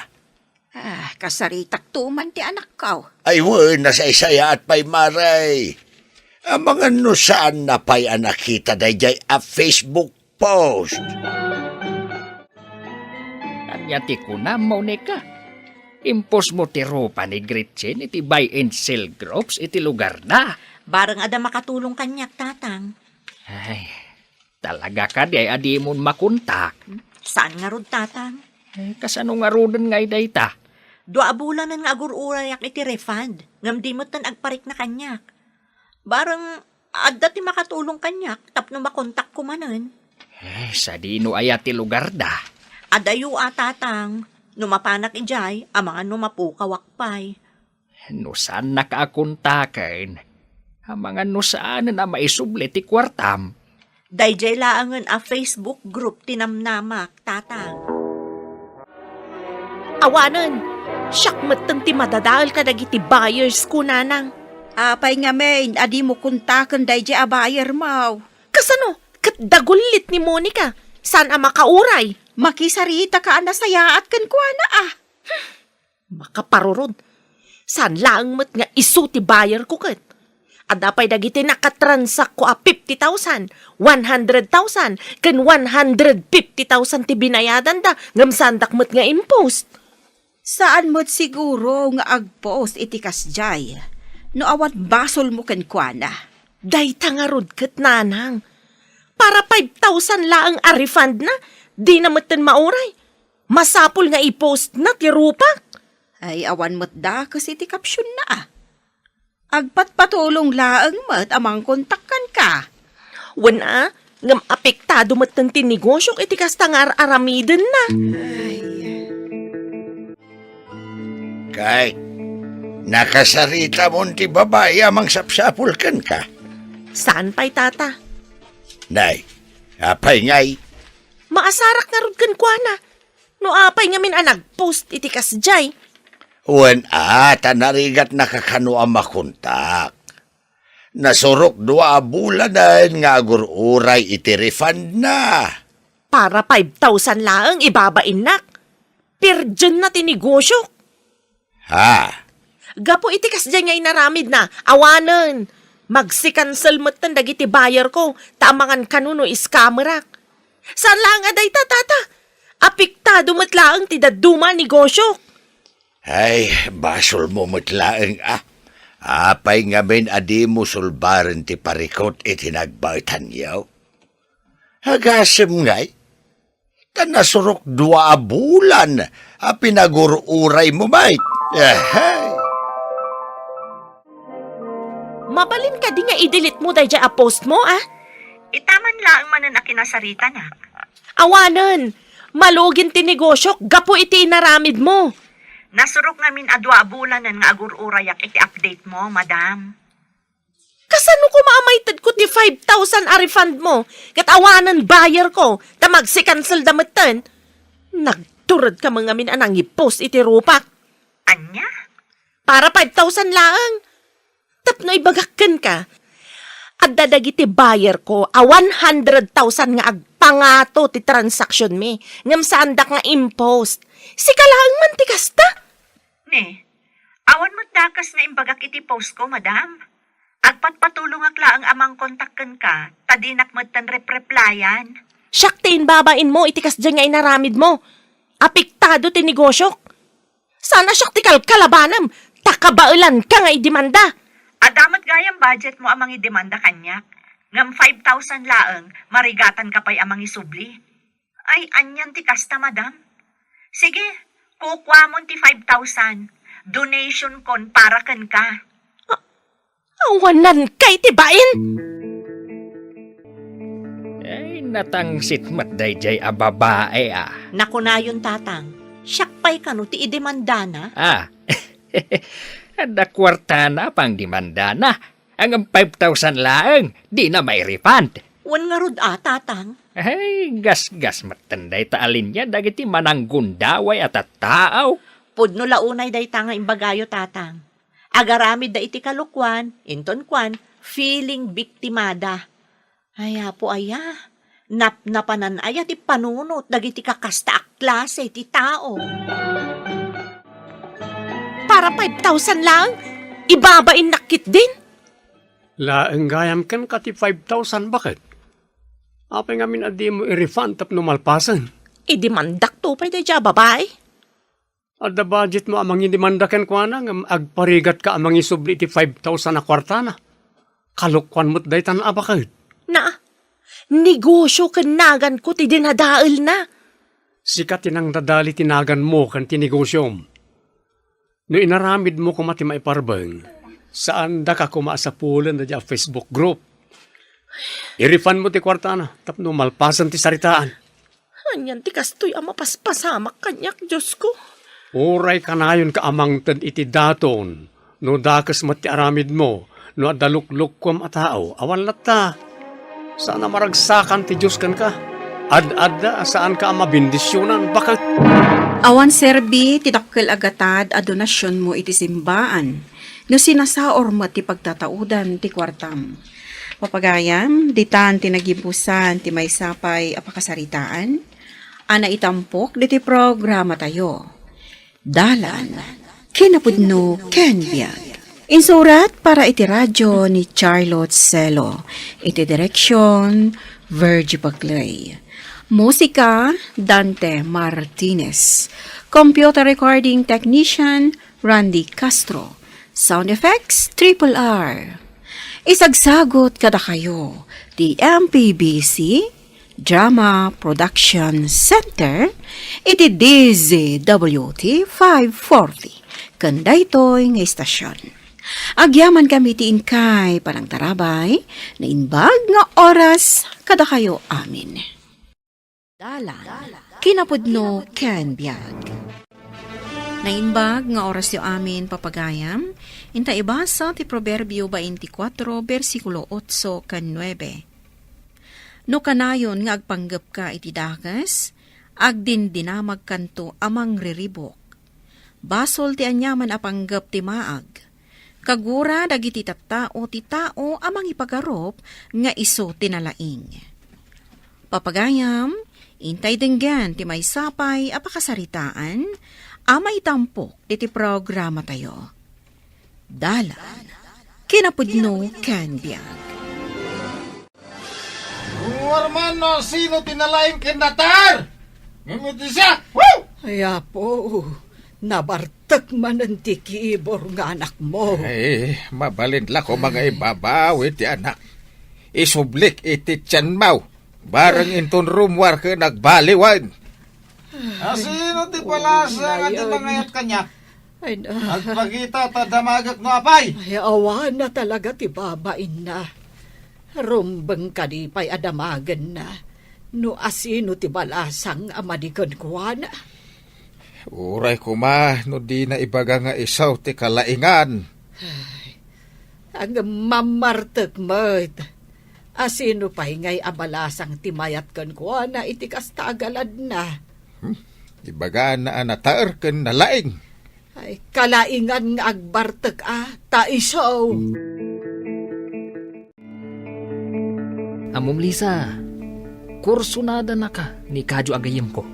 Ah, kasaritak tuman ti anakko. Ay, wen, nasaysayaat pay, Mari. Amangan no saan na pay a nakita daydiay a Facebook post. Ania ti kunam, Monica? Impost mo ti rupa ni Gretchen iti buy and sell groups iti lugarna. Bareng adda makatulong kaniak, Tatang. Ay, talaga kadi a dimon makontak? Saan ngarud, Tatang? Eh, kasano ngaruden ngay dayta? Dua a bulanen nga agur-urayak iti refund, ngem di metten agparikna kaniak. Bareng adda ti makatulong kaniak tapno makontakko manen. Eh, sadino aya ti lugarda? Adayo a, Tatang. No mapanak idiay, amangan no mapukawak pay. No saannaka a kontaken, amangan no saanen a maisubli ti kuartam. Daydiay laengen a Facebook group ti namnamak, Tatang. Awanen, siak metten ti madadael kadagiti buyers ko, Nanang. Apay ngamin a dimo kontaken daydiay a buyer mo? Kasano? Ket dagullit ni Monica, saan a makauray? Makisarita ka a nasayaat kenkuana, a. Makaparurod. Saan laeng met nga isu ti buyer ko ket? Adda pay dagiti nakatransakko a fifty thousand, one hundred thousand, ken one hundred fifty thousand ti binayadanda, ngem saandak met nga impost. Saan met siguro nga agpost iti kasdiay, no awan basolmo kenkuana. Dayta ngarud ket, Nanang. Para five thousand laeng a refund na, dina metten mauray. Masapul nga i-post na ti rupak. Ay, awan met dakes iti caption na, a. Agpatpatulong laeng met a mangkontak kenka. Wen a, ngem apektado metten ti negosyok iti kasta nga ar-aramiden na. Ay. Kay, nakasaritamon ti babai a mangsapsapul kenka? Saan pay, Tata? Nay, apay ngay? Maasarak ngarud kenkuana. No apay ngamin a nagpost iti kasdiay? Wen a, ta narigatnaka kano a makontak. Nasurok dua a bulanen nga agur-uray iti refund na. Para five thousand laeng ibabainnak. Pirdienna ti negosyok. Ha? Gapu iti kasdiay nga inaramidna, awanen. Magsikansel metten dagiti buyer ko, ta amangan kano no scammerak. Saan laeng a dayta, Tata. Apektado met laeng ti dadduma a negosyok. Ay, basolmo met laeng, a. Apay ngamin a dimo sulbaren ti parikut iti nagbaetanyo? Agasem ngay? Ta nasurok dua a bulan a pinagur-uraymo met. Ahay! Mabalin kadi nga i-delete mo daydiay a post mo, a? Itaman laeng manen a kinasaritanak. Awanen! Malugin ti negosyok gapu iti inaramid mo. Nasurok ngamin a dua a bulanen nga agur-urayak iti update mo, madam. Kasano koma a maitedko ti five thousand a refund mo? Ket awanen buyer ko, ta magsikansel da metten. Nagtured ka man ngamin a nangipost iti rupak. Ania? Para five thousand laeng. Tapno ibagak kenka, adda dagiti buyer ko a one hundred thousand nga agpangato ti transaction mi, ngem saandak nga impost. Sika laeng man ti kasta? Ne, awan met dakes nga imbagak iti post ko, madam. Agpatpatulongak laeng a mangkontak kenka, ta dinak metten repreplayan. Siak ti imbabain mo iti kasdiay nga inaramid mo. Apektado ti negosyok. Saan a siak ti kalkalabanem, ta kabaelanka nga idemanda. Adda met gayam budget mo a mangidemanda kaniak, ngem five thousand laeng, marigatanka pay a mangisubli. Ay, anian ti kasta, madam? Sige, kukuamon ti five thousand. Donation kon para kenka. Awanan kay ti bain! Ay, natangsit met daydiay a babae, a. Nakunayon, Tatang, siak pay kano ti idemandana? Ah, adda kuartana a pangdemandana. Ngem five thousand laeng, dina mairefund. Wen ngarud a, Tatang. Ay, gasgas metten dayta a linia dagiti mananggundaway a tattao. Pudno la unay dayta nga imbagayo, Tatang. Agaramidda iti kalokuan, inton kuan, feeling biktimada. Ay, Apo aya, napnapanan aya ti panunot dagiti kakasta a klase ti tao. Para five thousand laeng, ibabainnak ketdin? Laeng gayam kenka ti five thousand, baket? Apay ngamin a dimo i-refund tapno malpasen? Idemandakto pay daydiay a babai. Adda budget mo a mangidemanda kenkuana ngem agparigatka a mangisubli iti five thousand a kuartana. Kalokuan met daytan a baket. Na, negosyo ken naganko ti dinadaelna. Sika ti nangdadael iti naganmo ken ti negosyom. No inaramidmo koma ti maiparbeng, saandaka koma a sapulen daydiay a Facebook group. I-refund mo ti kuartana tapno malpasen ti saritaan. Anian ti kastoy a mapaspasamak kaniak, Diosko? Uray kanayonka a mangted iti daton, no dakes met ti aramidmo, no adda luklukkuam a tao, awan latta. Saan a maragsakan ti Dios kenka. Ad-adda a saanka a mabendisionan, baket. Awan serbi ti dakkel a gatad a donasionmo iti simbaan, no sinasaor met ti pagtataudan ti kuartam. Papagayam, ditan ti nagibusan ti maysa pay a pakasaritaan a naitampok ditoy programatayo. Dalan, kinapudno ken biag. Insurat para iti radio ni Charlotte Celo. Iti direksyon, Virgie Paclay. Musika, Dante Martinez. Computer recording technician, Randy Castro. Sound effects, Triple R. Isagsagot kadakayo ti M P B C Drama Production Center iti D Z W T five forty ken daytoy nga istasyon. Agyamankami ti inkay panangtarabay, naimbag nga oras kadakayo amin. Dalan, kinapudno ken biag. Naimbag nga orasyo amin, papagayam, inta ibasa ti Proverbio twenty-four, bersikulo otso ken nuebe. No kanayon nga agpanggepka iti dakes, agdindinamagkanto a mangriribuk. Basol ti aniaman a panggep ti maag. Kagura dagiti tattao ti tao a mangipagarup nga isu ti nalaing. Papagayam, intay denggen ti maysa pay a pakasaritaan a maitampok iti programatayo. Dalan, kinapudno ken biag. Rummuar man no sino ti nalaing ken nataer. Ngem iti siak, woo! Ay, Apo, nabartek manen ti kibor nga anakmo. Ay, mabalin la koma nga ibabawi ti anak. Isublik iti tianmo. Bareng inton rummuar ken agbaliwen. Asino ti balasang a di mangayat kaniak? Ay, na. Agpakita ta damagek no apay. Ay, awan na talaga ti babainna. Rumbeng kadi pay a damagenna no asino ti balasang a madi kenkuana. Uray koma no dina ibaga nga isu ti kalaingan. Ay, ngem mammartek met. Asino pay ngay a balasang ti mayat kenkuana iti kasta a galadna? Hmm? Ibagana a nataer ken nalaing. Ay, kalaingan nga agbartek a, ta isu. Ammom, Lisa, kursonadanaka ni Kadyo a gayyemko.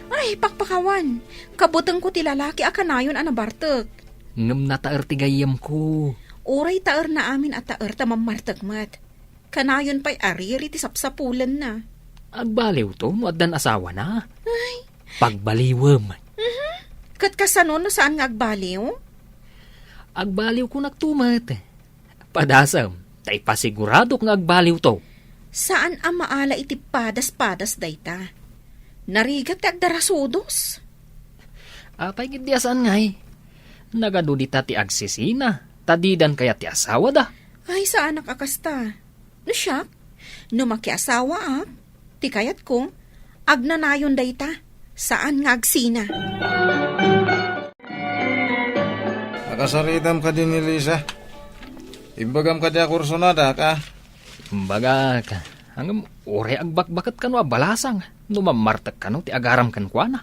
Ay, pakpakawan. Kabutengko ti lalaki a kanayon a nabartek. Ngem nataer ti gayyemko. Uray taerna amin a taer ta mammartek met. Kanayon pay a riri ti sapsapulenna. Agbaliwto no addan asawana. Ay. Pagbaliwem. Mhm. Ket kasano no saan nga agbaliw? Agbaliwkonakto met. Padasem, ta ipasiguradok nga agbaliwto. Saan a maala iti padas-padas dayta. Narigat ti agdarasudos. Apay ngiddi a saan ngay? Nagadu dita ti agsisina, ta didan kayat ti asawada. Ay, saanak a kasta. No siak, no makiasawaak, ti kayatko, agnanayon dayta, saan nga agsina. Nakasaritam kadi ni Lisa? Imbagam kadi a kursonadak, a? Imbagak. Ngem uray agbakbaket kano a balasang no mammartek kano ti agaram kenkuana.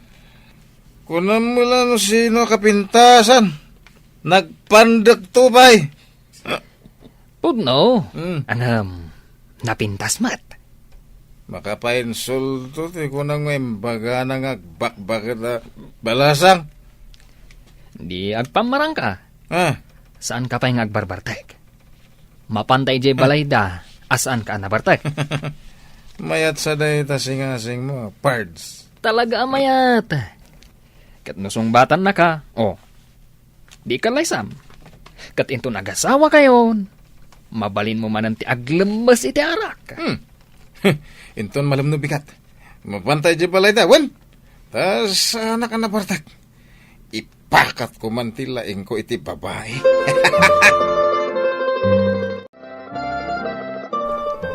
Kunam la no sino a kapintasan. Nagpandekto pay. Pudno. Hmm. Ngem, napintas met. Makapainsulto ti kunam nga imbagana nga agbakbaket a balasang. Di agpammarangka. Ah. Saanka pay nga agbarbartek. Mapanta idiay balayda a saanka a nabartek. Mayat sa dayta singasingmo, pards. Talaga a mayat. Ket no sungbatannaka, o, di ka laysam. Ket inton agasawakayon, mabalinmo manen ti aglemmes iti arak. Hmm. Inton malemno bigat, mapanta idiay balayda, wen? Ta saanak a nabartek. Ipakatko man ti laingko iti babai.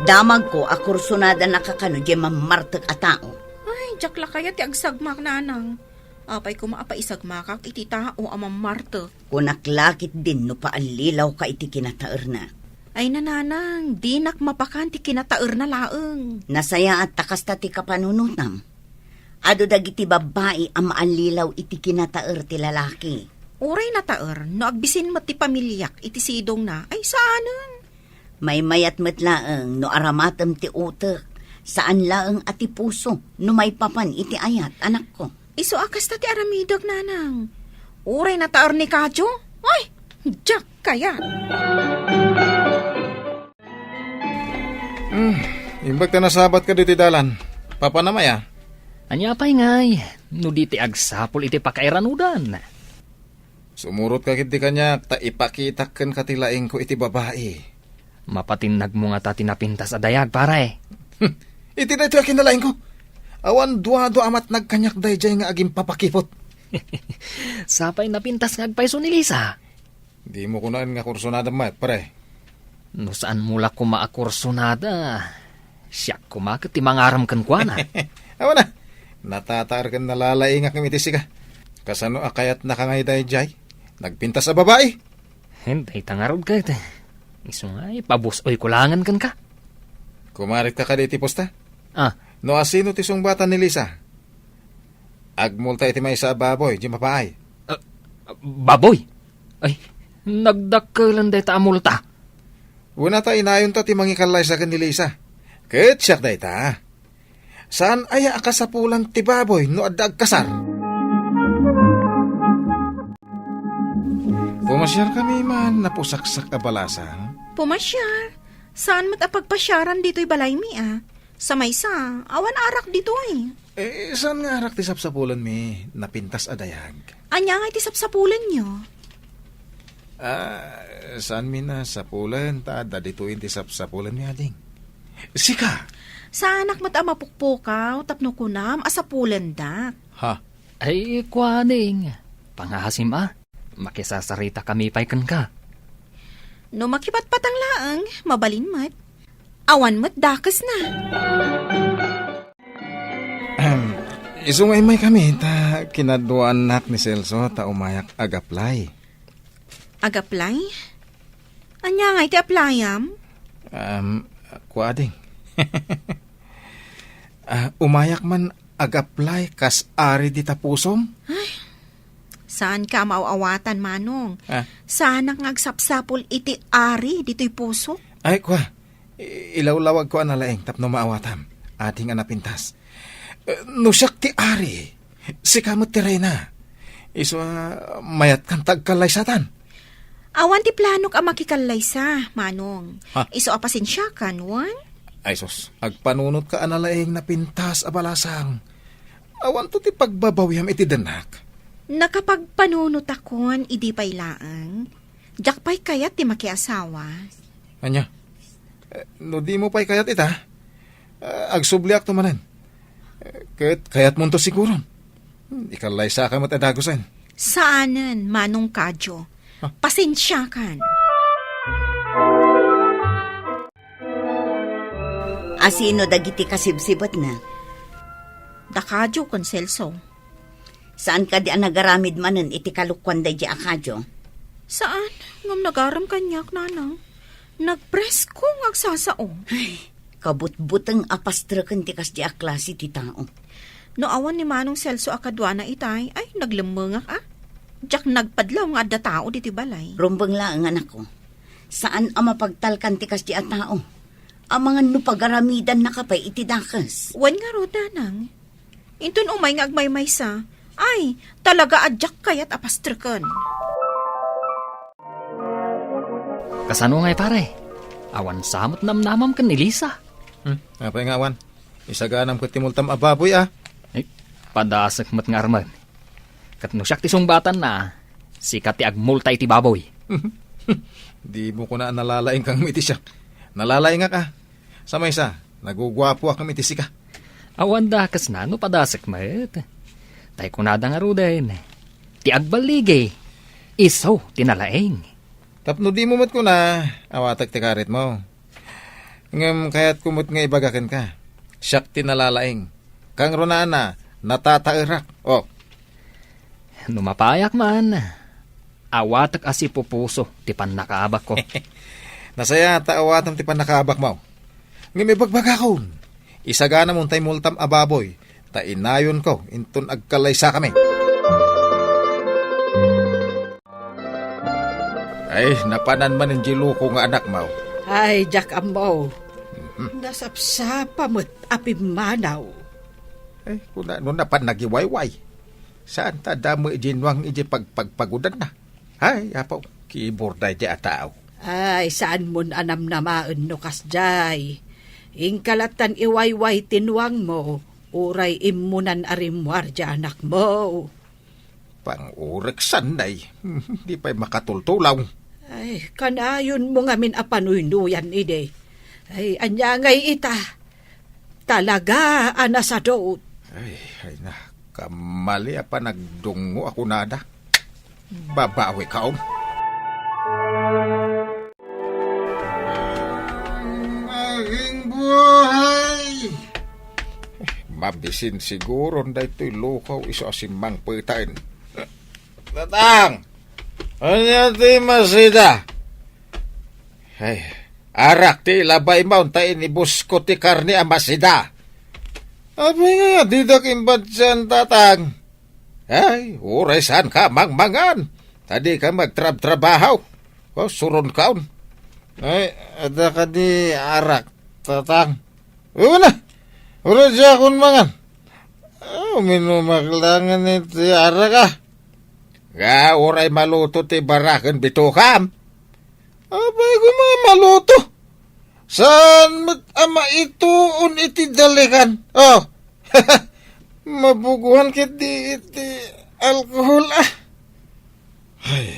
Damagko a kursonadanaka kano diay mammartek a tao. Ay, Diak la kayat ti agsagmak, nanang. Apay koma a paisagmakak iti tao a mammartek? Kunak la ketdin no paallilawka iti kinataerna. Ay, nanang, dinak mapakan ti kinataerna laeng. Nasayaat ta kasta ti kapanunotam. Adu dagiti babbai a maallilaw iti kinataer ti lalaki. Uray nataer, no agbisin met ti pamiliak iti sidongna, ay saanen. Maymayat met laeng no aramatem ti utek, saan laeng a ti puso, no maipapan iti ayat, anakko. Isu a kasta ti aramidek, nanang. Uray nataer ni Kadio, ay, diak kayat. Hmm, imbag ta nasabat ka ditoy dalan. Papanam aya? Ania pay ngay, no di ti agsapul iti pakairanudan? Sumurot ka ketdi kaniak ta ipakitak kenka ti laingko iti babai. Mapatinnagmo ngata ti napintas a dayag, pare. Hmm, iti daytoy a kinalaingko. Awan duadua a matnag kaniak daydiay nga agimpapakipot. Sapay napintas nga agpayso ni Lisa. Dimo kunaen nga kursunada met, pare. No saanmo la koma a kursunada, siak koma ket ti mangaram kenkuana. Awan a, natataer ken nalalaingak ngem iti sika. Kasano a kayatnaka ngay daydiay? Nagpintas a babai? Hen, dayta ngarud ket. Isu nga, ipabus-oyko laengen kenka. Kumarit ka kadi iti pusta? Ah. No asino ti sungbatan ni Lisa? Agmulta iti maysa a baboy, di mapaay. Ah, baboy? Ay, nagdakkelen dayta a multa. Wen a ta inayonta ti mangikallaysa ken ni Lisa. Ket siak dayta. Saan aya a kasapulan ti baboy no adda agkasar? Pumasiarkami man, napusaksak a balasang. Pumasiar? Saan met a pagpasiaran ditoy balaymi a? Sa maysa, awan arak ditoy. Eh, saan nga arak ti sapsapulenmi, napintas a dayag? Ania nga iti sapsapulenyo? Ah, saanmi nasapulen, ta adda ditoyen ti sapsapulenmi, ading. Sika! Saanak met a mapukpukaw tapno kunam a sapulendak. Ha? Ay, kuaning, pangasim a. Makisasaritakami pay kenka. No makipatpatang laeng, mabalin met. Awan met dakesna. Ahem. Isu nga immaykami, ta kinaduaannak ni Celso ta umayak ag-apply. Ag-apply? Ania nga iti applyam? Um, kua, ading. Ah, umayak man ag-apply kas ari dita pusom? Ay, saanka a maaw-awatan, Manong. Ah? Saanak nga agsapsapul iti ari ditoy pusok? Ay, kua, I-, ilawlawagko a nalaing tapno maawatam, ading a napintas. Eh, no siak ti ari, sika met ti reyna. Isu a mayatkan ta agkallaysatan. Awan ti planok a makikallaysa, Manong. Ha? Isu a pasensiakan, wen? Ay sus, agpanunotka a nalaing, napintas a balasang. Awanto ti pagbabawiam iti denak. Nakapagpanunotakon idi pay laeng. Diak pay kayat ti makiasawa. Ania? Eh, no dimo pay kayat ita, eh, agsubliakto manen. Eh, ket kayatmonto siguron. Hmm, ikallaysaka met a dagusen. Saanen, Manong Kadio. Ah. Pasensiakan. Asino dagiti kasibsibetna? Da Kadio ken Celso. Saan kadi a nagaramid manen iti kalokuan daydi a Kadio? Saan, ngem nagaram kaniak, Nanang. Nagpresko nga agsasao. Ay, kabutbuteng a pastreken ti kasdi a klase ti tao. No awan ni Manong Celso a kaduana itay, ay, naglemmengak a. Diak nagpadlaw nga adda tao ditoy balay. Rumbeng laeng, anakko. Saan a mapagtalkan ti kasdi a tao. Amangan no pagaramidannaka pay iti dakes. Wen ngarud, Nanang. Inton umay nga agmaymaysa, ay, talaga a diak kayat a pastreken. Kasano ngay, pare? Awan sa met namnamam ken ni Lisa. Hmm, apay nga awan? Isaganam ket ti multam a baboy, a. Ay, padasek met nga armen. Ket no siak ti sungbatanna, sika ti agmulta iti baboy. Dimo kuna a nalalaingka ngem iti siak. Nalalaingak, a. Sa maysa, naguguapoak ngem iti sika. Awan dakesna no padasek met. Tay kunada ngaruden, ti agballigi, isu ti nalaing. Tapno dimo met kuna, awatek ti karitmo. Ngem kayatko met nga ibaga kenka, siak ti nalalaing. Kangrunana, natataerak. Oh. No mapayak man, awatek a sipupuso ti pannakaabakko. Nasaya ta awatem ti pannakaabakmo. Ngem ibagbagakon, isaganamon tay multam a baboy, ta inayonko inton agkallaysakami. Ay, napanan man diay loko nga anakmo. Ay, diak ammo. Mhm. Nasapsapa met a pimmanaw. Ay, kuna no napan nagiwayway. Saan ta damo idiay nuang idiay pagpagpagudanna? Ay, apo, kibor daydiay a tao. Ay, saanmon a namnamaen no kasdiay. Inka lattan iwayway ti nuangmo, uray immunan a rimmuar diay anakmo. Pangurek saan, ay. Di pay makatultulaw. Ay, kanayonmo ngamin a panuynuyan idi. Ay, ania ngay ita? Talaga a nasadot. Ay, ay na, kamali a panagdungngo a kunada. Babawi kaon. Naging buhay! Mabisin siguron daytoy lukaw isu a simmangpetaen. Tatang! Ania ti masida? Ay, arak ti ilabay mo ta inibusko ti karne a masida. Apay nga didak imbatian, Tatang? Ay, uray saan ka mangmangan, ta di ka magtrabtrabaho. O, suron kaon. Ay, adda kadi arak, Tatang? Una, uray diakon mangan. Ah, uminumak laeng iti arak, ah. Nga, uray maluto ti baraken bitokam. Apay koma maluto? Saan met a maituon iti dalikan? Oh, mabuguan ketdi iti alkohol, ah. Ay,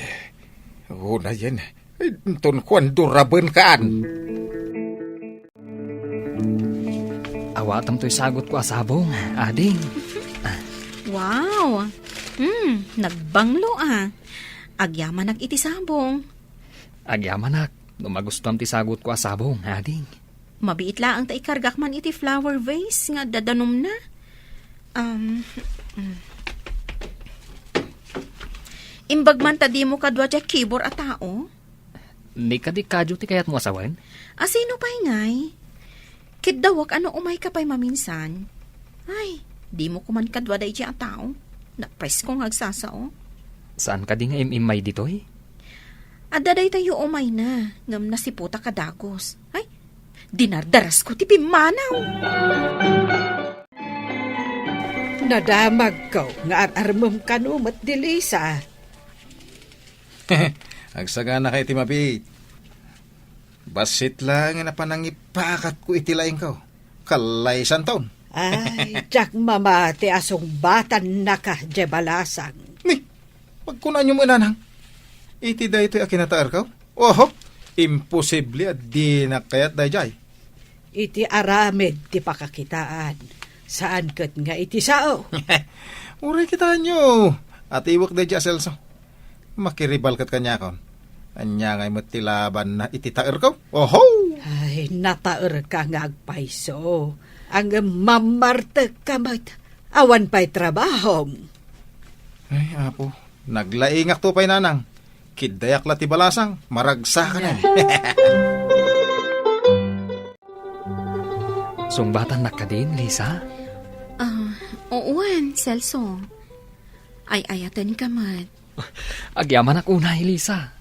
unayen, inton kuan duraben kaan. Awatem toy sagutko a sabong, ading. Wow! Hmm, nagbanglo, ah. Agyamanak iti sabong. Agyamanak, no magustuam ti sagutko a sabong, ading. Mabiit laeng ta ikargak man iti flower vase nga dadanumna. Um, mm. Imbag man ta dimo kadua diay kibor a tao? Ni kadi kadio ti kayatmo a sawen? A sino pay ngay? Kiddawek a no umayka pay maminsan. Ay, dimo koman kadua daydiay a tao. Napresko nga agsasao. Saan kadi nga im-immay ditoy? Adda daytayo umayna, ngem nasiputak a dagus. Ay, dinardarasko ti pimmanaw. Nadamagko nga ar-armem kano met, Lisa. Agsaganaka iti mabiit. Bassit laeng a panangipakatko iti laingko. Kallaysanton. Ay, diak mamati a sungbatannaka, diay balasang. Ni, pagkunaanyo met, Nanang. Iti daytoy a kinataerko? Oho, imposible a dinak kayat daydiay. Iti aramid ti pakakitaan, saan ket nga iti sao. Uray kitaenyo, atiwek daydiay a Celso. Makiribal ket kaniakon. Ania ngay met ti labanna iti taerko? Oho! Ay, nataerka nga agpayso. Ngem mammartekka met. Awan pay trabahom. Ay, Apo, naglaingakto pay, Nanang. Kiddayak la ti balasang, maragsakanen. Sungbatannak kadin, Lisa? Ah, wen, Celso. Ay-ayatenka met. Agyamanak unay, Lisa.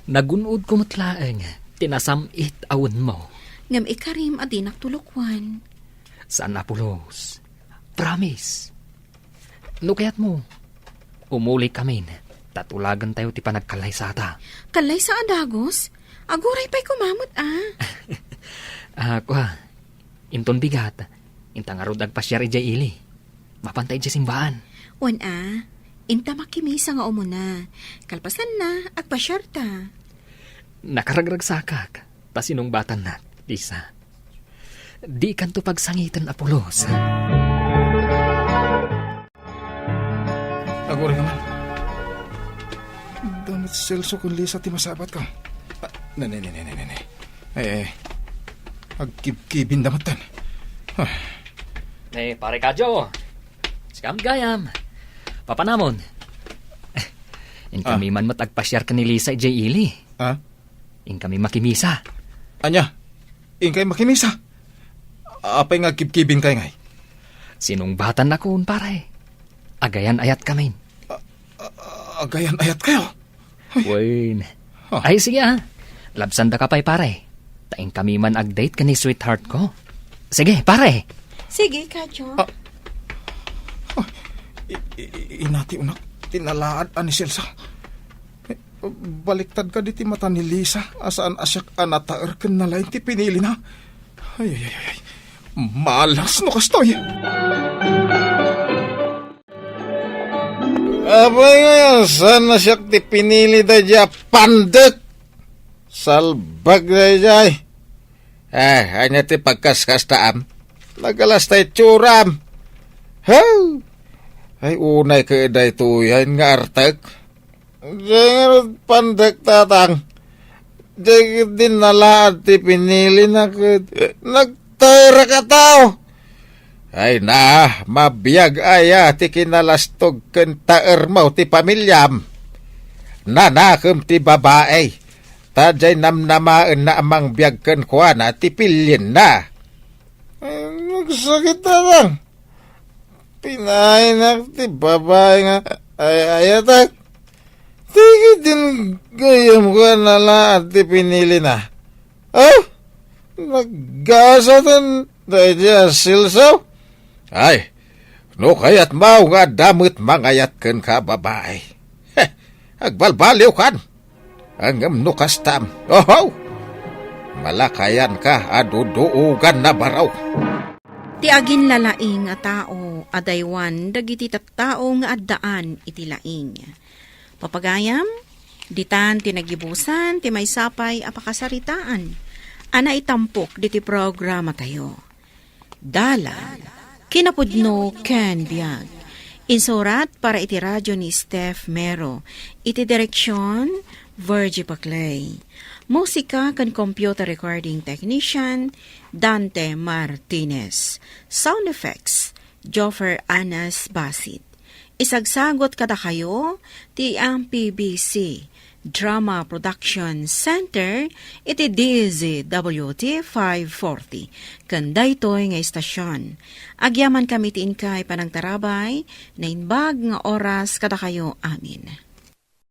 Nagun-odko met laeng ti nasam-it a wenmo. Ngem ikarim a dinak tulokwan. Saan a pulos. Promise. No kayatmo, umulikamin, ta tulagentayo ti panagkallaysata. Kallaysa a dagus? Aguray pay koma met, a. Ah, kua, inton bigat, inta ngarud agpasiar idiay ili. Mapanta idiay simbaan. Wen a, inta makimisa nga umuna. Kalpasanna, agpasiarta. Nakaragragsakak, ta sinungbatannak, Lisa. Dikanto pagsangiten a pulos. Aguray nga man. Adda met Celso ken Lisa ti masabatko. Ah, ne, ne, ne. Eh, eh. Agkibkibinda metten. Ah. Eh, pare Kadyo. Sikam gayam. Papanamon. Inkami Ah. man met agpasiar ken ni Lisa idiay ili. Ah? Inkami makimisa. Ania? Inkay makimisa? Apay nga agkibkibingkay ngay? Sinungbatannakon, pare. Agayan-ayatkamin. Agayan-ayatkayo? Wen. Ah. Ay, sige, ah. Labsandaka pay, pare. Ta inkami man ag-date ken ni sweetheart ko. Sige, pare. Sige, Kadyo. Ah. Ah. I-, i-, i-, inati unak, tinalaad a ni Celso. Eh, baliktad kadi ti mata ni Lisa, a saan a siak a nataer ken nalaing ti pinilina. Ay, ay, ay, ay, ay. Malas no kastoy. Apay nga, saan a siak ti pinili daydiay a pandek? Salbag daydiay. Eh, ania ti pagkaskastaam? Nagalas ta itsuram. Haw! Ay, unay ket daytoyen nga artek. Diay ngarud pandek, tatang. Diay ketdi nalaad ti pinilina ket nagtaerak a tao. Ay na, mabiag aya ti kinalastog ken taermo ti pamiliam? Nanakem ti babai, ta diay namnamaenna a mangbiag kenkuana ti pilienna. Ay, nagsakit, tatang. Pinainak ti babai nga ay-ayatek. Ti ketdin gayyemko a nalaad ti pinilina. Ah? Naggasaten daydiay a Celso? Ay, no kayatmo nga adda met mangayat kenka a babai. Heh, agbalbaliwkan. Ngem no kastam, oho! Malakayanka a duduogan a baro. Ti aginlalaing a tao a daywan dagiti tattao nga addaan iti laing. Papagayam, ditan ti nagibusan ti maysa pay a pakasaritaan a naitampok diti programatayo. Dalan, kinapudno ken biag. Insurat para iti radio ni Steph Mero. Iti direksyon, Virgie Paclay. Musika ken computer recording technician, Dante Martinez. Sound effects, Joffer Anas Basit. Isagsagot kadakayo ti M P B C Drama Production Center iti D Z W T five forty. Ken daytoy nga istasyon, agyamankami ti inkay panangtarabay, naimbag nga oras kadakayo amin.